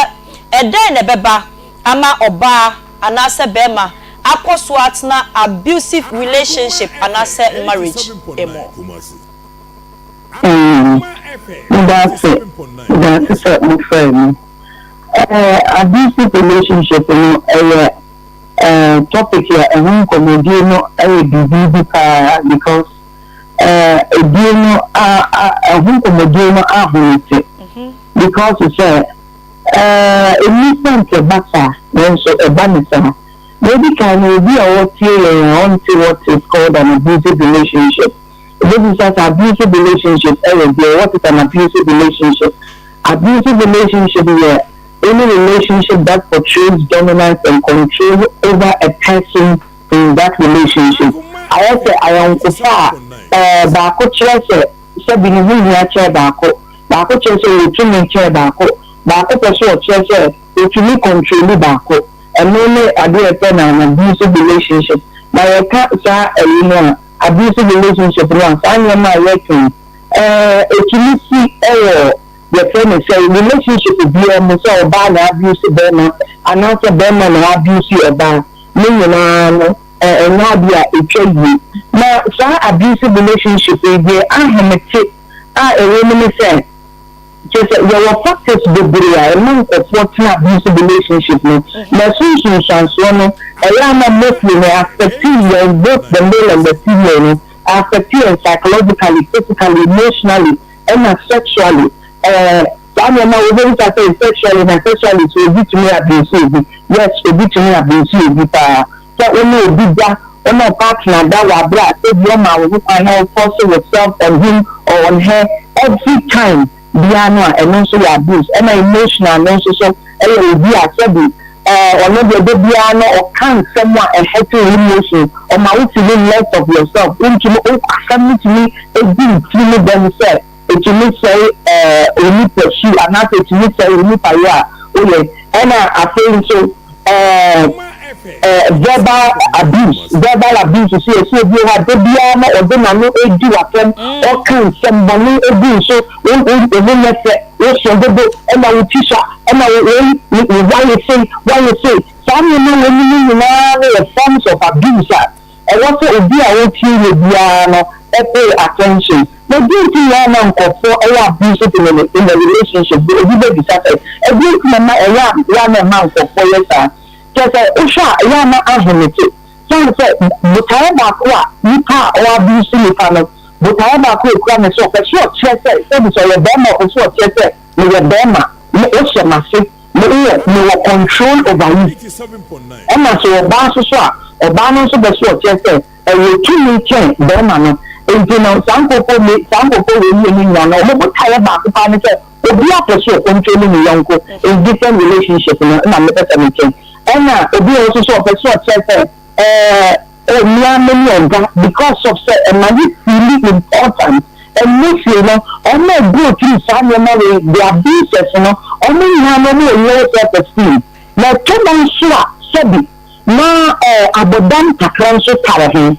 ɛdɛn na ɛbɛba ama ɔbaa anaasɛ bɛɛma akɔ so atena abusive relationship anaasɛ marriage mu? Mm, meda ase, meda ase sɛ mofrɛɛ me. Eh, abusive relationship no ɛyɛ eh, topic a ɛho nkɔmmɔdie no ɛyɛ biribi bi paa because eh, edie no a a ɛho nkɔmmɔdie no ahomete because sɛ eh, ɛnni sɛ nka ɛba saa nanso ɛba ne saa. Nea edi kan no, obi a ɔretie yɛn a ɔnte what is called an abusive relationship, obebisa sɛ abusive relationship yɛ deɛn? What is an abusive relationship? Abusive relationship yɛ any relationship that portrays dominance and control over a person in that relationship. Ayɛ sɛ ayɔnkofa a ɛɛ baako kyerɛ sɛ sɛbi ne ho hia kyɛn baako, baako kyerɛ sɛ ɔwɔ tumi kyɛn baako, baako pɛ sɛ ɔkyerɛ sɛ otumi kɔntroli baako. Ɛno ne adeɛ a yɛfrɛ no an abusive relationship. Na yɛka saa ɛyi no a, abusive relationship no a, saa nneɛma a yɛka yi, ɛɛ ɛtumi si wɔ yɛfrɛ no sɛ relationship biara mu, sɛ ɔbaa na abuse bɛrima anaasɛ bɛrima na abuse ɔbaa, ne nyinaa no ɛnyɛ adeɛ a ɛtwa yie. Na saa abusive relationship yi deɛ ahomete a ɛwɔ mu ne sɛ, Kyerɛ sɛ, yɛwɔ factors bebree a ɛma nkorɔfoɔ tena abusive relationship mu, na ɛso nsunsuansoɔ no, ɛyɛ a na mostly no ɛ-affect yɛn both the male and the female no, ɛ-affect yɛn psychologically, physically, emotionally, ɛna sexually. Ɛɛ, saa nneɛma wei, wobɛbisa sɛ sexually na sexually so obi tumi abuse obi? Yes, obi tumi abuse obi paa. Sɛ wo ne obi da, wo ne wo partner da wɔ aberɛ a sɛbi ɔmaa wo ho kwan na wo force wo self on him or on her every time biara no a, ɛno nso yɛ abuse. Ɛna emotional no nso so yɛ obi a sɛbi ɛɛ ɔno deɛ da biara no ɔka nsɛm a ɛhurt wo emotion, ɔma wo feeli less of yourself, wontumi, wo asɛm no tumi di wo tiri mu dɛm sɛ ɛtumi sɛe ɛɛ onipa su anaasɛ ɛtumi sɛe onipa yɛ a woyɛ. Ɛna afei nso ɛɛ ɛɛ verbal abuse, verbal abuse nso yɛ sɛ obi wɔ hɔ a da biara na ɔde n'ano redi w'atɛm, ɔka nsɛm bɔne gu wo so, wo wo wo ho nyɛ fɛ, wo so dodo, ɛna wo ti sua, ɛna wo wei, wo woayɛ sei, woayɛ sei. Saa nneɛma wei nom nyinaa no yɛ forms of abuse a Ɛwɔ sɛ obi a ɔretie yɛ biara no pay attention. Na deɛn nti na ɛma nkurɔfoɔ yɛ abusive in a in a relationship? Obi bɛbisa sɛ, ɛdeɛn nti na ɛma ɛyɛ a yɛ a na ɛma nkurɔfoɔ yɛ saa? Kyerɛ sɛ, wohwɛ a ɛyɛ a na ahomete. Sane sɛ botaeɛ baako a nipa a ɔ abuse nipa no, botaeɛ baako a ɛkura ne sɛ ɔpɛ sɛ ɔkyerɛ sɛ, sɛbi sɛ ɔyɛ barima a ɔpɛ sɛ ɔkyerɛ sɛ meyɛ barima, me wohyɛ m'ase. Me wɔ me wɔ control over you. Ɛna sɛ ɔbaa nso so a, ɔbaa no nso bɛ so ɔkyerɛ sɛ ɛwɔ tumi kyɛn bɛɛma no. Nti no saa nkorɔfoɔ me saa nkorɔfoɔ wei mmienu nyinaa no ɔmo botaeɛ baako paa ne sɛ obiara pɛ sɛ ɔcontroli ne yɔnko in different relationship no na me pɛ sɛ me kyɛ. Ɛna obi wɔ hɔ nso so ɔpɛ sɛ ɔkyerɛ sɛ ɛɛ. Oh me ara me ne ɔga because of sɛ ɛma ne feeli important and mostly no ɔmo a go through saa nneɛma wei the abusers no ɔmo nyinaa no ɔmo wɔ low self esteem na ɛtɔ da nso a sɛbi na eh abɔdam kakra nso tare ho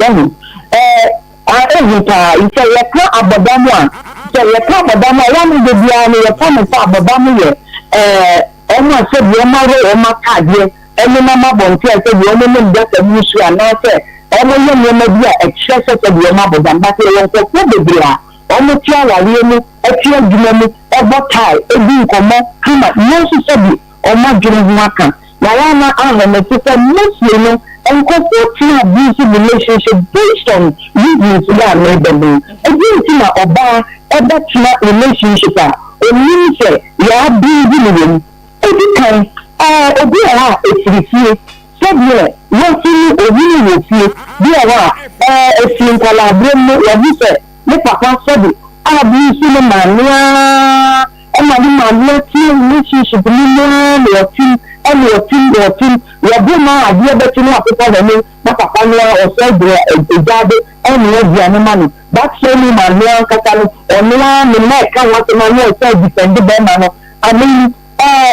wahu eh ah ehu paa sɛ yɛka abɔdam a sɛ yɛka abɔdam a ɛyɛ a na da biara no yɛfa no sɛ abɔdam yɛ eh ɔmo a sɛbi ɔmo ahoro ɔmo ataadeɛ nenam abɔnten a sɛdeɛ wɔnom gutter mu nsuo anaasɛ wɔyɛ nneɛma bi a ɛkyerɛ sɛ sɛdeɛ wɔabɔ dam. But yɛwɔ nkurɔfoɔ bebree a wɔte awareɛ mu, te adwuma mu, bɔ tie, di nkɔmmɔ kama nanso sɛdeɛ wɔn adwene ho aka. Na wɔn a na ahomete sɛ mostly no nkurɔfoɔ tena abusive relationship based on reasons yi a merebɔ no yi. Ɛdeɛn nti na ɔbaa bɛtena relationship a ɔnim sɛ yɛ abuse no wɔ mu? Edi kan, ɛɛ, obi wɔ hɔ a, efiri fie. Sɛdeɛ wɔsi ne ohunu wɔ fie. Bi wɔ hɔ a, ɛɛ, efiri nkwadaa-berɛ mu no, wahu sɛ ne papa sɛbe abuse ne maame ara ma ne maame atena relationship no mu ara na ɔtem, ɛna ɔtem, na ɔtem. Wɔbo no a, adeɛ bɛkye no apepa n'anim na papa no ara ɔsan gyina gyaade. ɛnoa aduane ma no. That same woman no ankasa no, ɔno ara ne mma ɛka ho asɛm a na ɔsan defend bɛrima no. I mean, ɛɛ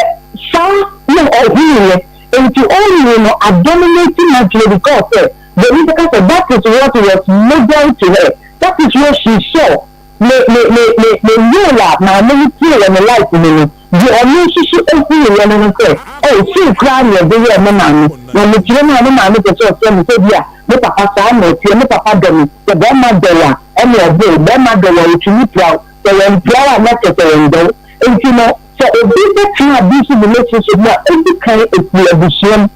saa na ɔhunuiɛ. Nti ɔnwui no, adominate n'adwene because sɛ, buroni bɛka sɛ that is what was model to her, that is what she saw. Ne ne ne ne ne role a maame no play wɔ ne life mu no, deɛ ɔno nso so hunuiɛ no ne sɛ, oh, sei koraa na yɛde yɛɛ me maame, na mekyerɛ mu a me maame pɛ sɛ ɔkyerɛ me sɛ bi a me papa saa na ɔteɛ, me papa dɔ me, sɛ barima dɔ wo a ɛne ɔbo wo, barima dɔ wo a ɔtumi pira wo, sɛ wampira wo a na kyerɛ sɛ ɔndɔ wo. Nti no, sɛ obi bɛtena abusive relationship mu a, ɛdi kan ɛfiri abusua mu.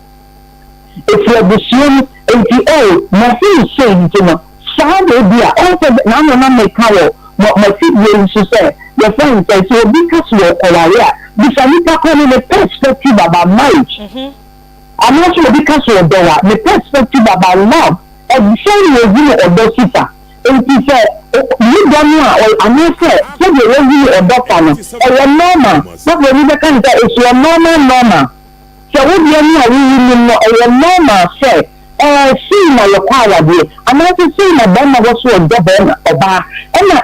Ɛfiri abusua mu, nti oh, mahunu sei nti no, saa na ebi a, ɔhu sɛ n'ano na meka wɔ mo afidie yi so sɛ, yɛfrɛ no sɛ, sɛ obi ka sɛ ɔkɔware a, bisa nipa korɔ no ne perspective about marriage. Anaasɛ obi ka sɛ ɔdɔ wo a, ne perspective about love, sɛn na ɔhunu ɔdɔ si fa. Enti sɛ ne dɔ no a ɔyɛ anaasɛ sɛdeɛ wahunu ɔdɔ fa no, ɛyɛ normal, na buroni bɛka no sɛ it's your normal normal. Sɛ wo deɛ no a wowu nim no, ɛyɛ normal sɛ ɛɛ sei na yɛkɔ awadeɛ, anaasɛ sei na barima wɔ so ɔdɔ barima, ɔbaa, ɛna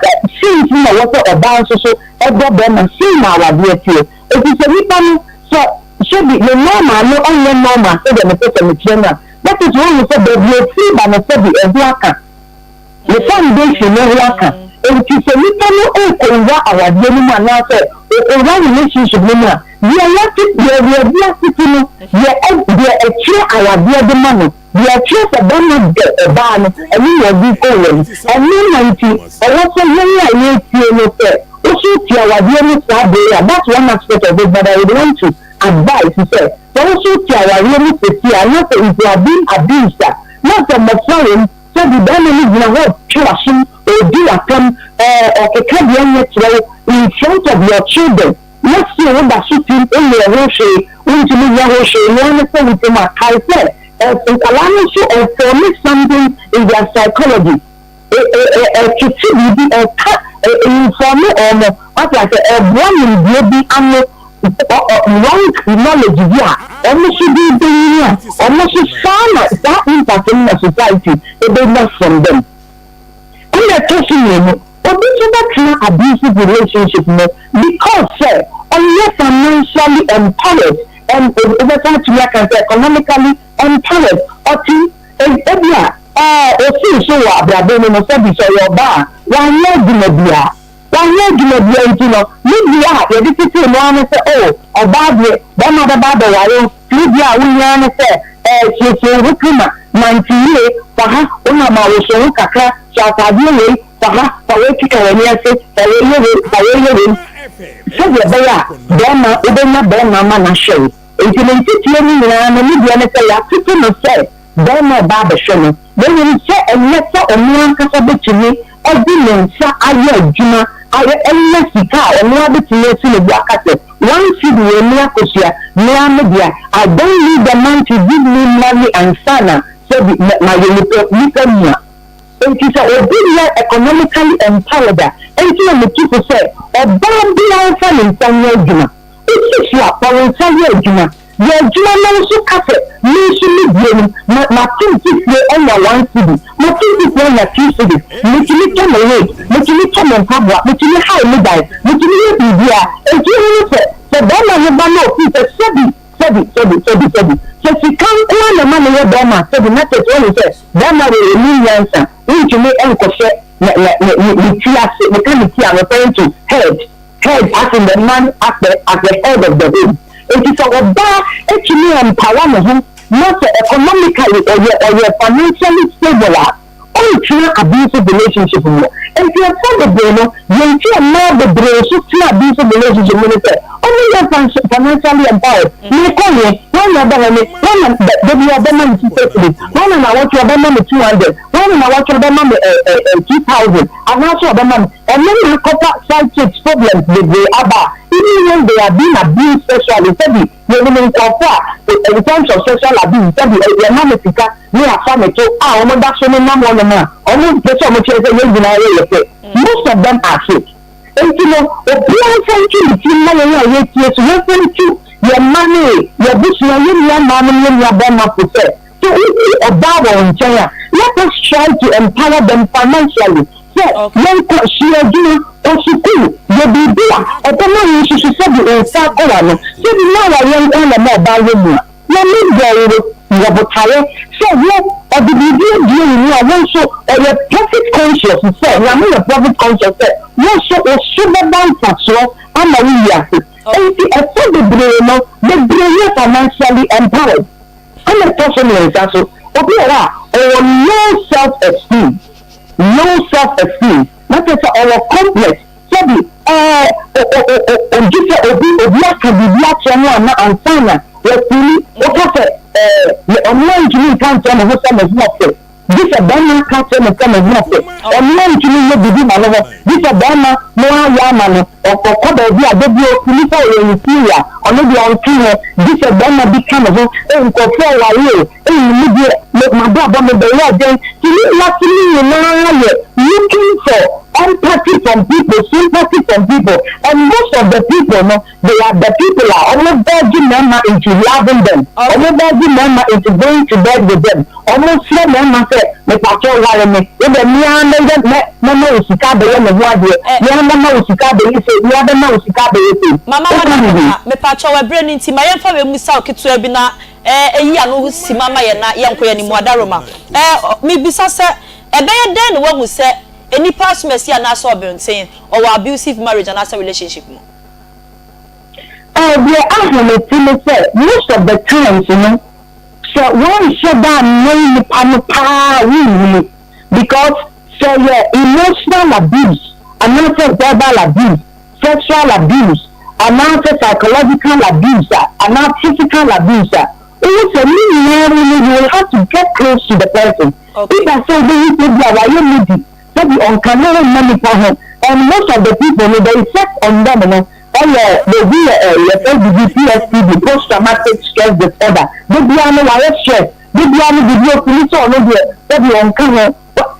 sei nso na ɛwɔ sɛ ɔbaa nso so dɔ barima, sei na awadeɛ teɛ. Ɛfiri sɛ nipa no, sɛ sɛbi ne normal no nyɛ normal sɛdeɛ mepɛ sɛ mekyerɛ no a, na kyerɛ sɛ woahu sɛ baabi a ɛfiri ba no sɛbi ɛho aka. Ne foundation no ho aka. Enti sɛ nipa no rekɔwura awadeɛ no mu anaasɛ ɔkɔwura relationship no mu a, deɛ yɛate, deɛ deɛ wiase te no, deɛ ɛ, deɛ ɛkyerɛ awadeɛ de ma no, deɛ ɛkyerɛ sɛ bɛrima dɔ ɔbaa no, ɛno na ɔde rekɔwura mu. Ɛno na nti ɛwɔ sɛ yɛn a yɛretie no sɛ, wo nso wote awadeɛ mu saa berɛ yi a, that's one aspect of it, but I would want to advise sɛ, sɛ wo nso wote awareɛ mu seesei a, na sɛ if you are being abused a, na sɛ mmɔfra wɔ mu, Sɛbi barima no gyina hɔ retwe w'asom, ɔredi w'atam, ɛɛ ɔkeka deɛ ɛnyɛ kyerɛ wo in front of your children, na still wo da so tim, wonyɛɛ ho hwee, wontumi nyɛ ho hwee, noa ne sɛ wotim a, kae sɛ ɛ nkwadaa no nso ɛfɔɔme something in their psychology, ɛ ɛ ɛ ɛtete biribi, ɛka ɛ ɛinfɔɔme wɔn, wate aseɛ, ɛboa nimdeɛ bi ano. Wrong knowledge bi a wɔn nso de bɛnyini a wɔn nso saa na saa impact no na society bɛnya from them. Ɛna ɛtɔ so mmienu, obi nso bɛtena abusive relationship mu because sɛ ɔnyɛ financially empowered and wobɛsan atumi aka sɛ economically empowered, ɔte ebi a ɔsii so wɔ abrabɔ mu no sɛbi sɛ ɔyɛ ɔbaa a wanyɛ adwuma biara. Wanyɛ adwuma biara nti no, ne deɛ a yɛde tetee no ara ne sɛ, Oh, ɔbaa deɛ, barima bɛba abɛware wo, nti wo deɛ a wohia ara ne sɛ, eh, siesie wo ho kama, nante yie, fa ha, wonam a woso wo ho kakra, hyɛ ataadeɛ wei, fa ha, fa wei keka w'ani ase, fa wei yɛ wei, fa wei yɛ wei, sɛdeɛ ɛbɛyɛ a barima, wobɛnya barima ama no ahwɛ wo. Enti ne nteteɛ no nyinaa no, ne deɛ ne sɛ yɛatete no sɛ barima reba abɛhwɛ no, na mmom sɛ ɛnyɛ sɛ ɔno ankasa bɛtumi de ne nsa ayɛ adwuma ayɛ anya sika a ɔno ara bɛtumi asi ne bo aka sɛ, One cedi wei me akosua, me ara me dea, I don't need the man to give me money ansa na sɛbi mayɛ nipa nipa mua. Enti sɛ obi nyɛ economically empowered a, enti na metu fo sɛ ɔbaa biara mfa ne nsa nyɛ adwuma. Wosi so a, fa wo nsa yɛ adwuma. Yɛ adwuma na wo nso ka sɛ, Me nso me deɛ ni, ma, mate mfifire anya one cedi, mate mfifire anya two cedis, metumi tɔ me wig, metumi tɔ me mpaboa, metumi hae me dan, metumi yɛ biribiara. Enti wohunu sɛ, sɛ barima no ba na ɔfiri sɛ sɛbi, sɛbi, sɛbi, sɛbi, sɛbi, sɛ sika nko ara na ɛma no yɛ barima a, sɛbi, na kyerɛ sɛ woahu sɛ barima wei ɔnni nyansa, wontumi nkɔhyɛ ne, ne, ne, ne, ne ti ase, meka ne ti a, I'm referring to head. Head as in the man as the as the head of the home. Enti sɛ ɔbaa tumi empower ne ho na sɛ economically ɔyɛ ɔyɛ financially stable a, ɔntena abusive relationship mu. Enti ɛfa bebree no, deɛ nti a mmaa bebree nso tena abusive relationship mu ne sɛ, wɔnyɛ financially empowered. Mekɔ he? Hwan na ɔbɛhwɛ me? Hwan na da da biara ɔbɛma me sika cedis? Hwan na nawɔtwe ɔbɛma me 200? Hwan na nawɔtwe ɔbɛma me ɛ ɛ ɛ 2000? Anaasɛ ɔbɛma me Ɛno na akɔfa side chicks problems bebree aba a even when they are being abused sexually sɛbi yɛnim nkurɔfoɔ a in terms of sexual abuse sɛbi yɛma no sika ne yɛafa ne to a wɔn da so nenam hɔnom a wɔn mpɛ sɛ wɔn kyerɛ sɛ yɛn nyinaa yɛyɛ pɛ most of them are fake enti no obiara mfa ntu ne tirim na yɛn a yɛtie so yɛmfa ntu yɛn mma ne yɛn abusua yɛn nua mmaa nom yɛn nua bɛrima fo sɛ sɛ wohu ɔbaa wɔ wo nkyɛn a. Let us try to empower them financially sɛ yɛnkɔ, sua adwuma, kɔ sukuu, yɛ biribi a ɛbɛma wo nso so sɛbi wo nsa akɔ w'ano. Sɛbi nyɛ awareɛ nko ara na ɛma ɔbaa yɛ mua. Nyame bɔɔ wo wɔ botaeɛ sɛ wo ɔde biribi abue wo mu a wo nso ɔyɛ profit conscious sɛ Nyame yɛ profit conscious sɛ wo nso wo so bɛba mfasoɔ ama wo wiase. Enti ɛfa bebree no, bebree yɛ financially empowered. Ɛna ɛtɔ so mmiɛnsa nso, obi wɔ hɔ a ɔwɔ low self esteem, low self esteem, na kyerɛ sɛ ɔwɔ complex, sɛbi ɛɛ o o o o ogye sɛ obi obi aka biribi akyerɛ no ana ansa na wafili, woka sɛ ɛɛ ɔno antumi nka nkyerɛ ne ho sɛ ne ho ɔfɛ. Gye sɛ barima ka kyerɛ no sɛ ne ho ɔfɛ. Ɔno ntumi nyɛ biribi ma ne ho, gye sɛ barima no ayɛ ama no. Ɔkɔ baabi a, da bi ɔfili sɛ ɔyɛ inferior, ɔno deɛ ɔnte ho, gye sɛ barima bi ka ne ho. Ei, nkurɔfoɔ ɔware o, ei, me deɛ, me, m'abrabɔ mebɛyɛɛ dɛn? Nti ne wiase no nyinaa yɛ looking for empathy from people, sympathy from people, and most of the people no, They are the people a ɔmo bɛgye mmarima into loving them, ɔmo bɛgye mmarima into going to bed with them, ɔmo srɛ mmarima sɛ mepakyɛw ware me, wo deɛ me ara mɛyɛ mɛ mɛma wo sika abɛyɛ me ho adeɛ, me ara mɛma wo sika abɛyɛ sei, me ara bɛma wo sika abɛyɛ sei. Mama Woka wada ho bi? papa, mepakyɛw ɛberɛ no nti ma yɛmfa wei mmisa wo ketewa bi na ɛyi ano sima ma yɛn na yɛnkɔ yɛn anim Adaroma. Eh, mebisa sɛ ɛbɛyɛ dɛn na woahu sɛ nnipa asomasi anaasɛ ɔbenten ɔwɔ abusive marriage anaasɛ relationship mu? Eh, deɛ ahomete ne sɛ most of the times no sɛ woanhyɛ da annwɛn nipa no paa a wonhunu because sɛ ɛyɛ emotional abuse anaasɛ verbal abuse, sexual abuse anaasɛ psychological abuse a anaa physical abuse a, wohu sɛ ne nyinaa mu no you will have to get close to the person either sɛ wobɛhu sɛ ebia wayɛ moody Sɛbi ɔnka ne ho mma nipa ho and most of the people no the effect on them no ɛyɛ baabi yɛ ɛ yɛfrɛ bibi PSTD post traumatic stress disorder da biara no wayɛ stress da biara no bibi ofili sɛ ɔno deɛ sɛbi ɔnka ho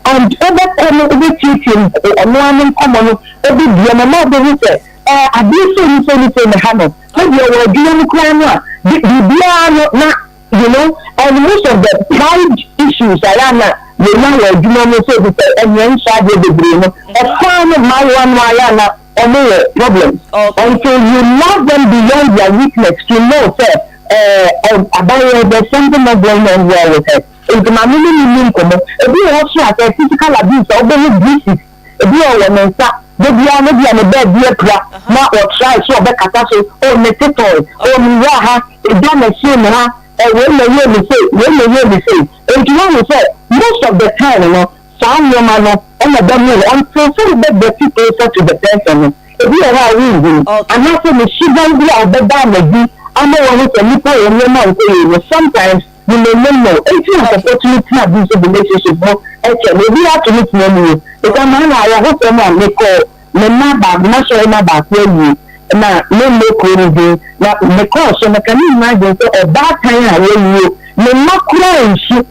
and wobɛkɔ no wobɛtietie ɔno ara ne nkɔmmɔ no ɛbɛdua no ma wobɛhu sɛ ɛɛ adeɛ sei ne sei ne sei na ɛha no sɛdeɛ ɔwɔ adwuma mu koraa no a biribiara no na You know, and most of the pride issues a yɛ a na yɛnya wɔ adwuma mu sɛ ebi sɛ ɛnea nhyɛ adeɛ bebree no, ɛfaa no mmaayewa no a yɛ a na wɔn wɔ problems until you love them beyond their weakness to know sɛ ɛɛ abaayewa there's something not going on well with her. Nti maame ne no nni nkɔmmɔ. Ebi wɔ hɔ nso a sɛ physical abuse a wobɛhu bruises Ebi wɔ wɔ ne nsa, da biara no ebia ne baabi apira na ɔtrae sɛ ɔbɛkata so, oh me tetɔe, oh me wura ha, egya na ɛhyee me ha, eh wei na ɛyɛɛ me sei, wei na ɛyɛɛ me sei. Enti woahu sɛ most of the time no saa nneɛma no na ɛbɛma wo until sɛ wobɛ get closer to the person no, ebi wɔ hɔ a wonhunu, anaasɛ ne suban bi a ɔbɛdaa no adi ama woahu sɛ nipa wɔ nneɛma nkɔ yie no, sometimes You may not know. Enti na nkurɔfoɔ tumi tena abusive relationship mu kyɛ no. Obiara tumi tena mu o. Because maa na awerɛhosɛm a mekɔɔ me mma baako, m'asɔre mma baako ayie na memmɔ kuro no din. Na mekɔɔ so no, can you imagine sɛ ɔbaatan a wawuo, ne mma koraa nsu.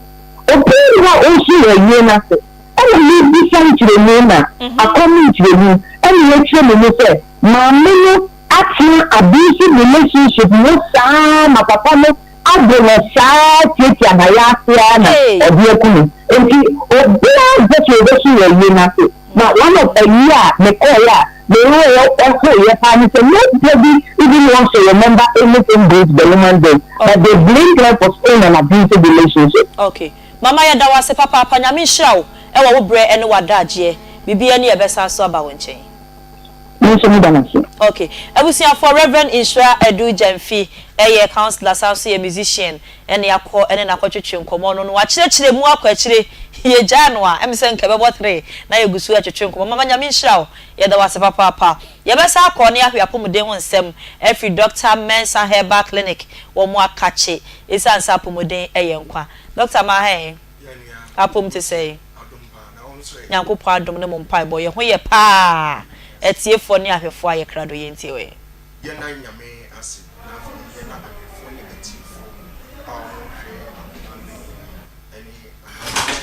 Obiara nni hɔ a ɔresu wɔ ayie no ase. Ɛna mebisa nkyerɛmu na akɔm nkyerɛmu ɛna yɛkyerɛ me mu sɛ maame no atena abusive relationship mu saa ma papa no Ade no saa tiatia n'ayaase ara na ɔde aku no. Enti obiara mpɛ sɛ obesu wɔ ayie no ase. Na one of ayie a mekɔeɛ a me werɛ hoeɛ paa ne sɛ nobody even wants to remember anything good the woman did but they blamed her for staying in an abusive relationship. Ok mama yɛda wo ase papaapa Nyame nhyira wo wɔ wo brɛ ne w'adagyeɛ biribiara ni yɛbɛsan so aba wo nkyɛn. Me nso meda no ase. Ok abusuafoɔ Rev Nhyira Adu Gyamfi yɛ councillor san nso yɛ musician ɛna yɛakɔ ɛne no akɔtwetwe nkɔmmɔ no no wakyerɛkyerɛ mu akɔ akyire yɛgyaa no a ɛm sɛ nka ɛbɛbɔ three na yɛgu so ɛtwetwe nkɔmmɔ mama Nyame nhyira wo yɛda wo ase papaapa yɛbɛsan akɔ ne ahwɛ apɔmuden ho nsɛm afiri Doctor Mensah Herbal Clinic wɔn akakye ɛsiane sɛ apɔmuden yɛ nkwa Doctor Maha Apom te sɛn? Nyankopɔn adom ne mo mpaebɔ yɛ ho yɛ paa Atiefoɔ ne ahwɛfoɔ ayɛ krado yɛntie wɛ. Yɛda Nyame ase na afei yɛda ahwɛfoɔ ne atiefoɔ a wɔn hwɛ akoma no ɛne ahantan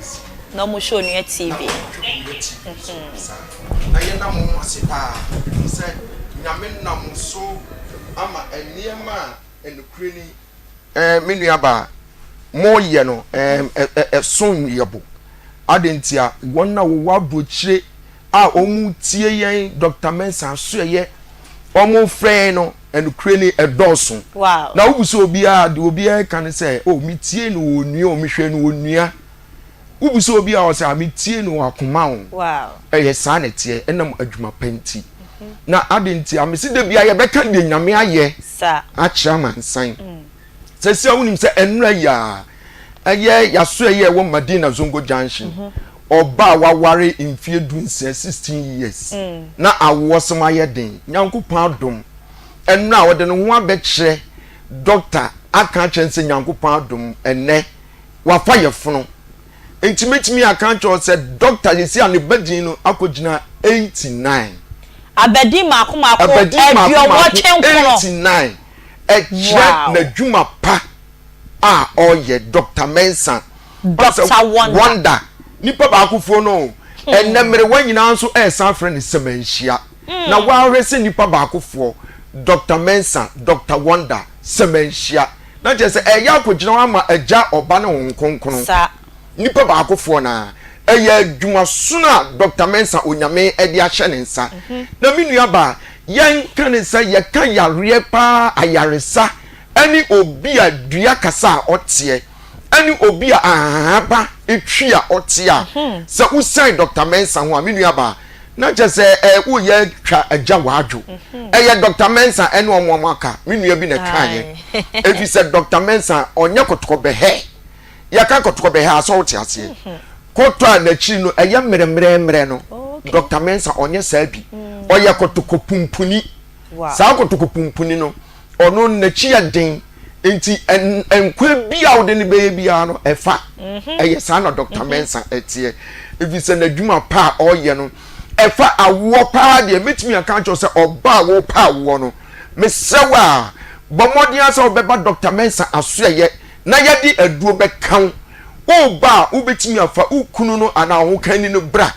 ase. Na wɔn hwɛ Onua TV. Na wɔn hwɛ Onua TV nso saa. Na yɛda mo ase paa ɛfiri sɛ Nyame nam so ama nneɛma a ɛnokorɛ ni. Ɛɛ me nua baa. Moreyɛ no, ɛɛm, ɛ, ɛ, ɛsom yɛ bo. Adɛn ntia? Wɔn a wɔwɔ aburokyire a wɔretie yɛn, Dɔkta Mensah asoɛeɛ, wɔrefrɛ yɛn no, ɛnokorɛ ni, ɛdɔɔso. Wow. Na wobu sɛ obiara, deɛ obiara reka ne sɛ, oh, metie no wɔ onua o, mehwɛ no wɔ onua. Wobu sɛ obi a ɔsɛ a, metie no wɔ akoma o. Wow. Ɛyɛ saa na ɛteɛ, ɛnam adwuma pa nti. Na adɛn ntia? Mese da biara yɛbɛka deɛ Nyame ayɛ Saa. akyerɛ amansan. Sɛsi a wonim sɛ ɛnora yi a ɛyɛ yasoɛ yi a ɛwɔ Madina Zongo Junction ɔba a waware mfie 16, 16 years na awoɔsɛm ayɛ den. Nyankopɔn adom ɛnora a ɔde ne ho abɛkyerɛ doctor aka akyerɛ no sɛ Nyankopɔn adom ɛnɛ wafa yɛfono. Nti mɛtumi aka akyerɛ wo sɛ doctor sɛsi a ne ba din no akɔgyina 89. Abadin mako mako Abadin mako mako 89. 89. Ɛkyerɛ n'adwuma pa a ɔyɛ Doctor Mensah. Doctor Wonder. Wonder. Nipa baakofoɔ no o. Ɛnnɛ mmerewa nyinaa nso ɛresan frɛ no Sɛmanhyia. Na woahwɛ sɛ nipa baakofoɔ, Doctor Mensah, Doctor Wonder, Sɛmanhyia. Na kyerɛ sɛ ɛreyɛ akɔgyina hɔ ama Agya, Ɔba ne Honhom Kronkron. Saa. Nipa baakofoɔ no ara. Ɛyɛ adwumasono a Dɔkta Mensah Onyame de ahyɛ ne nsa. Na me nua baa, yɛnka ne sɛ yɛka yareɛ paa ayaresa ɛne obi a dua kasa a ɔteɛ ɛne obi a ahahaba twi a ɔteɛ a, sɛ wosian Dɔkta Mensah ho a, me nua baa, na kyerɛ sɛ ɛ woyɛ twa agya w'adwo. Ɛyɛ Dɔkta Mensah ɛne wɔn a wɔaka, me nua bi na ɛkaeɛ. Ɛfiri sɛ Dɔkta Mensah ɔnyɛ kɔtɔkɔbɛhɛ. Yɛka kɔtɔkɔ bɛhɛ a sɛ wote aseɛ. Kɔtɔ a n'akyiri no ɛyɛ mmerɛmmerɛmmerɛ no, Dɔkta Mensah ɔnyɛ saa bi. Ɔyɛ kɔtɔkɔ pumpuni. Saa kɔtɔkɔ pumpuni no, ɔno n'akyi yɛ den nti nkwa bi a wode no bɛyɛ biara no ɛfa. Ɛyɛ saa na Dɔkta Mensah ɛteɛ. Ɛfiri sɛ n'adwuma pa a ɔyɛ no ɛfa awoɔ paa deɛ, mɛtumi aka akyerɛ wo sɛ ɔbaa a wɔpɛ awoɔ no, mesrɛ wo a, bɔ mmɔden ara sɛ wobɛba Dɔkta Mensah asoɛeɛ na yɛde aduro bɛka wo. Woreba a, wobɛtumi afa wo kunu no anaa wo hokanni no bra.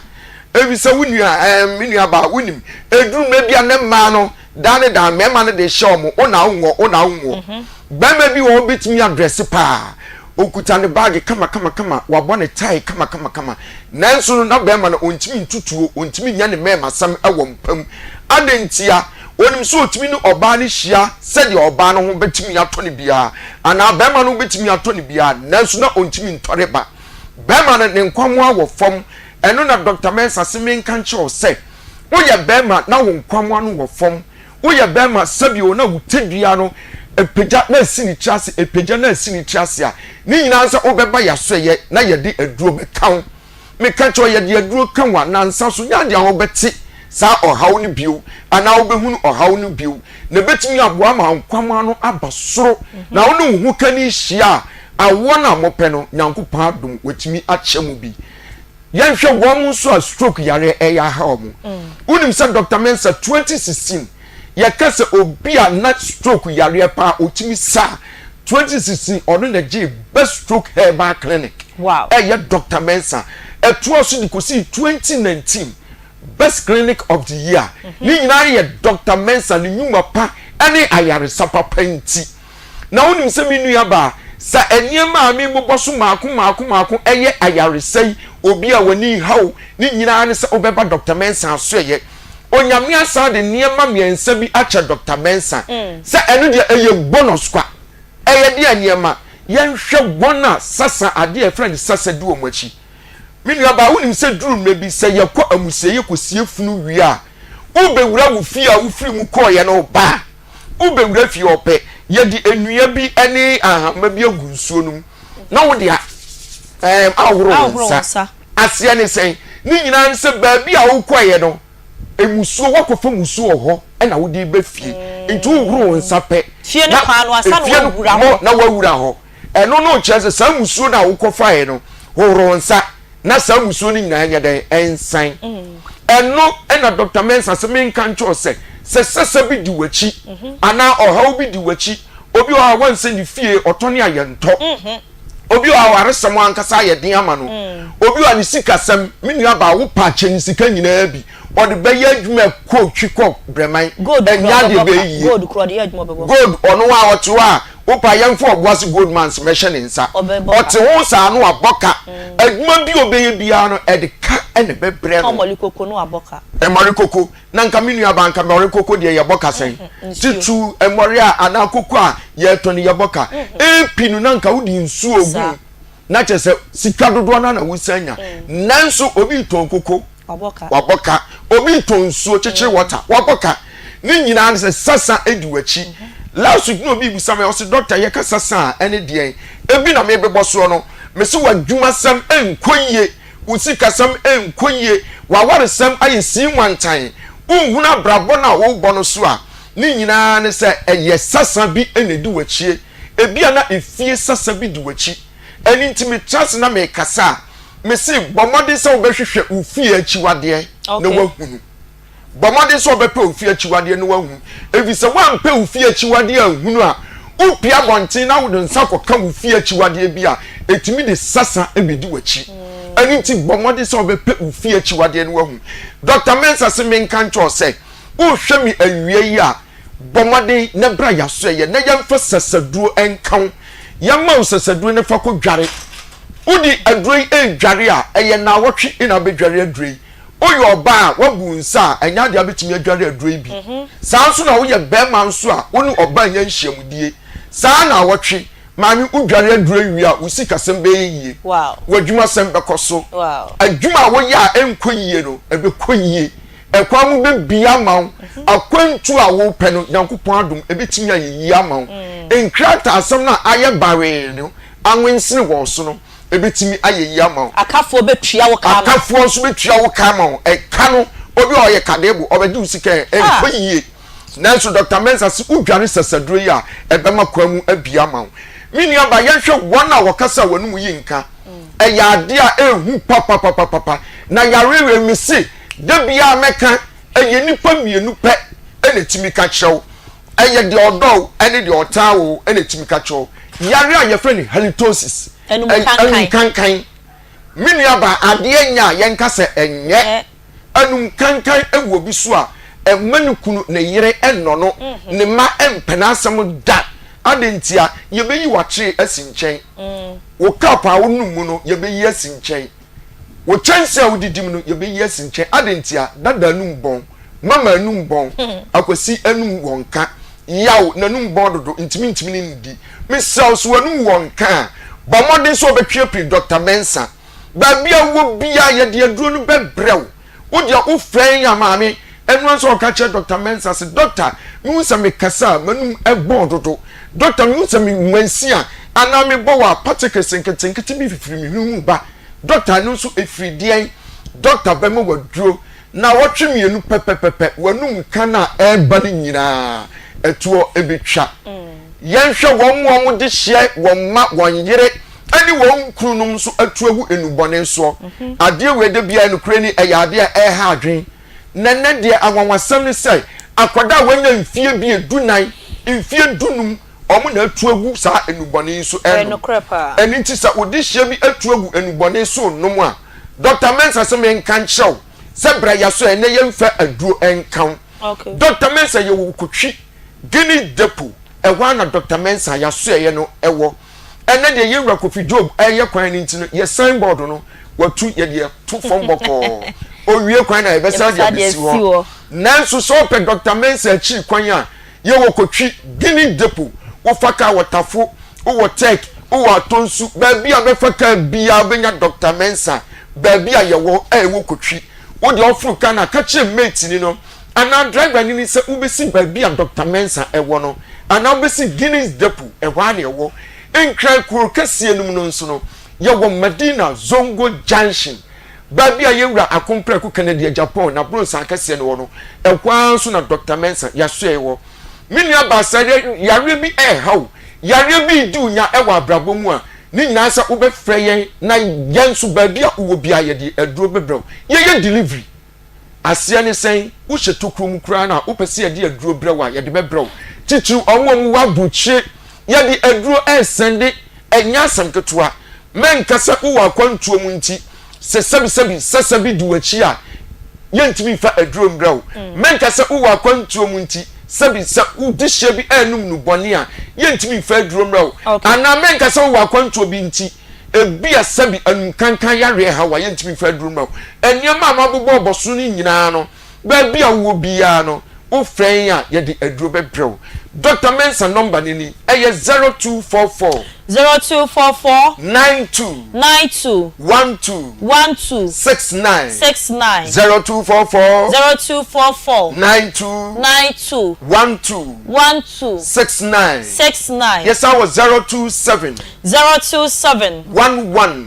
Ɛfiri sɛ wo nua, ɛɛ, me nuabaa, wonim, ɛduru mmerɛ bi a ne mmaa no, daa ne daa, mmarima no de hyɛ wɔn, wo na wonwɔ, wo na wonwɔ. Barima bi wɔ hɔ bɛtumi adrɛse paa, ɔkuta ne baage kama kama kama, wabɔ ne tae kama kama kama, nanso no na barima no ɔntumi ntutuo, ɔntumi nyɛ ne mmarimasɛm wɔ mpa mu. Adɛn ntia? Onim sɛ otumi ne ɔbaa no hyia sɛdeɛ ɔbaa no ho bɛtumi atɔ no biara, anaa barima no ho bɛtumi atɔ no biara, nanso na ɔntumi ntɔre ba. Barima no, ne nkwammoa wɔ fam. Ɛno na Dɔkta Mensah se menka nkyerɛ wo sɛ, woyɛ barima na wo nkwammoa no wɔ fam. Woyɛ barima sɛbio na wo tadua no apagya na asi ne tiri ase, apagya na asi ne tiri ase a, ne nyinaa ne sɛ wobɛba yɛn asoɛeɛ na yɛde aduro bɛka wo. Meka kyerɛ wo, yɛde aduro ka wo a, nnansa so, nyɛ adeɛ a wobɛte saa ɔhaw no bio anaa wobɛhunu ɔhaw no bio, na ɛbɛtumi aboa ma wo nkwammoa no aba soro, na wo ne wo hokani hyia a, awoɔ no a mopɛ no, Nyankopɔn adom, watumi akyɛ mo bi. Yɛnhwɛ wɔn nso a stroke yareɛ ɛyɛ aha wɔn. Wonim sɛ Dɔkta Mensah, 2016, Yɛka sɛ obi a na stroke yareɛ paa ɔtumi sa a, 2016 ɔno na ɛgyee Best Stroke Herbal Clinic. Wow. Ɛyɛ Doctor Mensah. Ɛtoa so de kɔsii 2019 Best Clinic of the Year. Ne nyinaa yɛ Doctor Mensah ne nnwuma pa ne ayaresa papa nti. Na wonim sɛ me nuabaa, sɛ nneɛma a mebobɔ so mmaako mmaako mmaako yɛ ayaresa yi, obi a w'ani nha wo, ne nyinaa ne sɛ wobɛba Dɔkta Mensah asoɛeɛ. Onyame asan de nneɛma mmiɛnsa bi akyɛ Dɔkta Mensah sɛ ɛno deɛ ɛyɛ bonus kwa. Ɛyɛ deɛn nneɛma? Yɛnhwɛ wɔn a sasa, adeɛ a yɛfrɛ no sasa di wɔn akyi. Me nuabaa, wonim sɛ duru mmerɛ bi sɛ yɛkɔ amusieeɛ kɔsie funu wie a, wobɛwura wo fie a wofiri mu kɔeɛ no ba a, Wobɛwura fie hɔ pɛ, yɛde nnua bi ne ahama bi agu nsuo no mu na wode a ɛɛm ahohoro wo nsa. Aseɛ ne sɛn? Ne nyinaa ne sɛ baabi a wokɔeɛ no, mmusuo, woakɔfa mmusuo wɔ hɔ na wode reba fie. Nti wohohoro wo nsa pɛ Fie no na kwan no ansa na efie no woawura hɔ. na woawura hɔ. Ɛno no kyerɛ sɛ saa mmusuo no a wokɔfaeɛ no, hohoro wo nsa. na saa mmusuo no nyinaa nyɛ dɛn? Ɛnsan. Ɛno na Dɔkta Mensah sɛ menka nkyerɛ wo sɛ, sɛ sɛsɛ bi di w'akyi anaa ɔhaw bi di w'akyi, obi wɔ hɔ a wansɛ ne fie ɔtɔ ne ayɛntɔ. Obi wɔ hɔ a awaresɛm ankasa ayɛ den ama no. Obi wɔ hɔ a ne sikasɛm, me nua baa wo pa kyɛ ne sika nyinaa bi, ɔde bɛyɛ adwuma ɛkɔ twi kɔ brɛman, Gold ɛnyɛ kura adeɛ ɔbɛbɔ ɛbɛyɛ ka. yie. Gold kura ɔde yɛ adwuma ɔbɛbɔ ka. Gold ɔno a ɔte hɔ a wo pa yɛmfa ɔboase gold mines mmɛhyɛ ne nsa. Ɔbɛbɔ ka. Ɔte ho saa no wabɔ ka. Adwuma bi a ɔbɛyɛ biara no ɛde ka na ɛbɛbrɛ Tɔn no. mɔle koko no wabɔ ka. Mmɔre koko, Na nka me nua baa nka mmɔre koko deɛ yɛbɔ ka sɛn? Titiriw mmɔre a anaa koko a yɛtɔ no yɛbɔ ka. Epi no na nka wode nsuo gu mu na kyerɛ sɛ sika dodoɔ no ara na wosan nya. Nanso obi retɔn koko wabɔ ka, obi retɔn nsuo kyekyere water wabɔ ka. Ne nyinaa ne sɛ sasa di w'akyi. Last week na obi rebisa me ɔse doctor yɛka sasa a ɛne deɛn? Ebi na mebebɔ soɔ no. Mese w'adwumasɛm nkɔ yie. Wo sikasɛm nkɔ yie, w'awaresɛm ayɛ sii nwantan, wonhunu abrabɔ no a worebɔ no so a, ne nyinaa ne sɛ ɛyɛ sasa bi na ɛdi w'akyie. Ebia na efie sasa bi di w'akyi. Ɛno nti metra ase na mekasa a, mese bɔ mmɔden sɛ wobɛhwehwɛ wo fie akyiwadeɛ na woahunu. Bɔ mmɔden sɛ wobɛpɛ wo fie akyiwadeɛ na woahunu, ɛfiri sɛ woampɛ wo fie akyiwadeɛ anhunu a, wopue abɔnten na wode nsa kɔka wo fie akyiwadeɛ bi a, ɛtumi de sasa bɛdi w'akyi. Ɛno nti bɔ mmɔden sɛ wobɛpɛ wo fie akyiwadeɛ na woahunu. Dɔkta Mensah se menka nkyerɛ wo sɛ, worehwɛ me awia yi a, bɔ mmɔden na bra yɛasoɛeɛ na yɛmfa sasaduro nka wo. Yɛmma wo sasaduro no fa kɔdware. Wode aduro yi redware a, ɛyɛ nnawɔtwe na wobɛdware aduro yi. Woyɛ ɔbaa a woabu wo nsa a, ɛnyɛ adeɛ a wobɛtumi adware aduro yi bi. Saa ara nso na woyɛ barima nso a, wo ne ɔbaa nnya nhyiamudie. Saa nnawɔtwe, maame, wodware aduro yi wie a, wo sikasɛm bɛyɛ yie. W'adwumasɛm bɛkɔ so. Adwuma a woyɛ a ɛnkɔ yie no, ɛbɛkɔ yie. Ɛkwan mu bɛbue ama wo. Akwantuo a wopɛ no, Nyankopɔn adom, ɛbɛtumi ayɛ yie ama wo. Nkrataasɛm no a ayɛ bawee no, anwensene wɔ wo so no, ebetumi ayɛ yie ama wo. Akafoɔ bɛtua wo ka ama wo. Akafoɔ nso bɛtua wo ka ama wo. Ɛka no, obi a ɔyɛ kadeebo, ɔbɛgye wo sika ɛ, ɛnkɔ yie. Nanso Dɔkta Mensah se wodware sasaduro yi a, ɛbɛma kwan mu abue ama wo. Me nuabaa, yɛnhwɛ wɔn a wɔkasa a wɔn anom yi nka. Ɛyɛ adeɛ a ɛhu papapapapa. Na yareɛ wei, mese, da biara mɛka, ɛyɛ nnipa mmienu pɛ na ɛtumi ka kyerɛ wo. Ɛyɛ deɛ ɔdɔ wo ne deɛ ɔtaa wo na ɛtumi ka kyerɛ wo. Yareɛ a yɛfrɛ no halitosis, anum kankan. Me nuabaa, adeɛ nyɛ a yɛnka sɛ ɛnyɛ. Anum kankan wɔ obi so a, ɛmma ne kunu, ne yere nnɔ no, ne mma mpɛ n'asɛm da. Adɛn ntia? Yɛbɛyi w'akyere asi nkyɛn. Wo cup a wonom mu no, yɛbɛyi asi nkyɛn. Wo kyɛnsee a wodidi mu no, yɛbɛyi asi nkyɛn. Adɛn ntia? Dada anum bɔn, mama anum bɔn, Akwasi anum wɔ nka, Yaw n'anum bɔn dodo nti mentumi ne no di. Mesrɛ wo, sɛ w'anum wɔ nka a, bɔ mmɔden sɛ wobɛtwe apini Dɔkta Mensah. Baabi a wowɔ biara, yɛde aduro no bɛbrɛ wo. Wo deɛ wofrɛ yɛn a, maame, ɛno ara nso ɔka kyerɛ Dɔkta Mensah sɛ, Dɔkta, mehu sɛ mekasa a, m'anum bɔn dodo. Dɔkta, mehu sɛ menwansi a, anaa mebɔ wa a, particles nketenkete bi fifiri me hwene mu ba. Dɔkta, ɛno nso ɛfiri deɛn? Dɔkta bɛma wo aduro. Nnawɔtwe mmienu pɛpɛpɛpɛ, w'anum nka no a ɛreba no nyinaa, ɛtoɔ bɛtwa. Yɛnhwɛ wɔn a wɔde hyɛ wɔn mma, wɔn yere ne wɔn kununom nso atu agu nnubɔne soɔ. Adeɛ wei da biara nokorɛ ni, ɛyɛ adeɛ a ɛreha adwene. Na nnɛ deɛ anwanwasɛm ne sɛ, akwadaa a wanya mfeɛ bi dunan, mfeɛ dunum, wɔn na atu agu saa nnubɔne yi so renom. Ɛno nti sɛ wo dehyeɛ bi atu agu nnubɔne so renom a, Dɔkta Mensah sɛ menka nkyerɛ wo sɛ bra yɛaso a ɛnnɛ yɛmfa aduro nka wo. Dɔkta Mensah yɛwɔ Kotwi Guinea Depot, ɛhɔ ara na Dɔkta Mensah yɛasoɛeɛ no wɔ. Ɛnnɛ deɛ yɛn wura Kofi Job reyɛ kwan no nti no, yɛ sign board no watu yɛde ato fam bɔkɔɔ. Owie kwan no a yɛbɛsan de abɛsi hɔ. Nanso sɛ wopɛ Dɔkta Mensah akyiri kwan a, Yɛwɔ Kotwi, Guinea Depot, wofa kaa wɔ Tafo, wowɔ Tech, wowɔ Atonsu, baabi a wobɛfa kaa biara wobɛnya Doctor Mensah, baabi a yɛwɔ a ɛwɔ Kotwi. Wo deɛ woforo kaa no a, ka kyerɛ mate ni no anaa driver ni no sɛ wobɛsi baabi a Doctor Mensah wɔ no anaa wobɛsi Guinness Depot, ɛhɔ ara na ɛwɔ. Nkran kuro kɛseɛ no mu no nso no, yɛwɔ Madina Zongo Junction. Baabi a yɛn wura Ako Prɛko Kennedy Agyapong n'abrɔnsan kɛseɛ no wɔ no, ɛhɔ ara nso na Dɔkta Mensah Yasoɛe wɔ. Me nua baa sɛ yareɛ bi reha wo, yareɛ bi redi wo nya wɔ abrabɔ mu a, ne nyinaa sɛ wobɛfrɛ yɛn na yɛn nso baabi a wowɔ biara yɛde aduro bɛbrɛ wo. Yɛyɛ delivery. Aseɛ ne sɛn? Wohyɛ tokuro mu koraa no a, wopɛ sɛ yɛde aduro brɛ wo a, yɛde bɛbrɛ wo. Titiriw wɔn a wɔwɔ aburokyire, yɛde aduro resɛnde. Ɛnyɛ asɛm ketewa. Mɛnka sɛ wowɔ akwantuo mu nti, sɛ sɛbisɛbi sasa bi di w'akyi a, yɛntumi mfa aduro mbrɛ wo. Mɛnka sɛ wowɔ akwantuo mu nti, sɛbi sɛ wo dehyeɛ bi renom nnubɔne a, yɛntumi mfa aduro mbrɛ wo. Anaa mɛnka sɛ wowɔ akwantuo bi nti, ebia sɛbi anumkankan yareɛ reha wo a, yɛntumi mfa aduro mbrɛ wo. Nneɛma a mabobɔ bɔ so no nyinaa no, Baabi a wowɔ biara no, wofrɛ yɛn a, yɛde aduro bɛbrɛ wo. Dɔkta Mensah nɔmba no ni, ɛyɛ 0244. 0244. 92. 92. 12. 12. 69. 69. 0244. 0244. 92. 92. 12. 12. 69. 69. Yɛsan wɔ 027. 027. 11.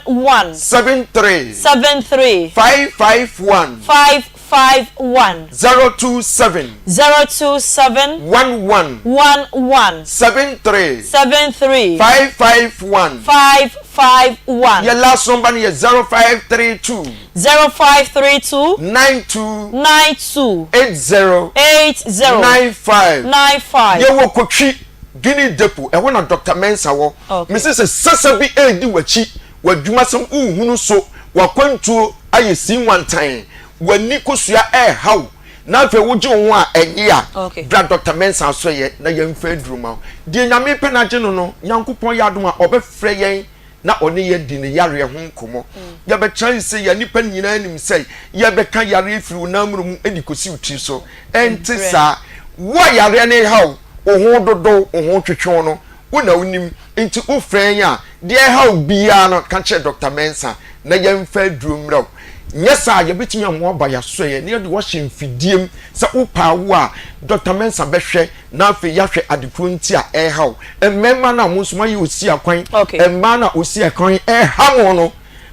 11. 73. 73. 551. 551. 027. 027. 11. 11. 73. 73. 551. 551. Yɛ last number no yɛ 0532. 0532. 92. 92. 80. 80. 95. 95. Yɛwɔ Kotwi Guinea Depot, ɛhɔ na Doctor Mensah wɔ. Mese sɛ sasa bi redi w'akyi, w'adwumasɛm wonhunu so, w'akwantuo ayɛ sii nwantan, w'ani kosua reha wo, na afei wogye wo ho a ɛnye a, bra Doctor Mensah asɔeɛ na yɛmfa aduro ma wo. Deɛ Nyame pɛ no agye no no, Nyankopɔn yɛ adom a ɔbɛfrɛ yɛn na ɔne yɛn di ne yareɛ ho nkɔmmɔ. Yɛbɛtra yi sɛ yɛn nnipa nyinaa nim sɛ yɛbɛka yareɛ firi wo nan mono mu de kɔsi wo tiri so. Ɛnte saa. Wo a yareɛ no reha wo, wo ho dodo wo, wo ho twetwe wo no, wo na wonim. Nti wofrɛ yɛn a, deɛ ɛha wo biara no, ka kyerɛ Dɔkta Mensah na yɛmfa aduro mmrɛ wo. Nyɛ saa a, yɛbɛtumi ama woaba yɛn asoɛeɛ na yɛde wo ahyɛ mfidie mu. Sɛ wopɛ awo a, Dɔkta Mensah bɛhwɛ na afei yɛahwɛ ade korɔ nti a ɛreha wo. Mmarima no a mo nso moayɛ osiakwan, mmaa no a osiakwan reha mo no,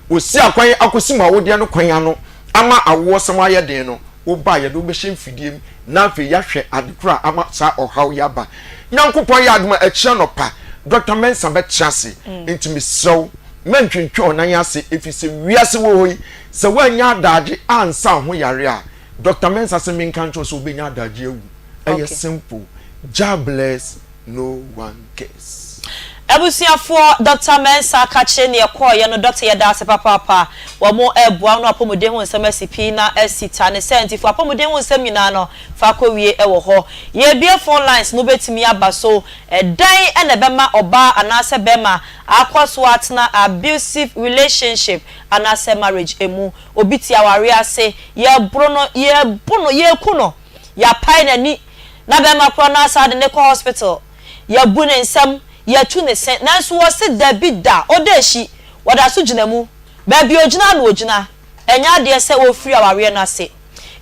osiakwan akɔsi mo awodeɛ no kwan ano ama awoɔsɛm ayɛ den no, woba a yɛde wo bɛhyɛ mfidie mu na afei yɛahwɛ ade korɔ a ama saa ɔhaw yi aba. Nyankopɔn yɛ adom a, akyiri anɔpa, Dɔkta Mensah bɛtra ase. Enti mesrɛ wo, mɛntwentwɛn wo nan ase, ɛfiri sɛ wiase wɔ hɔ yi, sɛ woannya adagye ansa wo ho yare a, Dɔkta Mensah se menka nkyerɛ wo sɛ wobɛnya adagye awu. Ɛyɛ simple. Jah bless, no one curse. Abusuafoɔ Doctor Mensah ka kyerɛ neɛ ɛkɔɔyɛ no Doctor yɛdaase papaapa wɔn ɛɛboa wo na wapɔmuden ho nsɛm asi pi na asi ta ne sɛ nti fa wapɔmuden ho nsɛm nyinaa no fa kɔ wie ɛwɔ hɔ yɛɛbue phone lines no wobɛtumi aba so ɛdɛn na ɛbɛma ɔbaa anaasɛ bɛɛma akɔ so atena abusive relationship anaasɛ marriage ɛmu obi te awareɛ ase yɛɛboro no yɛɛbo no yɛɛku no Yɛapae n'ani na bɛrima korɔ no asan de no kɔ hospital, yɛabu ne nsam, yɛatu ne se, nanso ɔse dabi da, ɔda akyi, ɔda so gyina mu. Baabi a ɔgyina na ɔgyina, ɛnyɛ adeɛ sɛ ɔrefiri awareɛ no ase.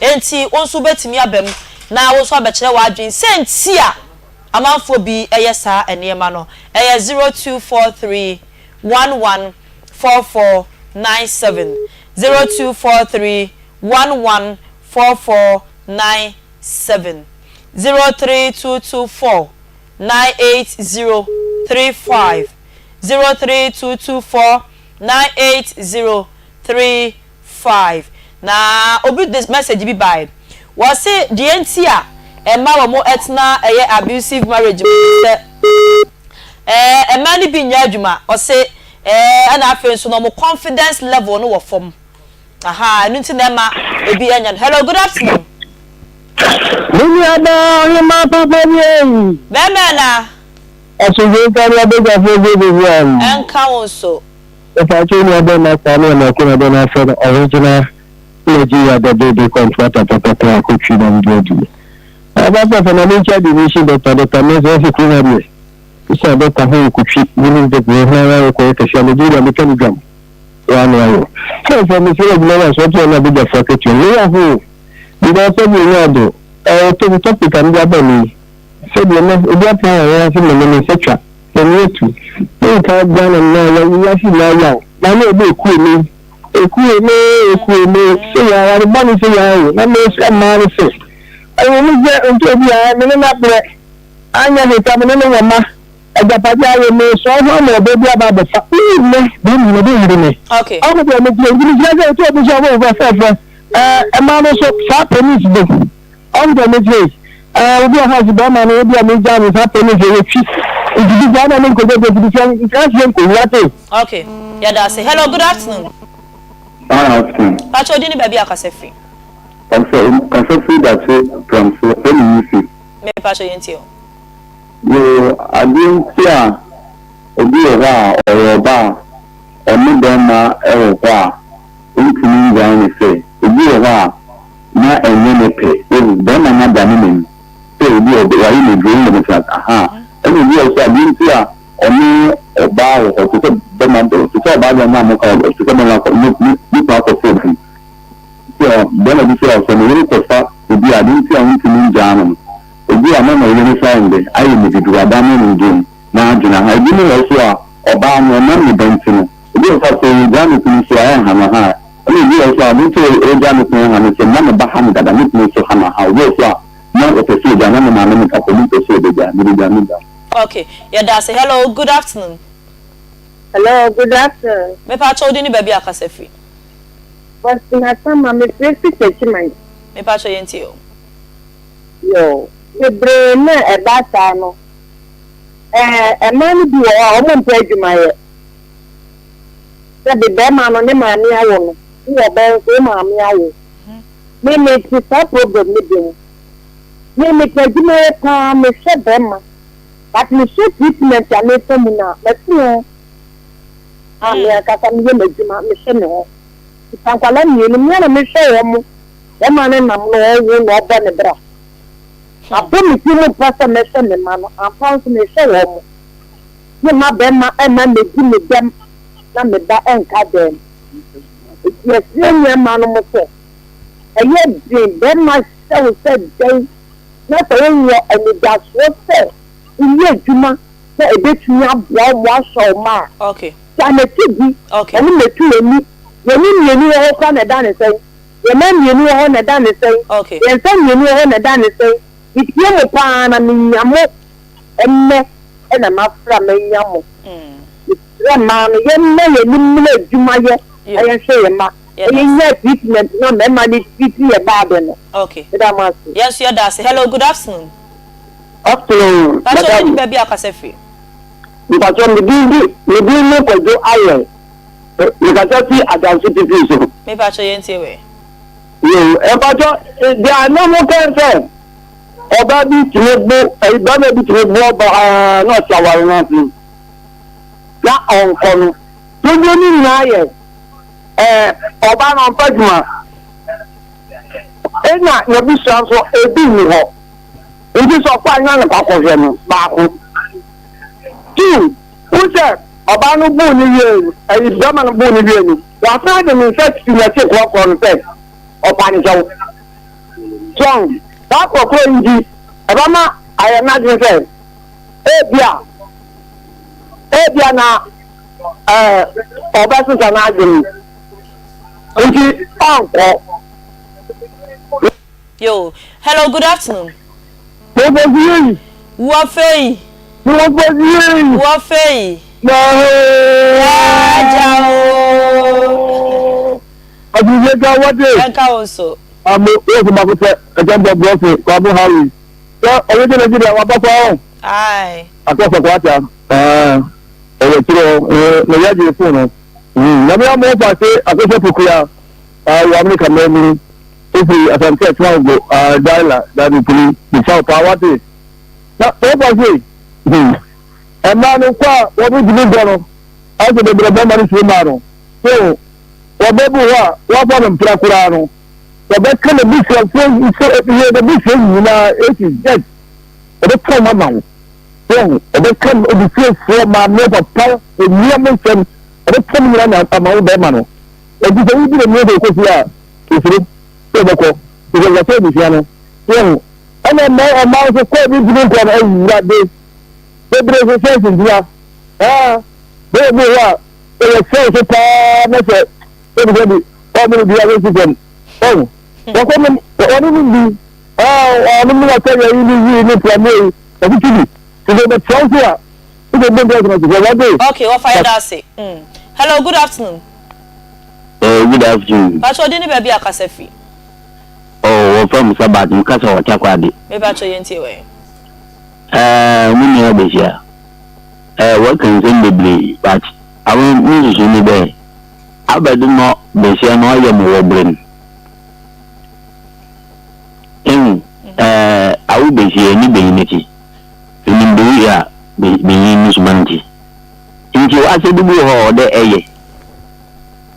Enti wo nso wobɛtumi aba mu na wo nso abɛkyerɛ w'adwene sɛ nti a amanfoɔ bi yɛ saa nneɛma no. Ɛyɛ 0243 11 44 97, 0243 11 4497 03224 98035 03224 98035 Na obi de message bi bae wɔse deɛ nti a ɛma wɔn tena ɛyɛ abusive marriage mu ne sɛ ɛɛ mmaa no bi nyɛ adwuma ɔse ɛɛ ɛna afei nso no wɔn confidence level no wɔ fam. Ahaa ɛno nti na ɛma ebi anya no. Hello good afternoon. Me nua baa ɔhemaa papa ni ei. Bɛɛma ɛna. Asomdwoe nka ne abadwafoɔ Josephine. Ɛnka wo nso. Mepakyɛw nua bɛma Kwame Amoako na dɛn afrɛ no original Nigeria dɛdɛɛdɛ contractor papa paa kotwi na mede adi. Aba papa ma menkyia division doctor Doctor Mensah ɔse kurom ha deɛ wosa doctor ho nkotwi menim sɛ kuro hena ara wokɔyɛ kɛse a Nigeria metwa ne dwam. Wa no ayɛ. Sɛ sɛ mesrɛ adwuma no a sɛ ɔte ɔno abadwafo akatua no meyɛ ho because sɛdeɛ ɛnyɛ ado ɛɛ to topic a mede aba mu yi sɛdeɛ nɛ obi apra wɔn ase mene me nsa twa na me atu ne nka Ghana no na yɛ wiase nyinaa yaw na ne ɛbɛ eku eme eku eme eku eme sɛ yɛ aware bɔne sɛ yɛ awo na mesrɛ mmaa no sɛ ɛwɔ mu sɛ nti obi a mene no abrɛ anyɛ hwee ka mene no wɔ ma Agyapadeɛ ayɛ me sɔɔ ho ama ɔbaa bi aba abɛfa me nnɛ bɛrima no ɔbɛyere me ɔho deɛ meteɛ nti mekyerɛ sɛ ɛtɔ obi so ɔbɔ fɛ fɛfɛ ɛɛ mmaa no so saa penis do ɔho deɛ meteɛ ɛɛ obi ɔho ase bɛrima no ebi a megya no saa penis ɛyɛ twi. Nti bi saa na ne nkɔgya gya nti sɛ nka aseɛ nkɔwu ate. Ok yɛda ase hello good afternoon. Good afternoon. Pakyɛ odin ne baabi a kasa firi. Ɔsɛ kasa firi dakye pramso wɔfrɛ me Yusuf. Me pakyɛ yɛntie o. Yoo adeɛ nti a obi wɔ hɔ a ɔyɛ ɔbaa a ɔne bɛɛma wɔ hɔ a ɔntumi ngyae ne sɛ obi wɔ hɔ a na ɛnyɛ ne pɛ wohu bɛɛma no adane n'ani sɛ obi a wayɛ no aduro no na ahaa ɛna obi wɔ hɔ nso a adeɛ nti a ɔne ɔbaa wɔ hɔ te sɛ bɛma te sɛ ɔbaa deɛ na moka te sɛ bɛma akɔ ne ne ne kunu akɔfa obi sɛ bɛma bi sɛ ɔsɛ ne yere kɔfa obi a adeɛ nti a ɔntumi ngyaa no no obi a na ne yere nso ayɛ ne dɛ ayɛ ne didi wadane ne dwen n'adwene aha ebi ne wɔ so a ɔbaa no ɔnam ne ba nti no obi wɔ so a sɛ ɔgyaa ne kunu so a ɛnha no ha ɛna obi wɔ so a ade nti a ɔgyaa ne kunu ha no sɛ na ne ba ha no dada ne kunu nso ha no aha obi wɔ so a na ɔpɛ sɛ ɔgyaa na ne maame ne papa ɔmo mpɛ sɛ ɔbɛgyaa mede gyaa me gyaa. Ok yɛda ase hello good afternoon. Hello good afternoon. Mepakyɛ wo din ne baabi a kasa firi. Faustina Sama mefrɛ fi Techiman. Mepakyɛ yɛntie o. Yoo bebree no a ɛba saa no ɛɛ mmaa no bi wɔ hɔ a wɔn mpɛ adwuma yɛ sɛbi bɛrima no ne maame awo no wowɔ bɛn nso wo maame awo me me te saa problem no bi ho. Me mepɛ adwuma yɛ paa mehwɛ bɛma but mehwɛ treatment a mefa mu no a mɛte ho a me ankasa meyɛ m'adwuma mehwɛ me ho kita nkwadaa mmienu me ara na mehwɛ wɔn mo bɛma no nam na ɔwo na ɔbɔ ne bra mabɔ me ti mu mpa sɛ mɛhwɛ me mma no ampa nso mehwɛ wɔn mo me mma bɛma ɛma medi me dɛm na me ba ɛnka dɛm eti ɛsrɛ nneɛma no mo sɛ ɛyɛ den bɛma hyɛ wo sɛ dɛn na sɛ wowɔ anidasoɔ sɛ woyɛ adwuma na ɛbɛtumi aboa wo ma woahwɛ wo mma a, gya n'akyi di, ɔno mmɛtu w'ani. Yɛn ani mmienu wɔ hɔ koraa na ɛda ne sɛn? Yɛn nan mmienu wɔ hɔ na ɛda ne sɛn? Yɛn nsa mmienu wɔ hɔ na ɛda ne sɛn? Metie mo pa ara na menya mo ɛnnɛ na mafra manya mo. Mesrɛ mmaa no, yɛmma yɛn ani mmra adwumayɛ na yɛnhwɛ yɛn mma. Yɛda Ɛyɛ ase. nyaa treatment na mɛma no treat yɛ bad no. Okay. Meda mo ase. Yɛn nso yɛda ase. Hello, good afternoon. Afternoon, Pakyɛ madam. wodi baabi a kasa firi. Mpakyɛ me din de me din ne Kwadwo Ayɛ. Me kasa fi Adanso Tifi so. Me pakyɛ yɛn tie wɛ. Yoo, mpakyɛ deɛ a na mo kɛn sɛ ɔbaa bi tumi bo ɛyi bɛrima bi tumi bo ɔbaa na ɔte aware no ase na ɔnkɔ no dodoɔ no nyinaa yɛ Ɛɛ, ɔbaa no ɔmfa adwuma. Ɛna n'abusua nso ebi nni hɔ. Nti sɛ ɔkɔ a nya ne kɔ akɔhwɛ no baako. Two, wohu sɛ ɔbaa no buu no wie no, ɛyi bɛrima no buu no wie no, wasan de ne nsa si n'akyi korɔkorɔ no sɛ ɔpa ne kyɛw. So saa korɔkorɔ yi nti, ɛbɛma ayɛ n'adwene sɛ ebia ebia na ɛɛ ɔbɛsesa n'adwene nti ɔnkɔ. Yo, hello, good afternoon. Wɔfɛ Wɔfɛ Wɔfɛ Wɔfɛ Yaaja o. Ɔdìyẹ ká wọ́dé. Ẹ̀ka wo nso. Àmì wọ́n fi baako tẹ ẹ̀jẹ̀ ń bọ̀ bùrọ̀fì kwabo hawi. Sẹ ọ̀yẹ́ jẹ́ Nàìjíríà wà bá fọ́ ọ́. Aye. Akọ́sọ̀ kwata. Ɛwɔ akyire hɔ, na yɛagye fon no. Nyame ama wo paase akɔhyɛ pokua wɔ Amerika man mu. Wofi Asante Akyem Agogo, Daila, Dade Puli, mekyia wo paa wate. Na wo paase, mmaa no kɔ a wɔn ntumi nkɔ no, ayɛ sɛ bebree bɛrima no suro mmaa no. So wɔbɛbu hɔ a wɔafa no mpra koraa no, wɔbɛka n'abusuafoɔ nso, yɛ n'abusua nyinaa A to Z, wɔbɛka wɔn ama wo. So ɔbɛka obusuafoɔ, maame, papa, onua mo nsɛm, ɔbɛka ne nyinaa na ama wo bɛrima no. Enti sɛ wodi n'ani sɛ ɔkɔ fie a, osuro sɛ ɔbɛkɔ, efisɛ wasɛe abusua no. So wahu? Ɛna mma ɔmaa nso kɔɔ bi ntumi nkɔ no, Awurade, bebree so sɛ nsentia. Aa, bɛyɛ bi wɔ hɔ a, ɛyɛ sɛn so paa na sɛ sɛbisɛbi ɔmo no dua bɛsi fam. Ɔho, wɔkɔ nom, wɔne nom bi, aa, ɔnom no wɔsɛ yɛ yi ne yi ne pramo yi. Ɔsi ti bi ti sɛ ɔbɛkyerɛ wo so a wode bɔ mpa gyina so sɛ wade. Okay wɔfa yɛda ase mm hello good afternoon. Oh good afternoon. Pacho odin ne baabi a kasa firi. Oh wɔfrɛ me Sabat me kasa wɔ Takoradi. Me pacho yɛn tie wɛ. Ɛɛ me nua bɛhyia. Eh wɔka nsɛm bebree but awo me nsusu ne dɛ abɛde nɔ besia no ɔyɛ mo wɔ bere no ehu eh awo besia ni benyin ti enim beyi a benyin no suban ti nti asɛde bi wɔ hɔ a ɔdɛ ɛyɛ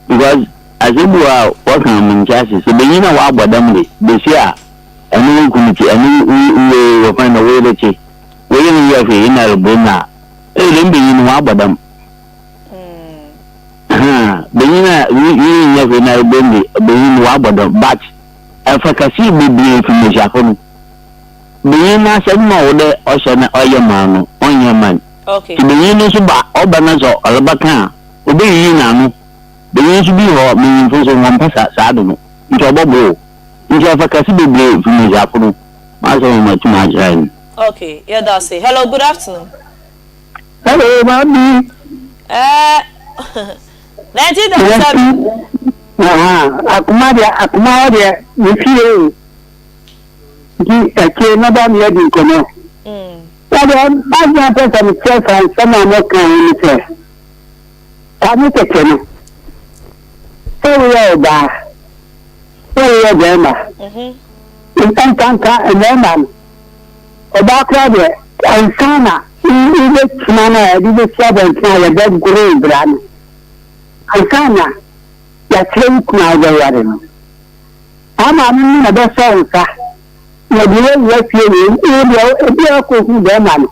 because asɛm bi wɔ hɔ a wɔka a menkyɛ ase sɛ benyin a wabɔ dam de besia a ɛno wo kunu ti ɛno wo wo wɔfɛn no wo yere ti. Wei nnyɛ hwee nna robɔ mu a, ei dɛm banyin no ɔabɔ dam. Ahaa, banyin a wei nnyɛ hwee nna robɔ mu de, banyin no ɔabɔ dam but mfakasii beberee fi mbasiafo no. Banyin n'asɛm no a ɔwɔ dɛ ɔhyɛ na ɔyɛ ma no, ɔnnyɛ mma no. Ntsi banyin no so ba, ɔba na sɛ ɔrebɛka a, obeyiyi n'ano. Banyin so bi wɔ hɔ, mbanyimfo so wɔmmpɛ saa ade no, ntsi ɔbɔbow wo. Ntsi mfakasii beberee fi mbasiafo no. M'asɛm a matum akyerɛ no. Okay, yɛda ase. Hello, good afternoon. Hello, Mami. Eh, 1937. Akoma deɛ, akoma hɔ deɛ, me fie o. Nti akyire na ba me adi nkɔmmɔ. Na deɛ m'adwene apɛ sɛ mekyerɛ saa nsɛm a moka yi ne sɛ, kane kɛkɛ no, sɛ woyɛ ɔbaa, sɛ woyɛ bɛrima, nkanka mmarima no, ɔbaa koraa deɛ, ansa na wobɛtena no a yɛde bɛsi abɔnten a yɛbɛgoro bra no, ansa na yɛakyerɛ wo kunu a wobɛware no, saa maame no na ɛbɛsɔ wo nsa na ɔde wo awura fie wei, wo deɛ ebi a ɔkɔhu bɛrima no,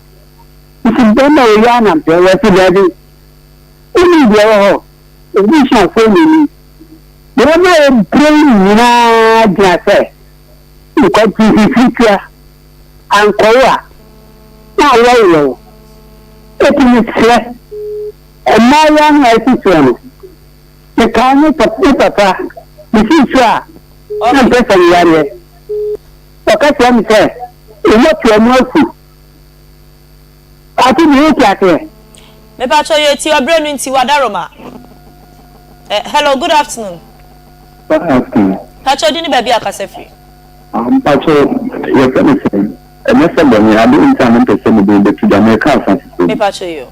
nti bɛrima wei ara na mpɛ, wɔse daabi, wonim deɛ ɛwɔ hɔ, abusuafoɔ nni. Nneɛma a ɛbrɛ yi nyinaa gyina sɛ nkwamfimfimfiritua ankɔwo a, na aworɔworɔ wo. Enti mesrɛ mmaayewa no a ɛsi soɔ no, mekae me me papa, mesii so a na mpɛ sɛ meyareɛ. Ɔka kyerɛ me sɛ, wo mmɔtoa mu afu. Ate me wote aseɛ? Mepakyɛw yɛ ti ɔbrɛ no nti wadaroma eh hello good afternoon. Good afternoon. Pakyɛw din ne baabi a kasa firi. Ah mpakyɛw yɛfrɛ me sɛn? Ɛnyɛ sɛ bɔne ade nti a mempɛ sɛ mede bɛto dwa meka asase kurom. Mepakyɛw yo.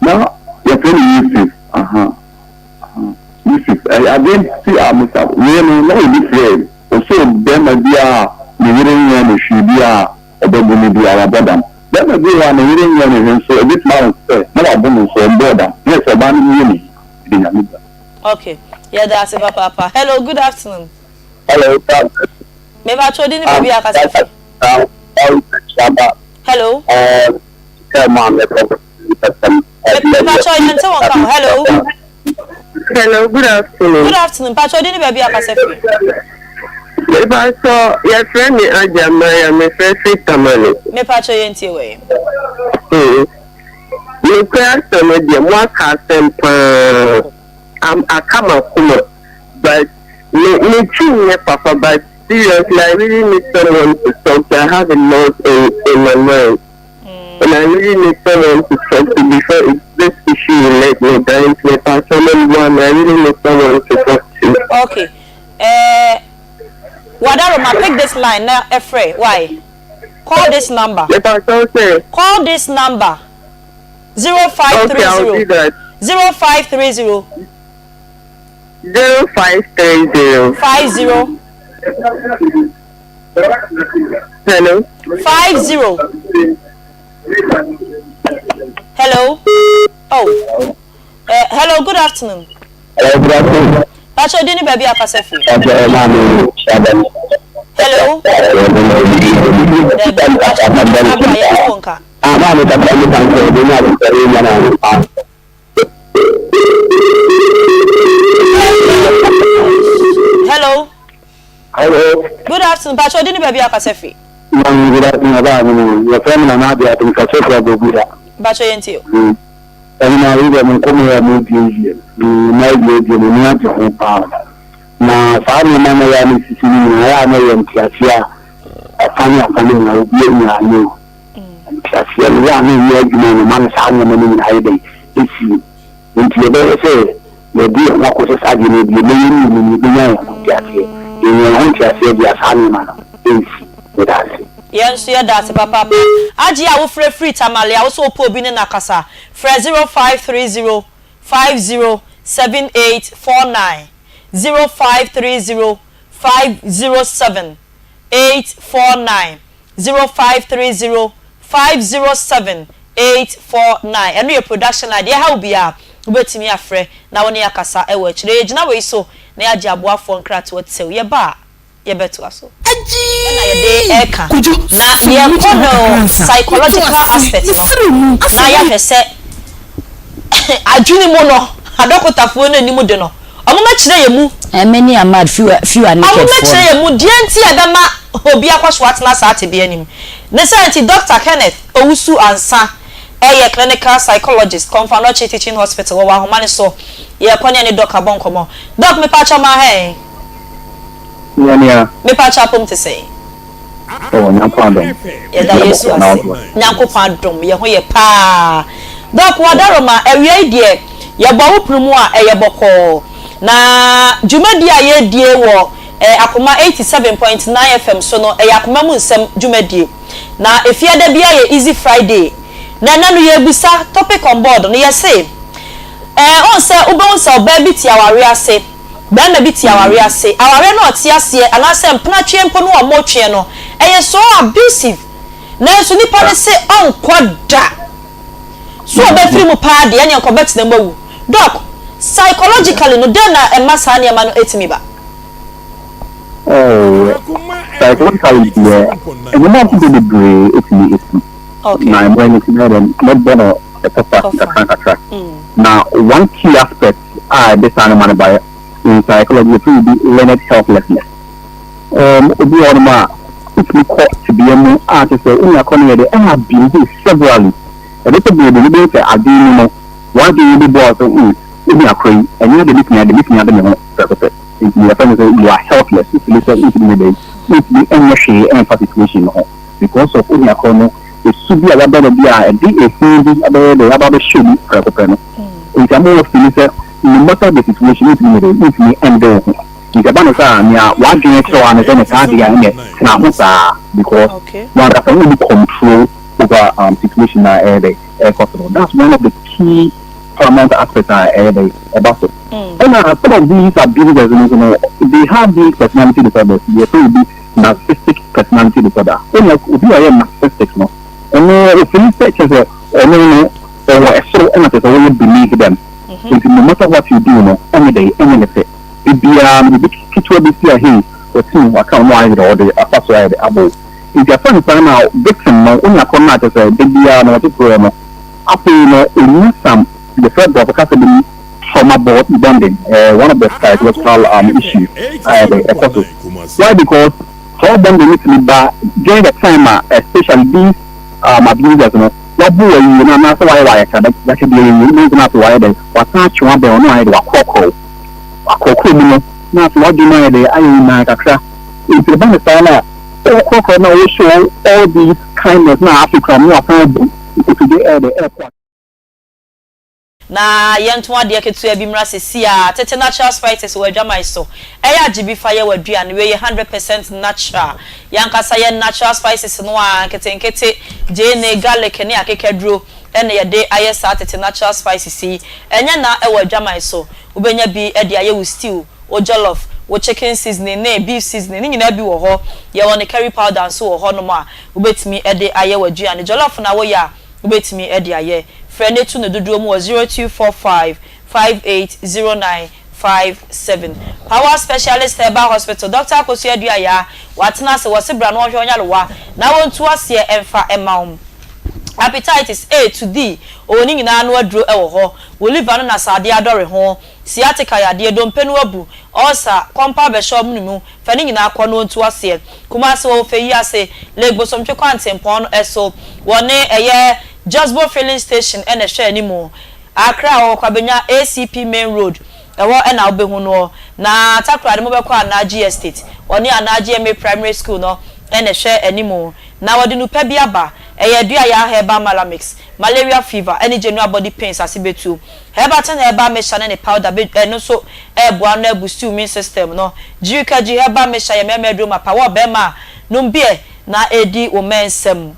Na yɛfrɛ no Yusuf aha aha Yusuf ɛyɛ adeɛ nti a mesa wei no na obi frɛ ɔsɛ bɛrima biara a ne yere nyɛ no hwee biara Ɔbɛbu no bi a, wabɔ dam. Barima bi wɔ hɔ a, ne yere nyɛɛ no hwee nso ebetumi ayɛ sɛ na wabo no nso ɔmbɔɔ dam. Na ɛsɛ ɔbaa no yɛ ne yie. Mede Nyame dua. Ok yɛda ase papaapa. Hello good afternoon. Hello good afternoon. Me pa kyɛw din ne baabi a kasa fi. Hello. Me pa kyɛw yɛn te wɔn ka o. Hello. Hello, good afternoon. Good afternoon. Mpatsɔ din ne baabi a kasa firi. Mepatsɔ yɛfrɛ me Agya Maria mefrɛ firi Tamale. Mepatsɔ yɛntie wɔ yi. Hmm. Nokorɛ asɛm deɛ mo aka asɛm paa am aka makoma but me me ti nyɛ papa but seriously I really need someone to talk to I have a lot in in my mind. And I really need someone to talk to before it, this issue will let me down. Nti mepa kyɛw mo mmoa me. I really need someone to talk to. Okay. Eh, Wadaroma, pick this line na ɛfrɛ. Why? Call this number. Mepa kyɛw sɛ. Call this number. 0530. Okay, I'll do that. 0530. 0530. 50. Hello. 50. Hello. Oh. Uh, hello, good afternoon. Hello, good afternoon. Pacho, di ni baabi a kasa firi. Pacho, ẹ máa mi ṣàbẹ̀. Hello. Dabi, Pacho, abra yẹn ti wọ nka. Ah, máa mi kasa mi kan sọ, ebi ní àbùkù ẹ̀rí yẹn náà. Hello. Hello. Good afternoon. Pacho, di ni baabi akasa fi. Mami, good afternoon. Aba mi no. Yɛfrɛ me Nana Ade Adom kasa firi Aboguda. Pacho yɛn ti o. Ɛno na ayi dɛ mo nkɔmmɔ yɛ a mo die yie. Na awie deɛ m'ani agye ho paa. Na saa nneɛma no yɛ a na esisi no nyinaa yɛ a na ɛyɛ nteaseɛ a afa ne afa no nyinaa obi anya ano o. Nteaseɛ no yɛ a na ɛnyɛ adwuma no ma no saa nneɛma no nyinaa yɛ dɛn ɛsi. Nti yɛbɛyɛ sɛ yɛde yɛn ho akɔhyɛ saa adeɛ no mu deɛ ɛbɛyɛ no mu no yɛbɛnya yɛn ho nteaseɛ. Yɛnya yɛn ho nteaseɛ deɛ a saa nneɛma no ɛnsi. Meda ase. Yɛn nso yɛda ase papaapa. Agye a wofrɛ firi Tamale a wo sɛ wopɛ obi ne no akasa, frɛ 0530 50 78 49, 0530 507 849, 0530 507 849. Ɛno yɛ production line. Deɛ ɛha wo biara, wobɛtumi afrɛ na wo ne yɛn akasa wɔ akyire. Yɛgyina wei so na yɛagye aboafoɔ nkratoɔ tew. Yɛba a, yɛbɛtoa so. Ɛna yɛde reka na yɛkɔ no psychological aspect no na yɛahwɛ sɛ adwene mu no adɔkotafoɔ no anim de no wɔn mɛkyerɛ yɛn mu. Many are mad, few are, few are naked Wɔn mɛkyerɛ yɛn mu deɛ nti a ɛbɛma obi akɔ so atena saa tebea no mu. Ne saa nti Doctor Kenneth Owusu Ansah yɛ clinical psychologist, Komfo Anokye Teaching Hospital, wɔwɔ ahoma no so. Yɛrekɔ ne yɛne Doc abɔ nkɔmmɔ. Doc mepaakyɛw ma ha ɛ? Nea. Mepakyɛ apom te sɛn? Oh Nyankopɔn adom. Yɛda Yesu ase. Nyankopɔn adom yɛ ho yɛ paa. Doc Wadaroma awia yi deɛ yɛbɔ wo pono mu a ɛyɛ bɔkɔɔ. Na dwumadie a yɛredie wɔ eh, Akoma 87.9 FM so no ɛyɛ Akoma mu nsɛm dwumadie. Na efiada biara yɛ Easy Friday. Na ɛnɛ no yɛrebisa topic on board no yɛse eh, wohu sɛ wobɛhu sɛ ɔbaa bi te awareɛ ase. Barima bi te awareɛ ase, awareɛ no a ɔte aseɛ anaasɛ mpenatweɛ mpo no a wɔretweɛ no, ɛyɛ so abusive. Nanso nipa no se ɔnkɔ da. So ɔbɛfiri mu paa deɛ, ɛneɛ nka ɔbɛtena mu awu. Doc, psychologically no, dɛn na ɛma saa nneɛma no tumi ba? Oh, psychologically deɛ, nneɛma ahodoɔ bebree tumi si. Na mmerɛ no nti mɛyɛ dɛn, mɛbɔ no tɔfa nkakra nkakra. Na one key aspect a ɛde saa nneɛma no ba in psychology yɛfrɛ biribi learned helplessness. Um, obi wɔ hɔnom a wotumi kɔ tebea mu a kyerɛ sɛ wo nua korɔ no yɛ dɛ ɛha abuse wo severally. Ɛbɛtɔ berɛ bi no wobɛhu sɛ adwene mu no w'adwene mu bɛbua wo sɛ hmm, wo nua korɔ yi ɛnyɛ ade mɛtumi ade mɛtumi ade me ho prɛko pɛ. Nti yɛfrɛ no sɛ you are helpless, wofili sɛ wontumi nyɛ dɛn, wontumi nyɛ hwee ɛmfa situation no ho because of wo nua korɔ no su bi a wada no adi a ɛde ehu bi abɛyɛ dɛ aba abɛhyɛ mu prɛko pɛ no. Nti ama wo feeli sɛ no matter the situation wontumi nyɛ dɛ wontumi ɛnde wo ho. Nti ɛba no saa a nea w'adwene kyerɛ wo ara ne sɛ ne saa deɛ a ɛnɛ tena ho saa because wankasa wonni control over um situation no a ɛyɛ dɛ ɛrekɔ so no. That's one of the key paramount aspects a ɛyɛ dɛ ɛba so. Ɛna some of these abusers no nso no they have these personality disorders yɛfrɛ bi narcissistic personality disorder. Wonya obi a ɔyɛ narcissistic no ɔno ofeeli sɛ kyerɛ sɛ ɔno no Ɔwɔ ɛsoro ɛna kyerɛ sɛ woyɛ beneath them nti no matter what you do no ɛnyɛ dɛn ɛnyɛ ne fɛ da biara no biribi ketewa bi si a hey watim waka wo na wayɛ dɛ ɔde afa so ayɛ dɛ abɔ wo nti afa no saa na victim no wonya korɔ no a kyerɛ sɛ da biara no ɔte korɔ no afei no ɔnya some yɛfrɛ brɔfo kasa bi mu trauma bonding eh, one of the psychological um, issues ayɛ dɛ ɛkɔ so why because trauma bonding no tumi ba during the time a especially these um, abusers no Wabu wo awie no anaasɛ wayɛ wo ayakayakadeɛ awie no, wobɛhu sɛ na afei wayɛ dɛn? Wasan atwe wo abɛn wo na wayɛ dɛn? Wakorɔkorɔ wo. Wakorɔkorɔ mu no, na afei w'adwene mu ayɛ dɛn? Ayɛ wo naa kakra. Enti ɛba no saa no a, wokorɔkorɔ no a wo show all these kindness na afei koraa no na wasan abu nkotodwe ɛyɛ dɛn? Ɛrekɔ. Na yɛnto adeɛ ketewa bi mmra sesie ara, tete natural spices wɔ adwaman so, ɛyɛ a gye bi fa yɛ w'aduane, wei yɛ 100 percent natural, yɛn ankasa yɛ natural spices no ara, nketenkete, gyeene, garlic ne akekaduro na yɛde ayɛ saa tete natural spices yi, ɛnyɛ na wɔ adwaman so, wobɛnya bi de ayɛ wo stew, wo jollof, wo chicken seasoning ne beef seasoning ne nyinaa bi wɔ hɔ, yɛwɔ ne curry powder nso wɔ hɔnom a wobɛtumi de ayɛ w'aduane, jollof na woyɛ a, wobɛtumi de ayɛ. Frɛ na tu no dodoɔ mu wɔ 0245 5809 57. Power Specialist Herbal Hospital, Dɔkta Akosua Aduayaa, watena ase, wɔse bra na wɔnhwɛ wo nyarewa na wɔntu aseɛ mfa mma wo. Hepatitis A to D, ɔwɔ ne nyinaa ano aduro wɔ hɔ. Wo liver no na sradeɛ adɔre ho, sciatica yadeɛ, dompe no abu, ulcer, kɔmpa abɛhyɛ ɔmene mu, Fa ne nyinaa kɔ na ɔntu aseɛ. Kumasi wɔ Ofeyi ase, Lake Bosomtwe kwantempɔn no so. Wɔne ɛyɛ Jusbo filling station na ɛhwɛ anim. Accra wɔ Kwabenya ACP main road, ɛhɔ na wobɛhu noɔ. Na Takoradi mobɛkɔ Anagye Estate, wɔne Anagye MA Primary School no na ɛhwɛ anim. Na wɔde nupa bi aba, ɛyɛ Aduayaa Herbal Malamix, Malaria fever ne general body pains ase bɛtu. Herbatin herbal mixture ne ne powder bɛ ɛno nso ɛɛboa no abusti wo immune system no. Jirikagyi herbal mixture yɛ mmarima aduro mapa. Wɔ ɔbarima a, nom beer. na ɛredi wo mmɛnsɛm.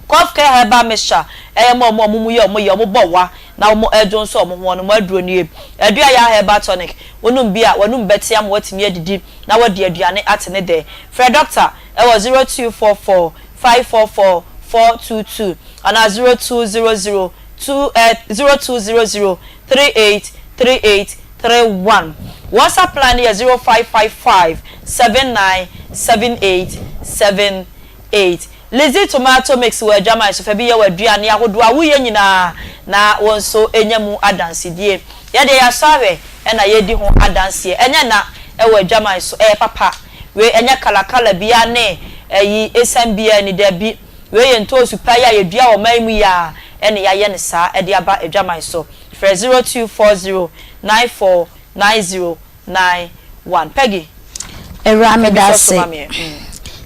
Cough Care Herbal Mixture ɛyɛ ma wɔn a wɔn mu yɛ wɔn ya, wɔbɔ wa na wɔdwonsɔ wɔn ho no, mo aduro nie. Aduayaa Herbal Tonic, wonom bi a, w'anum bɛte ama woatumi adidi na woadi aduane ate ne dɛ. Frɛ dɔkta wɔ 0244 544 422 anaa 0200 2 0200 38 38 31. WhatsApp line no yɛ 0555 79 78 78. Lizzy tomato mix wɔ adwaman so fa bi yɛ w'aduane ahodoɔ a woyɛ nyinaa na wo nso nya mu adansedie. Yɛ deɛ yɛasɔ ahwɛ na yɛredi ho adanseɛ. Ɛnyɛ na wɔ adwaman so, ɛyɛ papa. Wei ɛnyɛ kala kala biara ne ɛyi esiane biara nni, dabi. Wei yɛ ntoosi pa yi a yɛdua wɔ ɔman yi mu yi ara na yɛayɛ no saa de aba adwaman so. Frɛ 0240 94 90 91. Peggy. Awuraa Fa bi meda sɔ so ase. ma me ɛ. Mm.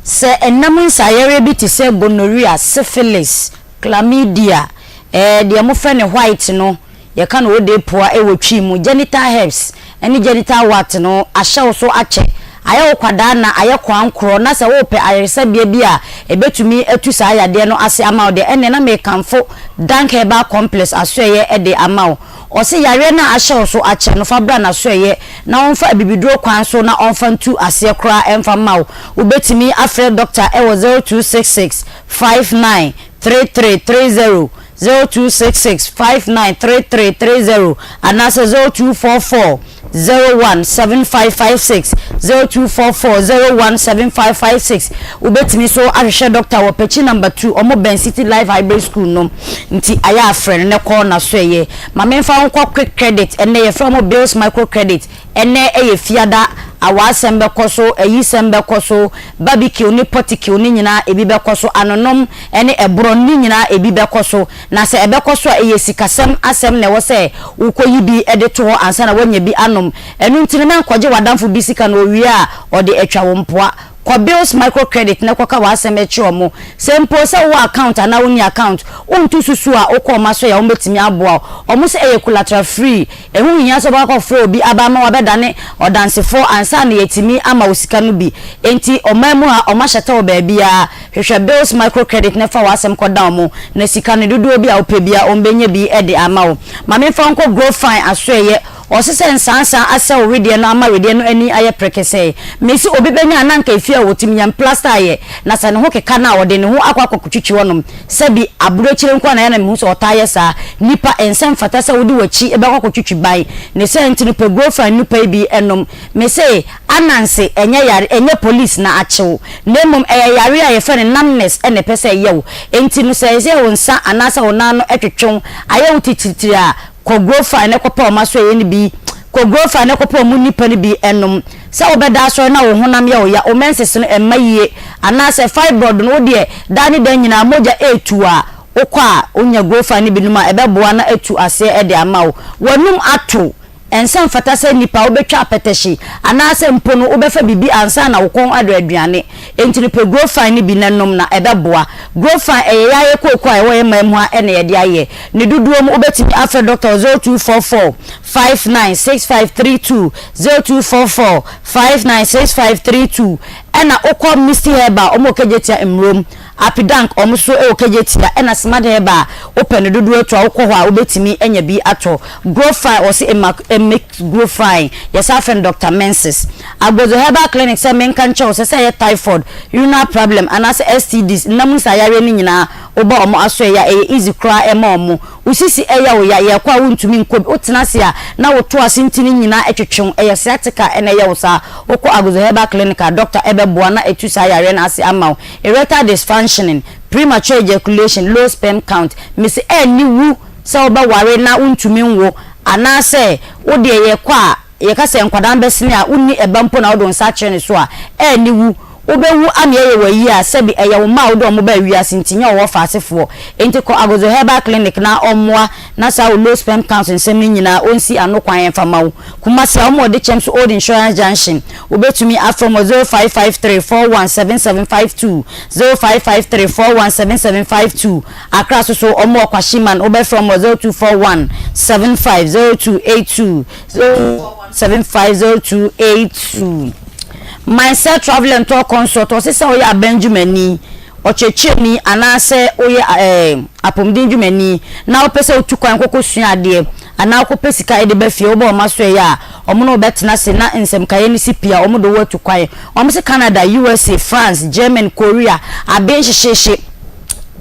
Sɛ ɛnam nsaeyareɛ bi te sɛ gonorrhea, syphilis, chlamydia, ɛɛ deɛ mofrɛ no white no, yɛka no odepoa wɔ Twi mu, genital herpes ne genital wart no ahyɛ wo so akyɛ, ayɛ wo kwadaa na ayɛ koankorɔ na sɛ worepɛ ayaresabea bi a ɛbɛtumi atu saa yadeɛ no ase ama wo deɛ, ɛnneɛ na merekamfo Dank Herbal Complex asoɛeɛ de ama wo. Ɔse yareɛ no a ahyɛ wo so akyɛ no fa bra n'asoɛeɛ na ɔmfa abibiduro kwan so na ɔmfa ntu aseɛ koraa mfa mma wo. Wobɛtumi afrɛ dɔkta wɔ 0266 59 3330, 0266 59 3330 anaasɛ 0244 01 7556, 0244 01 7556. Wobɛtumi nso ahwehwɛ dɔkta wɔ Pekyi number 2, ɔmo bɛn City Life Hybrid School no nti ayɛ a frɛ no na kɔ n'asoɛeɛ. Ma memfa wo nkɔ Quick Credit, ɛnnɛ yɛfrɛ ɔmo Bills Micro Credit. Ɛnnɛ yɛ Fiada, awaasɛm bɛkɔ so, ayisɛm bɛkɔ so, barbecue ne pɔtikiw ne nyinaa ebi bɛkɔ so, anonom ne ɛborɔ ne nyinaa ebi bɛkɔ so. Na sɛ ɛbɛkɔ so a, ɛyɛ sikasɛm asɛm na ɛwɔ sɛ wokɔyi bi de to hɔ ansa na woanya bi anom. Ɛno nti no, mɛnkɔgye w'adamfo bi sika na owie a ɔde atwa wo mpoa. Kɔ Bills Microcredit na kɔka w'asɛm kyerɛ wɔn. Sɛ mpo sɛ wowɔ account anaa wonni account, wonto susu a wokɔ wɔn asɔe a wɔbɛtumi aboa wo. Wɔn sɛ ɛyɛ collateral free. Ɛho nhia sɛ wobɛkɔ akɔfrɛ obi aba ama wabɛdane ɔdansefoɔ ansa na yɛatumi ama wo sika no bi. Enti ɔman mu ha, wɔahyɛtɛ wɔ baabiara. Hwehwɛ Bills Microcredit na fa w'asɛm kɔdan wɔn, na sika no dodoɔ bi a wopɛ biara wɔbɛnya bi de ama wo. Ma memfa wo nkɔ Growfine asoɛeɛ. Ɔse sɛ nsansa asɛ wo wedeɛ no ama wedeɛ no ani ayɛ prekesee. Mese obi bɛnya a na anka efie a ɔte mu yɛn plaster ayɛ na sɛ ne ho keka no a ɔde ne ho akɔ akɔtwitwi hɔnom. Sɛbi aburokyire nko ara na ɛyɛ na mehu sɛ ɔtaa yɛ saa. Nnipa, ɛnsɛ mfata sɛ wode w'akyi bɛkɔ akɔtwitwi ban. Ne saa nti no pɛ Grofan nnupa yi bi nom. Mese Ananse ɛnyɛ yare, ɛnyɛ police na akye wo na mmom ɛyɛ yareɛ a yɛfrɛ no numbness na ɛpɛ sɛ ɛyɛ wo. Enti no sɛ ɛsɛ wo nsa anaasɛ wo nan no twetwe wo, ayɛ wo titiritiri a, Kɔ Grofai na kɔpɛ wɔn asoɛeɛ no bi, kɔ Grofai na kɔpɛ wɔn nnipa no bi nom. Sɛ wobɛda asɔre na wo honam yɛ wo ya, wo menses no mma yie, anaasɛ fibroid no wo deɛ daa ne da nyinaa mogya retu a, wokɔ a wonya Grofai no bi nom a, ɛbɛboa na atu aseɛ de ama wo. W'anum ato. Ɛnsɛ mfata sɛ nnipa wobɛtwa apɛtɛhye anaasɛ mpo no wobɛfa biribi ansa na wo kɔn adɔ aduane. Enti no pɛ Grofine no bi na nom na ɛbɛboa. Grofine ɛyɛ yaayɛ kooko a ɛwɔ yɛn man mu ha na yɛde ayɛ. Ne dodoɔ mu wobɛtumi afrɛ dɔkta wɔ 0244 59 6532, 0244 59 6532. Ɛna wokɔ Misty Herbal wɔn wɔ Kejetia Mmrom. Apidank wɔn nso wɔ Kejetia ɛna Smart Herbal a wopɛ no dodoɔ atu a wokɔ hɔ a wobɛtumi anya bi atɔ. Grow Fine wɔse ema make grow fine yɛsan frɛ no Doctor Menses. Agbodzo Herbal Clinic sɛ menka nkyerɛ wo sɛ sɛ ɛyɛ typhoid, urinary problem anaasɛ STDs, nna mu nsayareɛ no nyinaa woba wɔn asoɛeɛ a ɛyɛ easy koraa ɛma wɔn. Wo sisi ɛyɛ wo ya, yɛkɔ a wontumi nkɔ bi, wotena ase a na wo to ase ntini nyinaa ɛtwetwe wo, ɛyɛ sciatica na ɛyɛ wo saa, wokɔ Agbodzo Herbal Clinic a doctor ɛbɛboa na atu saa yareɛ no ase ama wo. Erectile dysfunctioning, premature ejaculation, low sperm count, mese ɛnni wu sɛ wobɛware na wontumi nwo anaasɛ wo deɛ yɛkɔ a yɛka sɛ nkwadaa no bɛsene a wonni ɛba mpo na wode wo nsa akyerɛ ne so a, ɛnni wu. Wobɛwu ama yɛayɛ wo ayie a sɛbi ɛyɛ wo mma a wode wɔn baa wiase nti nyɛ wo wɔfa asefoɔ. Enti kɔ Agodzo Herbal Clinic na ɔmmoa na saa wo low sperm count nsɛm no nyinaa ɔnsi ano kwan mfa ma wo. Kumasi a wɔn wɔ Dekyɛm so Old Insurance Junction. Wobɛtumi afrɛ wɔn wɔ 0553 41 7752, 0553 41 7752. Accra so so wɔn wɔ Kwashiman, wobɛfrɛ wɔn wɔ 0241 75 0282, 0241 75 0282. Mindset Travel and Tour Consult, ɔse sɛ woyɛ abɛn dwumani, ɔkyerɛkyerɛni anaasɛ woyɛ ɛɛ apɔmuden dwumani na wopɛ sɛ wotu kwan kɔkɔ sua adeɛ anaa wokɔpɛ sika de ba fie, wobɔ wɔn asoɛeɛ a, wɔn ne wo bɛtena ase na nsɛmkaeɛ no si pi a, wɔn de wo atu kwan. Wɔn se Canada, USA, France, Germany, Korea, aben hyehyeehye.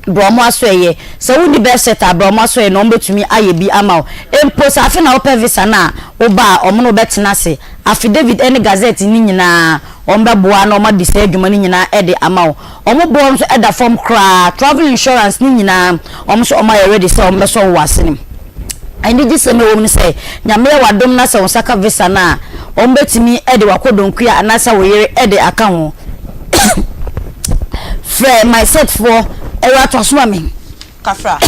Bra wɔn asoɛeɛ. Sɛ wonni birth cert a, bra wɔn asoɛeɛ na wɔbɛtumi ayɛ bi ama wo. Mpo sɛ afe na wopɛ visa no a, woba a, wɔn ne wo bɛtena ase. Affidavit ne gazette no nyinaa, wɔbɛboa na wɔadi saa adwuma no nyinaa de ama wo. Wɔn boɔ nso da fam koraa. Travel insurance no nyinaa, wɔn nso wɔayɛ ready sɛ wɔbɛsɔ wo asene. Anigyesɛm a ɛwɔ mu ne sɛ, Nyame yɛ w'adom na sɛ wo nsa ka visa no a, wɔbɛtumi de w'akɔdɔnkua anaasɛ wo yere de aka ho. Frɛ my set foɔ ɛwura to aso ma me. Kafra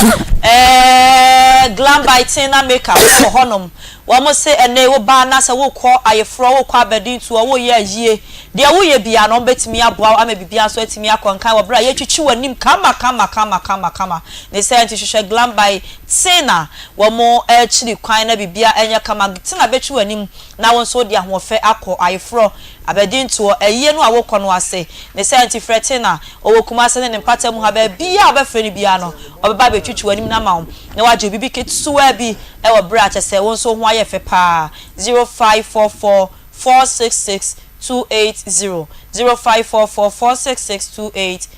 eh Glam by Tina makeup wɔ hɔnom Wɔn se ɛnɛ yi wo ba na sɛ wokɔ ayeforɔ wokɔ abadintoɔ woyɛ ayie deɛ woyɛ biara no wɔn bɛtumi aboa wo ama biribiara nso atumi akɔ nkan wɔ berɛ a yɛtwitwi w'anim kama kama kama kama kama Ne saa nti hwehwɛ Glam by Tina wɔn akyiri kwan na biribiara nyɛ kama Tina bɛtwi w'anim na wo nso wode ahoɔfɛ akɔ ayeforɔ Abadintoɔ, ayie no a wokɔ no ase. Ne saa nti frɛ Tina, ɔwɔ Kumase ne ne mpata mu ha, baabiara a wobɛfrɛ no biara no, ɔbɛba abɛtwitwi w'anim no ama wo, na wagye wo biribi ketewaa bi wɔ berɛ a kyerɛ sɛ wo nso wo ho ayɛ fɛ pa ara. 0544 466 280, 0544 466 280.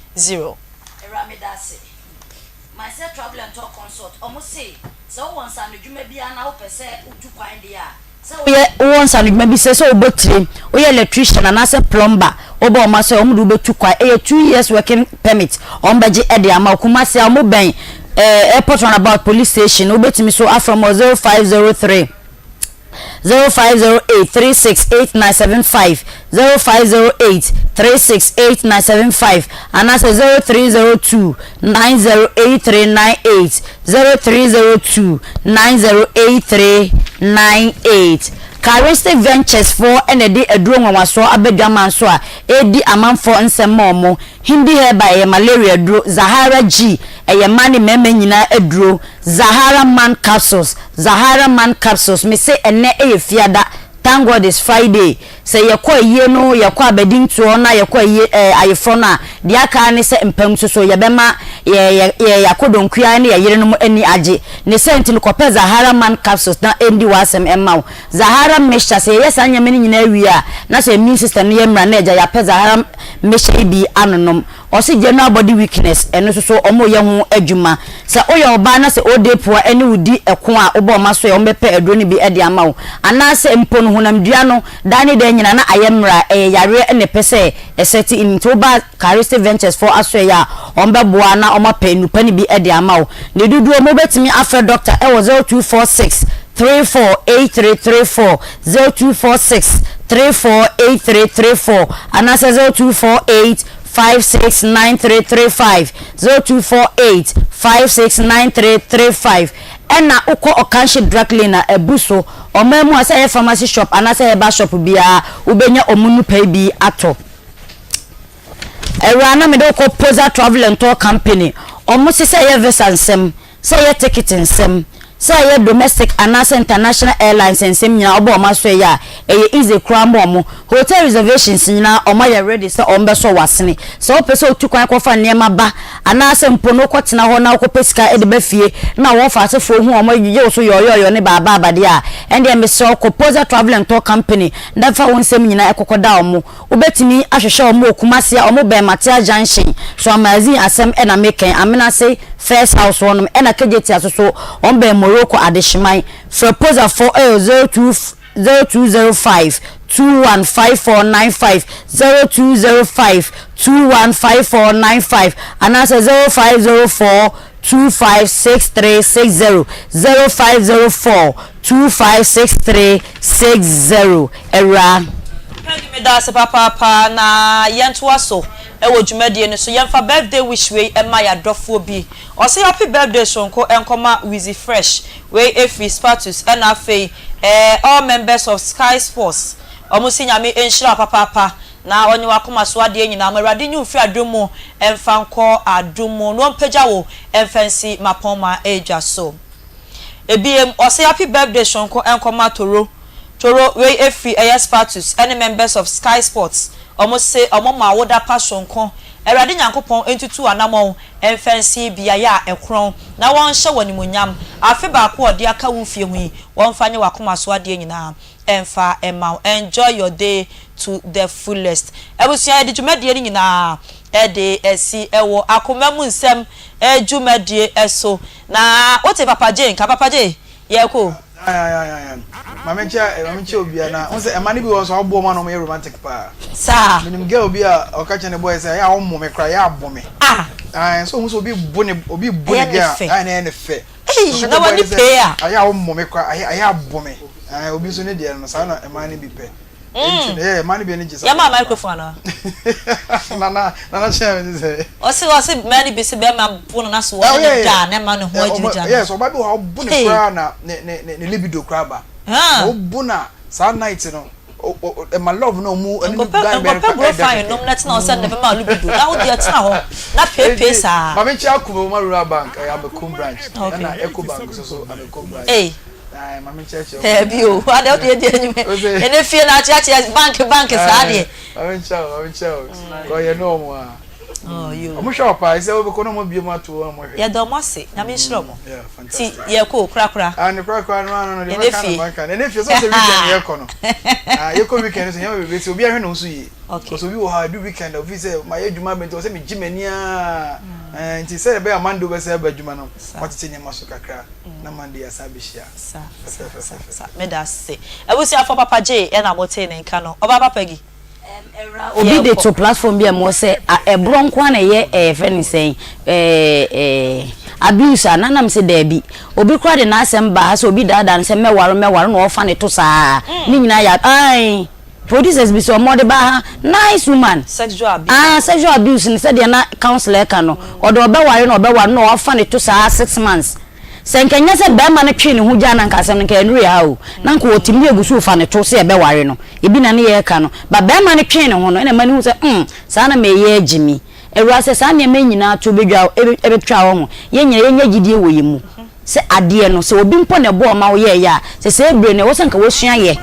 Awura medase. Mindset Travel and Tour Consult, ɔmo se sɛ wowɔ nsaanodwuma biara na wopɛ sɛ wotu kwan deɛ a, Sɛ woyɛ wowɔ nsaanodwuma bi sɛ sɛ wobɔ tire, woyɛ electrician anaasɛ plumber, wobɔ wɔn asɔre a, wɔde wo bɛtu kwan. Ɛyɛ 2 years working permit wɔn bɛgye de ama wo. Kumasi a wɔbɛn eh, airport roundabout police station. Wobɛtumi so afrɛ wɔn wɔ 0503 0508 368975, 0508 368975 anaasɛ 0302 908398. 0302 908398. Charistic Ventures foɔ na ɛde aduro nwanwasoɔ aba dwaman so a ɛredi amanfoɔ nsɛm ma wɔn. Hindi Herbal ɛyɛ malaria aduro, Zahara G ɛyɛ mmaa ne mmarima nyinaa aduro, Zahara Man Capsules, Zahara Man Capsules, mese ɛnnɛ ɛyɛ Fiada, Thank God it's Friday, Sɛ yɛkɔ ayie no, yɛkɔ abadintoɔ na yɛkɔ ayie ɛɛ ayeforɔ no a, deɛ aka ara ne sɛ mpam nso so yɛbɛma yɛ yɛ yɛ yɛakodɔnkuaa ne yɛ yerenom ani agye. Ne saa nti no, kɔpɛ Zahara Man Capsules na ɛndi w'asɛm mma wo. Zahara Mixture, sɛ yɛyɛ saa nneɛma no nyinaa wie a, na sɛ immune system no yɛ mmerɛ a, na agya yɛapɛ Zahara Mixture yi bi anonom. Ɔse general body weakness ɛno nso so ɔmo yɛ ho adwuma. Sɛ woyɛ ɔbaa na sɛ odepoa ɛne wo di ɛko a wobɔ ɔmo aso ɛ ɔmo bɛpɛ aduro no bi de ama wo. Anaasɛ mpo no honamdua no daa ne daa nyinaa na ayɛ mmerɛ a ɛyɛ yareɛ ɛna ɛpɛ sɛ ɛsɛte in nti woba Charistic Ventures foɔ asoɛeɛ a ɔmo bɛboa na ɔmo apɛ nnupa no bi de ama wo. Ne dodoɔ mu wobɛtumi afrɛ doctor ɛwɔ 0246 34 8334, 0246 34 8334 anaasɛ 0248 569335, 0248 569335 Ɛna wokɔ Ɔkanhye Drug Lane a abu so ɔman mu a, sɛ ɛyɛ pharmacy shop anaasɛ herbal shop biara wobɛnya ɔmo nnupa yi bi atɔ. Awuraa na mede wo kɔ Poza Travel and Tour Company, ɔmo se sɛ ɛyɛ visa nsɛm, Sɛ ɛyɛ tekete nsɛm, sɛ ɛyɛ domestic anaasɛ international airlines nsɛm nyinaa wobɔ wɔn aso ɛyɛ a, ɛyɛ easy koraa ma wɔn. Hotel reservations nyinaa wɔn ayɛ ready sɛ wɔn bɛsɔ w'asene. Sɛ wopɛ sɛ wotu kwan kɔfa nneɛma ba anaasɛ mpo no wokɔtena hɔ na wokɔpɛ sika de ba fie na wɔn faasefoɔ hu wɔn gyegye wo so yɔɔyɔɔyɔ ne baabaaba deɛ a, ɛndeɛ mesrɛ wo kɔ Poza Travel and Tour Company na fa wo nsɛm nyinaa kɔkɔda wɔn. Wobɛtumi ahwehwɛ wɔn wɔ Kumasi a wɔn bɛn Matea Junction, Soamazine asɛm na meka yi, Amenase First House hɔ nom, ɛna Kejetia nso so wɔn bɛn Morocco Adehyeman. Frɛ Poza foɔ ɛwɔ 02 0205 215495, 0205 215495 anaasɛ 0504 256360, 0504 256360. Awuraa. Peggy meda ase papaapa na yɛntoa so wɔ dwumadie no so yɛmfa birthday wish wei mma yɛadɔfoɔ bi ɔse happy birthday soronko nkɔma Wizzy Fresh wei ɛfiri Spatus ɛna afei eh all members of Sky Sports ɔmo se Nyame nhyira wo papaapa na ɔnye w'akoma so adeɛ nyinaa ma Awurade nyi wo mfiri adom mu mfa nkɔ adom mu na ɔmpagya wo mfa nsi mapɔnma dwa so. Ebiem, ɔse happy birthday soronko nkɔma Toro. Toro, wei ɛfiri ɛyɛ Spatus ɛne members of Sky Sports. Wɔn se wɔn ma awoda pa soronko. Awurade Nyankopɔn ntutu anamɔn mfa nsi beaeɛ a ɛkorɔn na wɔnhyɛ wo animuonyam. Afe baako a ɔde aka wo mfie ho yi, wɔmfa nyɛ w'akoma so adeɛ nyinaa mfa mma wo. Enjoy your day to the fullest. Abusua, yɛde dwumadie no nyinaa de asi wɔ akoma mu nsɛm dwumadie so. Na wote Papa Jay nka? Papa Jay, yɛrekɔ o. Ae ae ae ae Maame nkyɛ eh, maame nkyɛ obia na wohu sɛ ɛma no bi wɔ hɔ nso a woboa wɔn a na wɔyɛ romantic paa. Saa. Menim girl bi a ɔka kyerɛ ne boy sɛ ɛyɛ a wommo me koraa, ɛyɛ a bo me. Ah. Ae nso ohu sɛ obi bo ne obi bo ne Ɛyɛ ne girl a, fɛ. ae na ɛyɛ ne fɛ. Ei, Ɔka na kyerɛ boy w'ani no sɛ pee a. ɛyɛ a wommo me koraa, ɛyɛ ɛyɛ a bo me. Ae obi nso ne deɛ no saa na mmaa no bi pɛ. Nti no yeah mmaa no bi ani gye saa Yɛma nneɛma no paa. microphone anaa? Nana Nana kyerɛ me sɛ. Ɔse ɔse mmaa no bi se bɛrima bo no na so Oh ɔne yeah no da yeah a na ɛma ne ho yeah ɔba agyinagyina no. yes ɔba bi wɔ hɔ a wobo no Hey. koraa na ne ne ne ne libido koraa ba. Na Ah. wobo no a saa night no o o ɛma love no a ɔmu ɛne no Nkɔpɛ guy bɛn no nkɔpɛ koraa guro ɛɛdɛ fine kɛkɛ. nom na tena hɔ sɛ ne bɛma wo libido na wo deɛ tena hɔ na peepee Enti saa. ma menkyɛ Akumaa Rural Bank ɛyɛ Amekom branch Okay. ɛna Ecobank nso so Amekom branch. Ei. Ae ma menkyerɛkyerɛ wo Daabi o, adɛ wode adi anim ɛnɛ fie no akyeakyea bank bank saa deɛ. Ma menkyerɛ wo, ma menkyerɛ wo. Kɔ yɛ ne wɔn a. Oh, yo. Wɔn hwɛ wɔ paa, sɛ wobɛkɔ na wɔn abue mu ato wɔn a wɔhwɛ. Yɛda wɔn ase, Nyame nhyira wɔn. Yeah, Ti fantastic. yɛkɔ o, korakora. Ah, ne korakora no ano no, deɛ Ɛnɛ mɛka fie. no maka no. Ɛnɛ fie, sɛ sɛ weekend yɛkɔ no. Ah, yɛkɔ weekend so, nneɛma bebree sɛ obi ahwɛ ne ho so yie. Okay. Because obi wɔ ha, ɛdu weekend a, ofi sɛ mayɛ adwuma abɛnti, ɔsɛ megye m'ani aa. Eh, nti sɛ ɛbɛyɛ a Monday wobɛsɛ aba adwuma no, watete nneɛma so kakra. na Monday yɛasan abɛhyia. Sa sa sa Fɛfɛɛfɛfɛ. sa meda ase abusuafoɔ papa Jay ɛna motee ne nka no ɔbaa papa gi Obi de yɛnkɔ. to platform bi a mewɔ sɛ a ɛborɔ nko ara na ɛyɛ ɛɛ yɛfrɛ no sɛn ɛɛ ɛɛ abuse a na na mese daabi. Obi koraa de n'asɛm baa ha sɛ obi daadaa no sɛ mɛware mɛware na ɔfa ne to saa ne nyinaa yɛ ae producers bi sɛ ɔmo ɔde baa ha nice woman Sexual abuse. ah sexual abuse no sɛdeɛ na councillor ɛka no ɔde ɔbɛware na ɔbɛware na wafa ne to saa six months. Sɛ nka ɛnyɛ sɛ barima no twee ne ho gyaa no anka asɛm no nka ɛnuru ha o. Na nka ɔtumi agu so refa ne to sɛ yɛbɛware no. Ebi na ne yɛreka no. But barima no twee ne ho no ɛna ɛma no hu sɛ hmm saa na mereyɛ agye mi. Awuraa sɛ saa nneɛma yi nyinaa to bɛdwa ɛbɛtwa wo ho. Yɛn nyinaa yɛnya gyidie wɔ yɛn mu sɛ adeɛ no sɛ obi mpo na ɛbɔɔ ma woyɛeɛ a sɛ saa berɛ no ɛwɔ sɛ nka woasua yɛ.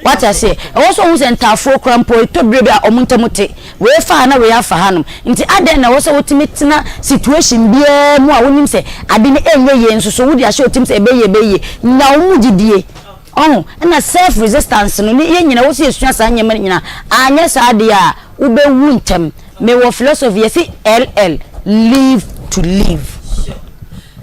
Wate aseɛ? Ɛwɔ sɛ ɔhu sɛ ntaafoɔ koraa mpo, ɛtɔ berɛ bi a wɔn ntam te. Wei fa ha na wei afa hanom. Nti adɛn na ɛwɔ sɛ wotumi tena situation biara mu a wonim sɛ ade no ɛnyɛ yie nso so wode ahyɛ wo tirim sɛ ɛbɛyɛ yie, ɛbɛyɛ yie. Nya wo mu gyidie. Ɔho? Ɛna self resistance no, ne yɛn nyinaa ɛwɔ sɛ yɛsua saa nneɛma no nyinaa. Anyɛ saa deɛ a, wobɛwu ntɛm. Mewɔ philosophy, yɛse LL, live to live. Sure.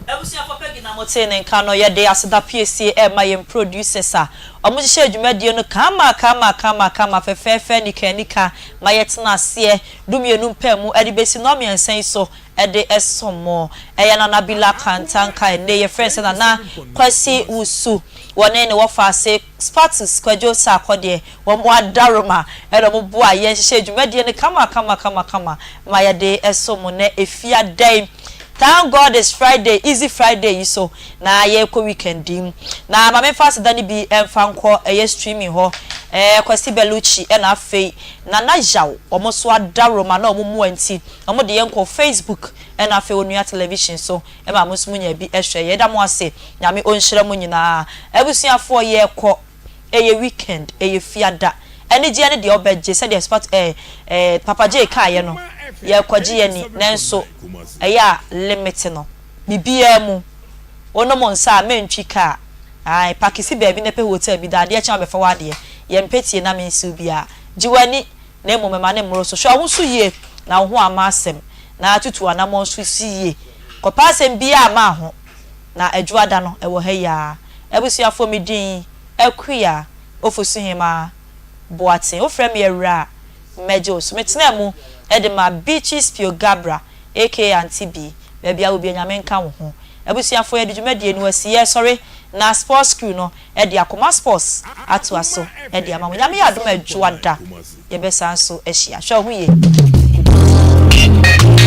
Abusuafo Peggy na motee ne nka no, yɛde aseda piesie rema yɛn producers a Wɔhyehyɛɛ dwumadie no kama kama kama kama fɛfɛɛfɛ anika anika ma yɛtena aseɛ dumienu mpaamu de bɛsi nnɔnmiɛnsa yi so de som mo. Ɛyɛ Nana Bila Kantanka ɛnnɛ yɛfrɛ no sɛ Nana Kwasi Wusu. Wɔne ne wɔfaase Spatus Kwadwo Sarkodie wɔn adaworoma na wɔboa yɛn hyehyɛɛ dwumadie no kama kama kama kama ma yɛde som mo nnɛ Efiada yi. Thank God it's Friday, easy Friday yi so na yɛrekɔ weekend yi. Na ma memfa aseda no bi mfa nkɔ ɛyɛ streaming hɔ. Ɛɛ Kwasi Bellucci ɛna afei Nana Yaw wɔn nso adaworoma na wɔn mmoa nti wɔn de yɛn kɔ Facebook ɛna afei Onua Television so ɛma mo nso mo nya bi hwɛ. Yɛda mo ase. Nyame ɔnhyira mo nyinaa. Abusuafoɔ yɛrekɔ. Ɛyɛ weekend, ɛyɛ fiada. Anigyeɛ no deɛ wobɛgye sɛdeɛ spat eh, eh, Papa Jay kaeɛ no, yɛrekɔgye yɛn ani, nanso ɛyɛ a limit no. Biribiara mu, wonom nsa a, mentwi kaa. Ae, pake si baabi na pɛ hotel bi da, adeɛ kye a wobɛfa w'adeɛ. Yɛmpɛ tie na mensiw biara. Gye w'ani, na mmom mma no mmoro so. Hwɛ wo ho so yie na wo ho amma asɛm, na tutu w'anammɔn nso si yie. Kɔpɛ asɛm biara mma ho, na Adwoada no, ɛwɔ ha yi ara. Abusuafoɔ me din Akua Ofosuhemaa Boateng. Wofrɛ me Awuraa a, mɛgye wo so. Metenaa mu de maa Beatrice Pio Gabra aka Auntie Bee. Baabi a wɔ biara Nyame nka wo ho. Abusuafoɔ yɛde dwumadie no asi. Yɛresɔre na Sports Crew no de Akoma Sports atoa so de ama mo. Nyame yɛ adom a Adwoada yɛbɛsan nso ahyia. Hwɛ wo ho yie. Good night.